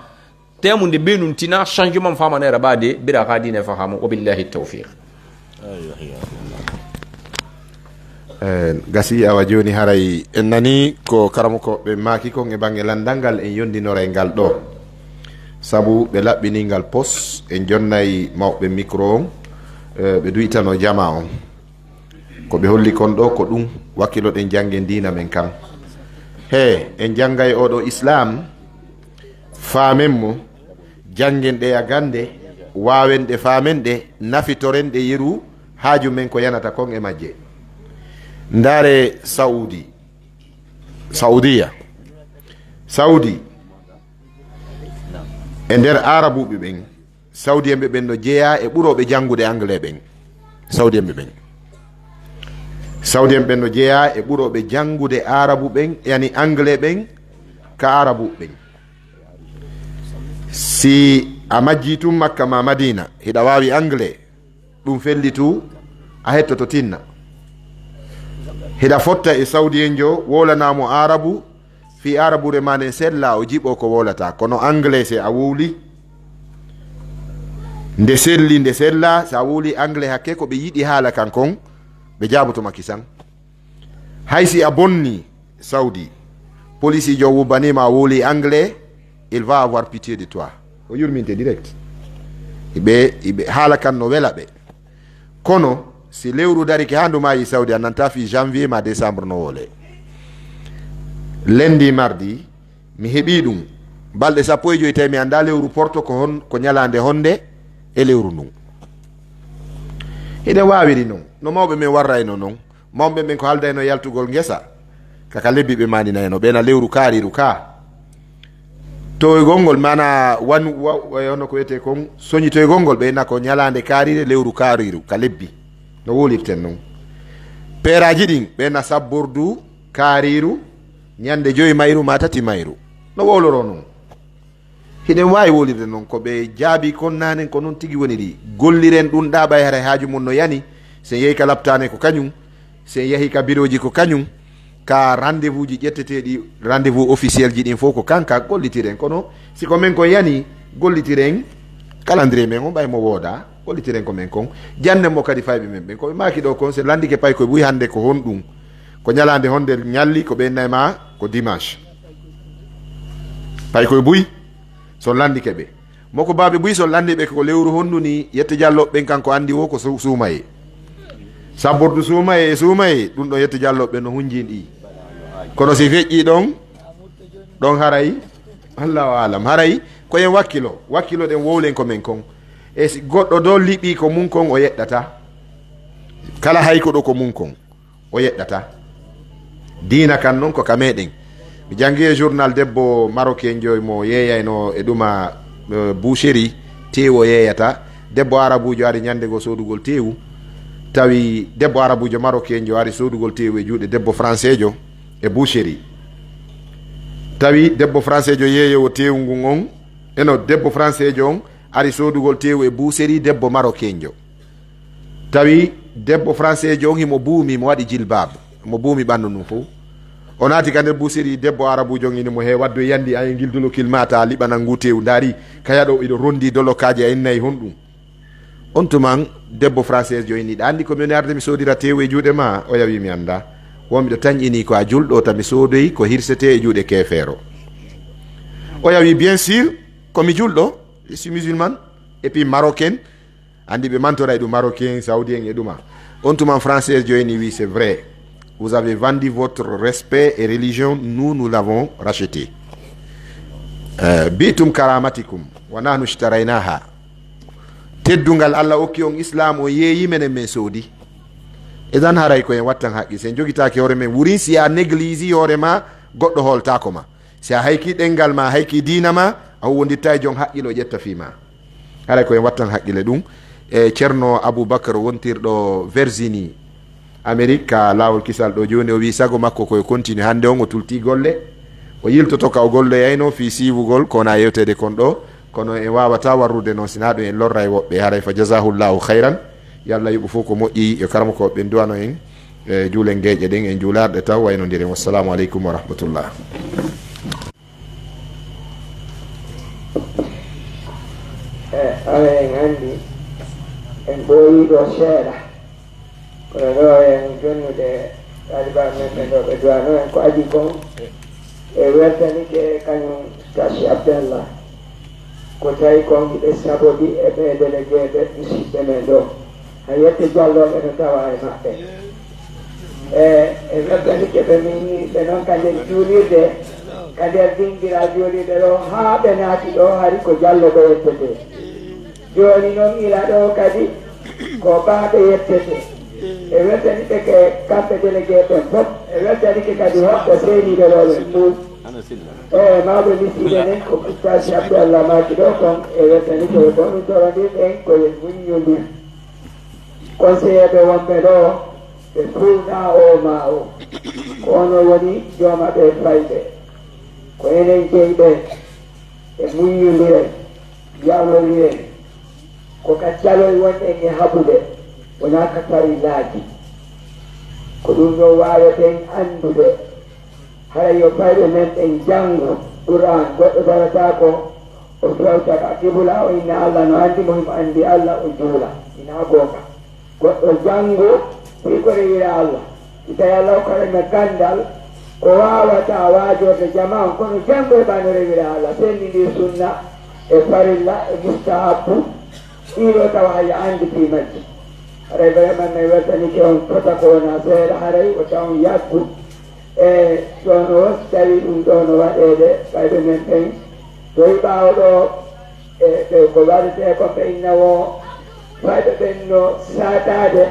Te mun de be nun tina changement fama ne raba de, bira ka diine fahamu, wa billahi tawfiq. Eh, gasi awa joni haray en nani ko karamoko ɓe maaki kon e bange landal ngal en yondinora e ngal ɗo. Sabu ɓe laɓɓini ngal pos, en jonnay mawɓe micro on, eh, ɓe duytano jama on. Ko ɓe holli kon ɗo ko ɗum wakkiloɗen janngen diina men kan. He, en janngay oɗo Islaam, faamen mo, janngen ɗe a gannde, waawen ɗe, faamen ɗe, nafitoren ɗe yeru haaju men ko yanata kon e majje. Ndaare Saudi, Saudiya, Saudi, e nder Aarabuɓe ɓen, Saudien ɓe ɓen no jeyaa e ɓurooɓe janngude anglais ɓen. Saudien ɓe ɓen. Saudien ɓen no jeyaa e ɓurooɓe janngude Aarabu ɓen, yani anglais ɓen, ka Aarabu ɓen. Si a majjii tun Makka ma Madina, hiɗa waawi anglais, ɗun fellitu, a hettoto tinna. Hiɗa fotta e Saudienjo, wowlanaa mo Aarabu, fii Aarabuure maa nden sella, o jiɓoo ko wowlataa. Kono anglais, si a wowli, nde selli, nde sella, si a wowli anglais hakke, ko ɓe yiɗi haala kan kon, ɓe jaaboto ma kisan. Hay si a bonni Saudi, polisiijo wubbanii ma, a wowli anglais, il va avoir pitié de toi. O yurminte direct. Iɓe, iɓe, haala kan no wela ɓe. Kono, si lewru darike haa ndu maayi Saudi, a nanta fii janvier ma décembre no wowle. Lundi, mardi, mi heɓii ɗum. Balɗe sappo e joy tawi mi anndaa lewru porto ko hon, ko ñalaande honde e lewru ndun. Hiɗen waawiri non, no mawɓe men warrayno non. Mawɓe ɓen ko haldayno yaltugol ngesa, ka, ka lebbi ɓe maaninayno, ɓe na lewru kaariiru ka. Towoygol ngol, maana wan-, wa-, wa-, hono ko wiyetee kon, soñitoygol ngol, ɓe na ko ñalaande kaariire lewru kaariiru, ka lebbi. No wowlirten non. Peeraaji ɗin, ɓe na sabbordu kaariiru, ñande joy mayru maa tati mayru. No wowloroo non. Hiɗen waawi wowlirde non, ko ɓe jaabii kon naanen, ko non tigi woniri. Golliren ɗun ɗaa ɓay haray haaju mun no yani. Si en yehi ka laptaane ko kañun, si en yahi ka birooji ko kañun, ka rendez-vous ji ƴetteteeɗi, rendez-vous officiel ji ɗin fof ko kan ka gollitiren. Kono si ko men kon yani, gollitiren calendrier men on ɓay mo woodaa, gollitiren ko men kon. Jannen mo kadi fayɓe men ɓen. Ko ɓe maaki ɗoo kon, si landike paykoy buy hannde ko honɗun? Ko ñalaande honde ñalli, ko ɓe nayma ko dimanche. Tawi koye buy, so lanndike ɓe. Moko baaɓe buy, so lanndi ɓe ko lewru honndu ni, yette jallooɓe ɓen kanko anndi wo ko su-, suumayee. Sabbordu suumayee e suumayee, ɗum ɗon yette jallooɓe ɓen no hunjin ɗi. Kono si feƴƴii ɗon, ɗon haray, Allahu aalam, haray ko en wakkilo, wakkilo ɗen wowlen ko men kon. E si goɗɗo ɗo liɓii ko mun kon, o yeɗɗata. Kala hay ko ɗo ko mun kon. O yeɗɗata. Diina kan non ko ka meɗen. Mi jangi e journal debbo marokenjo mo yeeyayno e ɗuma, eh, boucherie, teewu o yeeyata. Debbo arabujo ari ñande goo soodugol teewu. Tawi debbo arabujo marokenjo ari soodugol teewu e juuɗe debbo fransejo e boucherie. Tawi debbo fransejo yeeyowo teewu ngun on, eno debbo fransejo on ari soodugol teewu e boucherie debbo marokenjo. Tawi debbo franseejo on himo buumi, mo waɗi jilbaab, mo buumi ɓanndu ndun fow. O naati ka nder buusiri, debbo arabuujo on ini mo, "He waddu e yandi an e ngil dolokil ma, ta liɓanan ngu teewu. Ndaari, kaya ɗo iɗo rondi dolokaaji a innay honɗun?" On tuman, debbo franseejo ini, "Ɗa anndi ko mi woni arde mi soodira teewu e juuɗe ma?" Oya wi, "Mi annda. Wo miɗo tanƴini ko a julɗo, ta mi soodoyi ko hirsetee e juuɗe keefeero." Oya wi, "Bien sûr, ko mi julɗo, je suis musulman, et puis marocain." Anndi ɓe mantora e ɗum Marocain, Saoudien e ɗuma. On tuman Français joini wi, "C'est vrai. Vous avez vendu votre respect et religion, nous, nous l'avons racheté. Eh, bi'tum karamatikum, wa nahnu ishtaraynaha." Teddungal Allah okki on Islam, o yeeyi menen men soodi. Idan haray ko en wattan haqqil. Si en jogitaaki hoore men, wurin si a néglige hoore ma, goɗɗo hooltaako ma. Si a hayki ɗenngal ma, a hayki diina ma, a huwwonditta e jon haqqil, o ƴetta fii ma. Haray ko en wattan haqqille ɗum. E Ceerno Abubakar wontirɗo Virginie, Amerik, ka laawol kisal ɗo jooni, o wi'i sago makko ko yo continue. Hannde on o tultii golle. O yiltoto ka o golloyayno fii siwugol ko wona yewteede kon ɗo. Kono en waawataa warrude non, sinaa ɗum en lorray woɓɓe. Haray fa jazahullahu khayran. Yo Allah yoɓu fof ko moƴƴi. Yo karamokooɓe ɓen duwano en. E juulen geeƴe ɗen, en juulaarɗe taw waynondiren. Wassalamu aleykum wa rahmatullah. E, awa en anndi, en ɓooyii ɗo seeɗa. Kono ɗo en jonnude taalibaaɓe men ɓen ɗo, ɓe duwano en ko adii kon. E weltanike kañum Tachi Abdallah. Ko tawi kon hiɓe saboɗi e ɓee délégué ɓe musiɓɓe men ɗo. Hay yette jallooɓe no tawa e maɓɓe. E, e weltanike ɓe min ɓe non ka nder juulirde, ka nder dingiral juulirde ɗo, haa ɓe naati ɗo, hari ko jallo ɓe yettetee. Jooni non ila ɗo kadi, ko ɓaaɓe yettetee. E weltanike ke kamɓe délégué ɓen fof, e weltanike kadi hoɓɓe seeniiɓe ɗo ɓen fof. E mawɓe misiide nen ko Ustaasi Abdallah maaki ɗo kon, e weltanike ɓe ko ɗum torondirɗen ko yen muññondir. Konseyeeɓe wonɓe ɗo, ɓe fuunaa o maa o. Ko onon woni jooma ɓe fayɓe. Ko enen jeyɓe, e muññondiren, yawnondiren. Ko ka caloy wonɗen e haɓude, wonaa ka farillaaji. Ko ɗum ɗoo waaweten anndude. Haray yo fayɓe men ɓen janngu Qur'aan, goɗɗo darataako, o fewta ka qibla, o inna Allah no anndi mo, himo anndi Allah, o juula. Hinaa goonga. Goɗɗo janngu fii ko rewira Allah. Si tawii Allah hokkaama ganndal, ko waawataa waajorde jamaa on, kono janngu heɓaa no rewira Allah, senndindir sunna e farilla e mustahabbu, ɗii ɗoo tawa hay a anndi fii majji. Haray vraiment mi weltanike on fota ko wonaa seeɗa, haray o tawa on yaggu. E ɗoo no, si tawii ɗum ɗoo no waɗeede, fayɓe men ɓen, so e ɓaawo ɗoo, e ɓe ko waɗetee ko ɓe inna woo, fayɓe ɓen no saataade,